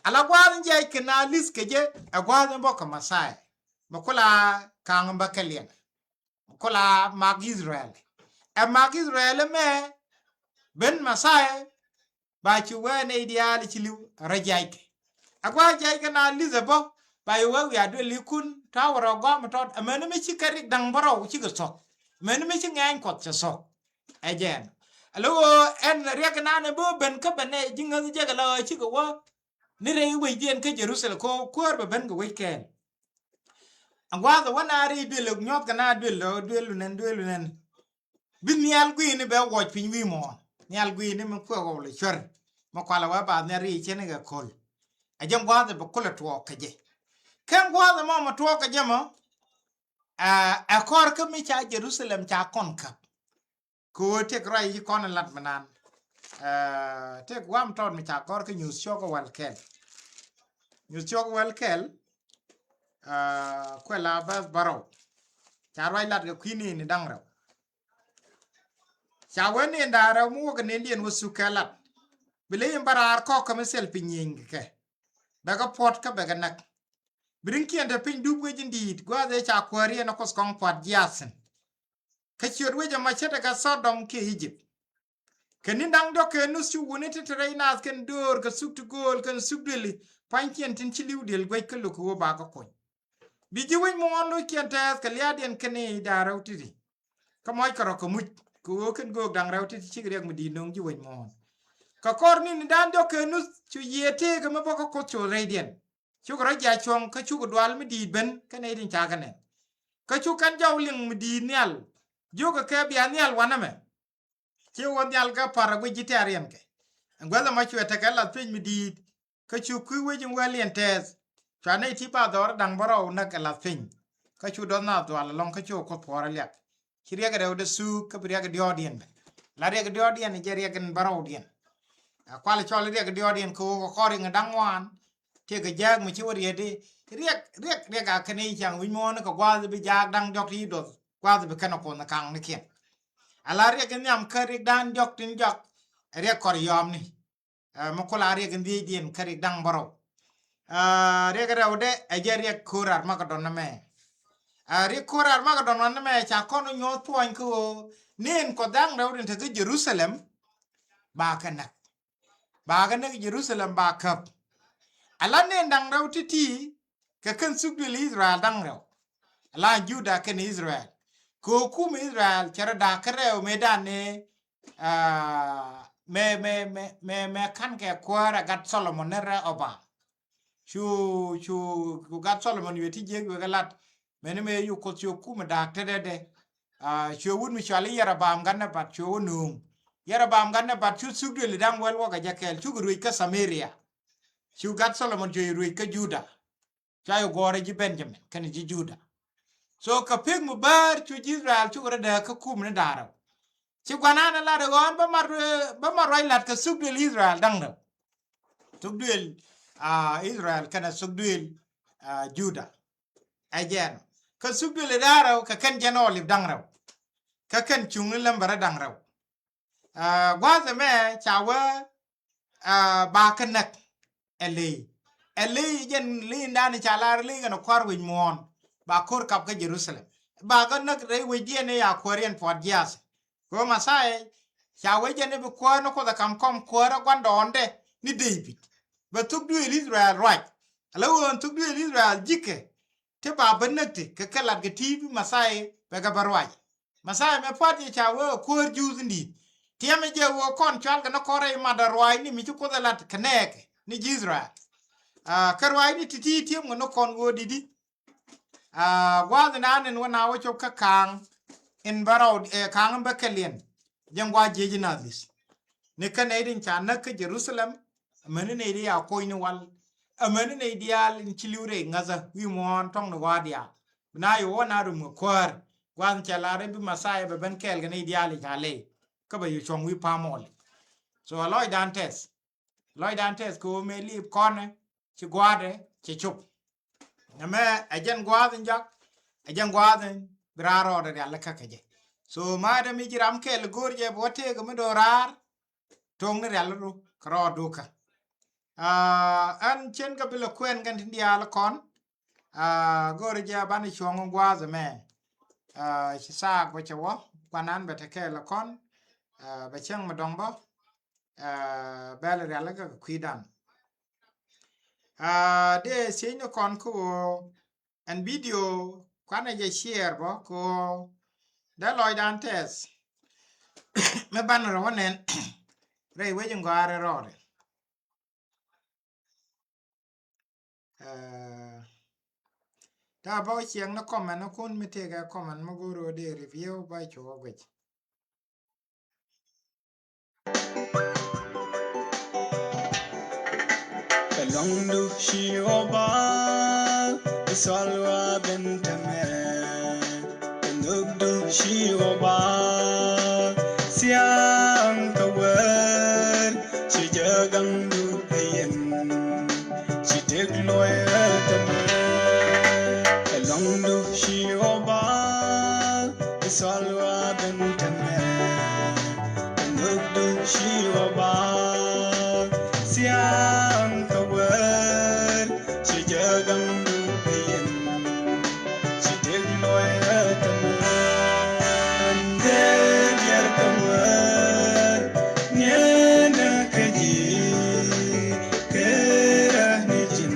Ala gua̱a̱th in jiɛc kɛ na li̱th kɛ jɛ ɛ gua̱a̱th in bɔk kɛ Mɛthia. Mi kula ka̱a̱ŋ in bä kɛ liɛn. Kula mak Israel. Ɛ mak Israel mɛ ben Mɛthia. Ba ci wee nɛy diaal ci li̱w rɔ jiackɛ. A gua jiackɛ na li̱th ɛ bä ba ci wee wiaa duëlikun ta̱wä rɔ gɔam tɔt amäni mi ci kɛ rik da̱ŋ bärɔw cikɛ thuɔ̱k. Amäni mi ci ŋɛɛny Kuɔth cɛ thuɔ̱k. Ɛ jɛn a lo̱k ɣöö ɛn riɛk nan ɛ bä ben kä ben nɛ ji̱ ŋäth jɛkɛ la ɣöö cikɛ wä ni rɛy wecdiɛn kä Jerusalem kɛ ɣöö kuäär bɛ ben kɛ wec kɛɛl. A gua̱a̱th ɛ wä na rɛy duël ɛ nyuɔ̱thkɛ na duël ɛ duël nɛn duël nɛn. Bi nhial gui̱i̱ni bɛ wuɔc piny wi̱i̱ muɔ̱ɔ̱n nhial gui̱i̱ni mi kuɛ ɣɔw lɛ cuɛr. Mi kualɛ wee ba nhial ri cɛn kɛ ko̱l. Ɛ jɛ gua̱a̱th bɛ kulɛ tuɔɔk kɛ jɛ. Kɛn gua̱a̱th mɔ mɛ tuɔɔk kɛ jɛ mɔ. Ɛ kɔr kä mi ca Jerusalem ca kɔn käp. Kɛ ɣöö tëk ruac ci kɔn lat mi nan. Ɛ tëk guam tɔt mi ca kɔr kä nyuuth cɔk wäl kɛl. Nyuuth cɔk wäl kɛl. Ɛ kuɛ la bäth bärɔw. Ca ruac lat kɛ kui̱ni ni da̱ŋ rɛw. Ca wen ni da̱ŋ rɛw mi wäkɛ ni liɛn wä thuk kɛ lat. Bi ley in bä raar kɔk kä mi thil piny nyieny kɛ kɛ. Bɛ kɛ puɔt kä bɛ kɛ näk. Bi ri̱ŋkiɛn te piny dup wec in di̱i̱t gua̱a̱th ëë ca kuääri ɛn a Kuoth kɔŋ pua̱t jiath thi̱n. Kä ciöt wec ɛmɔ ce̱tkɛ Sodom kiɛ Egypt. Kɛ ni̱n da̱ŋ diɔ̱k kɛ nuth ci wuni ti te rɛy naath kɛn döör kɛ thuk ti gööl kɛn thuk duëli. pua̱nykiɛn tin ci li̱w diël guec kä luk kɛ ɣöö bakɛ kony. Bi ji̱ wec muɔ̱ɔ̱n lo̱ckiɛn tɛɛth kɛ lia̱a̱diɛn kɛn i̱ da̱ŋ rɛw ti̱ti̱. Kä muɔc kɛ rɔ̱ kɛ muc kɛ ɣöö kɛn göök da̱ŋ rɛw ti̱ti̱ cik riɛk mi di̱i̱t nöŋ ji̱ wec muɔ̱ɔ̱n. Kɛ kɔr ni̱n da̱a̱n diɔ̱k kɛ nuth cu yiëë tëëkɛ mi bä kä Kuoth col rɛydiɛn. Cukɛ rɔ̱ jiac cuɔ̱ŋ kä cukɛ dual mi di̱i̱t ben kɛn i̱ tin ca kɛ nɛn. Kä cu kɛn jɔw liŋ mi di̱i̱t nhial. Jiökɛ kɛ bia nhial wanɛ mɛ. Ci wä nhial kä Paraguay ji̱ tɛ̈riɛn kɛ. Ɛn guäth ɛmɔ cuɛ tekɛ lath piny mi di̱i̱t. Kä cu kui̱ wec in wee liɛn tɛɛth. Cua nɛy ti ba dhɔr da̱ŋ bärɔw näk kɛ lath piny. Kä cu dɔ̱th naath dhual ɛlɔ̱ŋ kä cu Kuoth puɔ̱ɔ̱r ɛ liak. Ci riɛk rɛwdɛ thuuk kä bi riɛk diɔ̱ɔ̱kdiɛn bɛ. La riɛk diɔ̱ɔ̱kdiɛn jɛ riɛk in bärɔwdiɛn. A kual cɔl riɛk diɔ̱ɔ̱kdiɛn kɛ ɣöö kɛ kɔr riŋ da̱ŋ ŋuan. Tëëkɛ jääk mi ci wä riet i̱ riɛk, riɛk, riɛk a kɛn i̱ ca̱ŋ wi̱c muɔ̱ɔ̱n kɛ gua̱a̱th bi jaak da̱ŋ diɔ̱k ti duɔth gua̱a̱th bi kɛn ɛ kuɔnh ka̱ŋnikiɛn. Ala riɛk in nhiam kä riɛk da̱ŋ diɔ̱k tin jɔak, riɛk kɔr yɔamni. Ɛ, mi kula riɛk in dhiecdiɛn kä riɛk da̱ŋ bärɔw. Ɛ, riɛk rɛwdɛ ɛ jɛ riɛk ko̱r Armageddon nɛmɛ. Ɛ, riɛk ko̱r Armageddon nɛmɛ ca kɔn nyuɔ̱th puɔ̱ny kä ɣöö ni in kɔ da̱ŋ rɛw tin te kä Jerusalem. Ba kɛ näk. Ba kɛ näk Jerusalem ba käp. Ala ni in da̱ŋ rɛw ti̱ti̱ kɛ kɛn thuk duël Israel da̱ŋ rɛw. Ala Juda kɛn Israel. Kɛ ɣöö kum Israel cɛ rɔ da̱a̱k kä rɛw mëëdan ni, ah, mɛ, mɛ, mɛ, mɛ, mɛ ka̱n kɛ kuäär ɛ gat Solomon ni rɛ ɔ ba. Cu, cu, cu gat Solomon yuɛ ti jiäk yuɛ kɛ lat. Mɛni mëë yu Kuoth cu kum da̱a̱k tetdɛ. Ah, cuɛ wut mi cual i̱ Yɛrɛbam gat Nɛbat cuɛ wä nööŋ. Yɛrɛbam gat Nɛbat cu thuk duëli da̱ŋ wäl wäkɛ jɛ kɛɛl cukɛ ruëc kä Samaria. Cu gat Solomon cuɛ ruëc kä Juda. Cua yɛ guɔ̱ɔ̱rɛ ji̱ Benjamin kɛnɛ ji̱ Juda. So kɛ pek mi bäär cu ji̱ Israel cukɛ rɔ dääk kä kum ni da̱ŋ rɛw. Ci gua̱nan ɛ lat ɛ ɣɔ̱ɔ̱n bä mar, bä mar ruac la̱t kɛ thuk duël Israel da̱ŋ rɛw. Thuk duël, ah, Israel kɛnɛ thuk duël, ah, Juda. Ɛ jɛn kä thuk duël da̱ŋ rɛw kɛ kɛn jɛn ɔlip da̱ŋ rɛw. Kä kɛn cuŋni lämbärä da̱ŋ rɛw. Ah, gua̱a̱th ɛmɛ ca wee, ah, ba kä näk ɛ ley. Ɛ ley jɛn ley in da̱a̱n ca lar ley kɛn kua̱r wi̱c muɔ̱ɔ̱n ba ko̱r kap kä Jerusalem. Ba kä näk rɛy wi̱cdiɛn i̱ ya kuäär yɛn puɔt jiath. Kɛ ɣöö Mɛthia ca wee jɛn i̱ bi kuäär ni Kuoth ɛ kam kɔm kuäärä gua̱ndɔɔŋdɛ ni David. Bɛ thuk duëël Israel ruac. Ala ɣöö ɛn thuk duëël Israel ji̱kɛ ti ba bä näk ti kɛ kɛ lat kɛ ti bi Mɛthia bɛ kɛ bä ruac. Mɛthia mɛ pua̱t yɛ ca wee ɛ kuäär Juudh in di̱i̱t. Tiɛmɛ jɛ wee kɔn cual kɛ ni kɔn rɛy matdä ruaacni mi ci Kuoth ɛ lat kɛ nɛɛkɛ ni ji̱ Israel. Ah, kä ruaacni ti̱ti̱ tiɛm kɛ ni kɔn wee di̱t i̱. Ah, gua̱a̱th in an in wä na wä cop kä ka̱a̱ŋ in bä rɔw, eh, ka̱a̱ŋ in bä kɛ liɛn. Jɛn gua̱a̱th jiec in a dhi̱th. Ni kä nɛy tin ca näk kä Jerusalem, amäni nɛy ti ya koc ni wal. Amäni nɛy diaal in ci li̱w rɛy ŋäthä wi̱i̱ muɔ̱ɔ̱n tɔ̱ŋ ni gua̱a̱th diaal. Bi na yɛ wä na rum kɛ kuäär. Gua̱a̱th in cɛ lar in bi Mɛthia bɛ ben kɛɛl kɛ nɛy diaal in ca lɛy. Kä bɛ yɛ cuɔ̱ŋ wi̱i̱ pa̱a̱m ɔl. So a lɔcdan tɛth. Lɔcdan tɛth kɛ ɣöö mëë liip kɔnɛ ci gua̱a̱tdɛ ci cop. Nɛmɛ ɛ jɛn gua̱a̱th in jak, ɛ jɛn gua̱a̱th in bi raar rɔɔdɛ rial kä kɛ jɛ. So ma̱a̱dɛ mi ji̱ ram kɛl go̱o̱r jɛ bi wä tëëk mi do̱raar. To̱o̱ŋni rial ru kɛ rɔɔdu kä. Ah, ɛn cien kɛ bi lɛ kuɛn kɛn tin diaal kɔn. Ah, go̱o̱r jɛ banɛ cuɔ̱ŋ gua̱a̱th ɛmɛ. Ah, ci thaak bɛ cɛ wä kuanan bɛ te kɛɛl kɔn. Ah, bɛ cäŋ mi dɔ̱ŋ bä. Ah, bɛl rialikä kɛ kui̱dan. Ah, dee thiecni kɔn kä ɣöö ɛn video kuanɛ jɛ share bä kä ɣöö dee lɔcdan tɛth. Mi banɛ rɔ wä nɛn rɛy wec in gɔaa rɛ rɔɔdɛ. Eh, ta bä ciɛŋ ni comment ni kun mi tëëkɛ comment mi go̱o̱r ɣöö dee review bä cuɔ guic. Kɛ luaŋdu ci Ɣɔba, kɛ thɔl wa ben tämɛ. Kɛ nhökdu ci Ɣɔba, thia̱a̱ŋ kɛ wär, ci jääk gaŋdu ɛ yɛn. Ci tëk luɔy ɛ tämɛ. Kɛ luaŋdu ci Ɣɔba, kɛ thɔl wa ben tämɛ. Kɛ nhökdu ci Ɣɔba, thia̱a̱ŋ kɛ wär, ci jääk gaŋdu ɛ yɛn. Ci tëk luɔy ɛ tämɛ. Ɛn dee diɛɛr kɛ wär, niɛnɛ kɛ ji̱, kɛ rɛ ni ji̱n.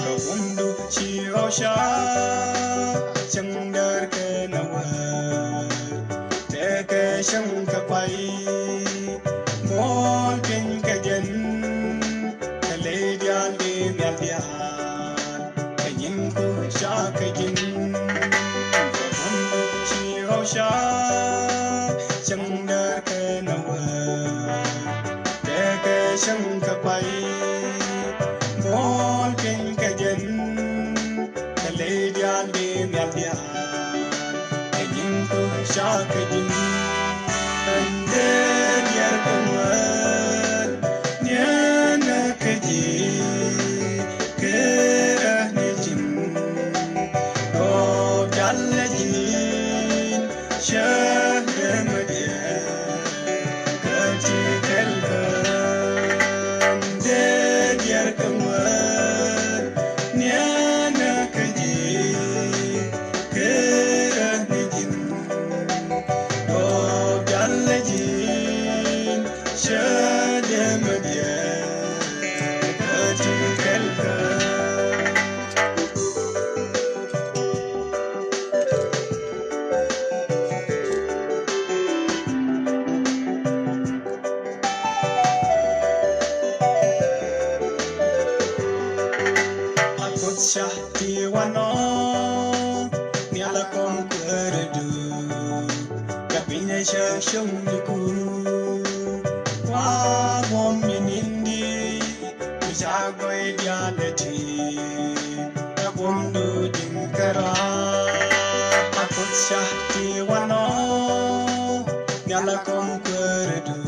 Kɛ wundu ci ɣɔw ca cäŋ däär kɛ nɛ wä. Tekɛ cäŋ kɛ pay muɔl piny kɛ jɛn. Kɛ ley diaal di nhial diaal kɛ nyin ku ca kɛ ji̱n. Kɛ wundu ci ɣɔw ca cäŋ däär kɛ nɛ wä. Tekɛ cäŋ kɛ pay muɔl piny kɛ jɛn. Kɛ ley diaal di nhial diaal kɛ nyin ku ca kɛ ji̱n. Ɛn dee diɛɛr kɛ ŋuɛɛr niɛnɛ kɛ ji̱ kɛ rɛh ni ji̱n. Kɔ jalɛ ji̱n cɛ dee mɛ diɛɛr. Kä ti kɛl kɛ dee diɛɛr kɛ ŋuɛɛr niɛnɛ kɛ ji̱ kɛ rɛh ni ji̱n. Kɔ jalɛ ji̱n cɛ dee mɛ diɛɛr. Kä ti kɛl kɛ A Kuoth ca ti wanɔ nhial a kɔm kuäärädu. Kɛ piny a cä cäŋ ni ku wa buɔm mi nindi. Mi ca gɔy diaal ɛ ti ɛ buɔmdu ji̱n kärɔa. A Kuoth ca ti wanɔ nhial a kɔm kuäärädu.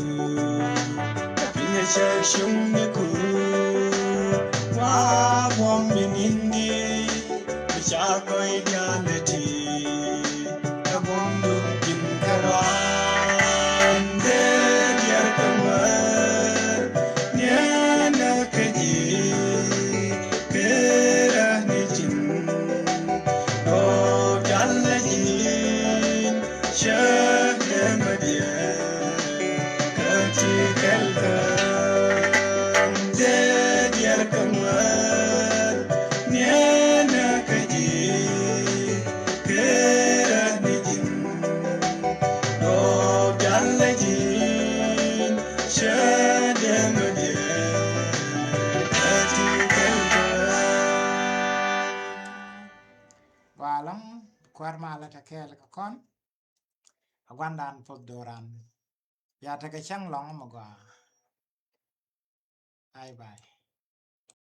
Ɛ piny a cä cuŋ ni ku wa buɔm mi nindi. Mi ca gɔy diaal ɛ ti ɛ buɔmdu ji̱n kärɔa. Ɛn dee diɛɛr kɛ ŋuɛɛr niɛnɛ kɛ ji̱ kɛ rɛh ni ji̱n. Kɔ jalɛ ji̱n cɛ dee mɛ diɛɛr. Kä ti kɛl kɛ dee diɛɛr kɛ ŋuɛɛr niɛnɛ kɛ ji̱ kɛ rɛh ni ji̱n. Kɔ jalɛ ji̱n cɛ dee mɛ diɛɛr. Kä ti kɛl kɛ. Walɔŋ kuäär malä tɛ kɛɛl kɛ kɔn. A guandan puɔth doran. Bia tekɛ cäŋ lɔŋ mɛ gɔaa. Bye bye.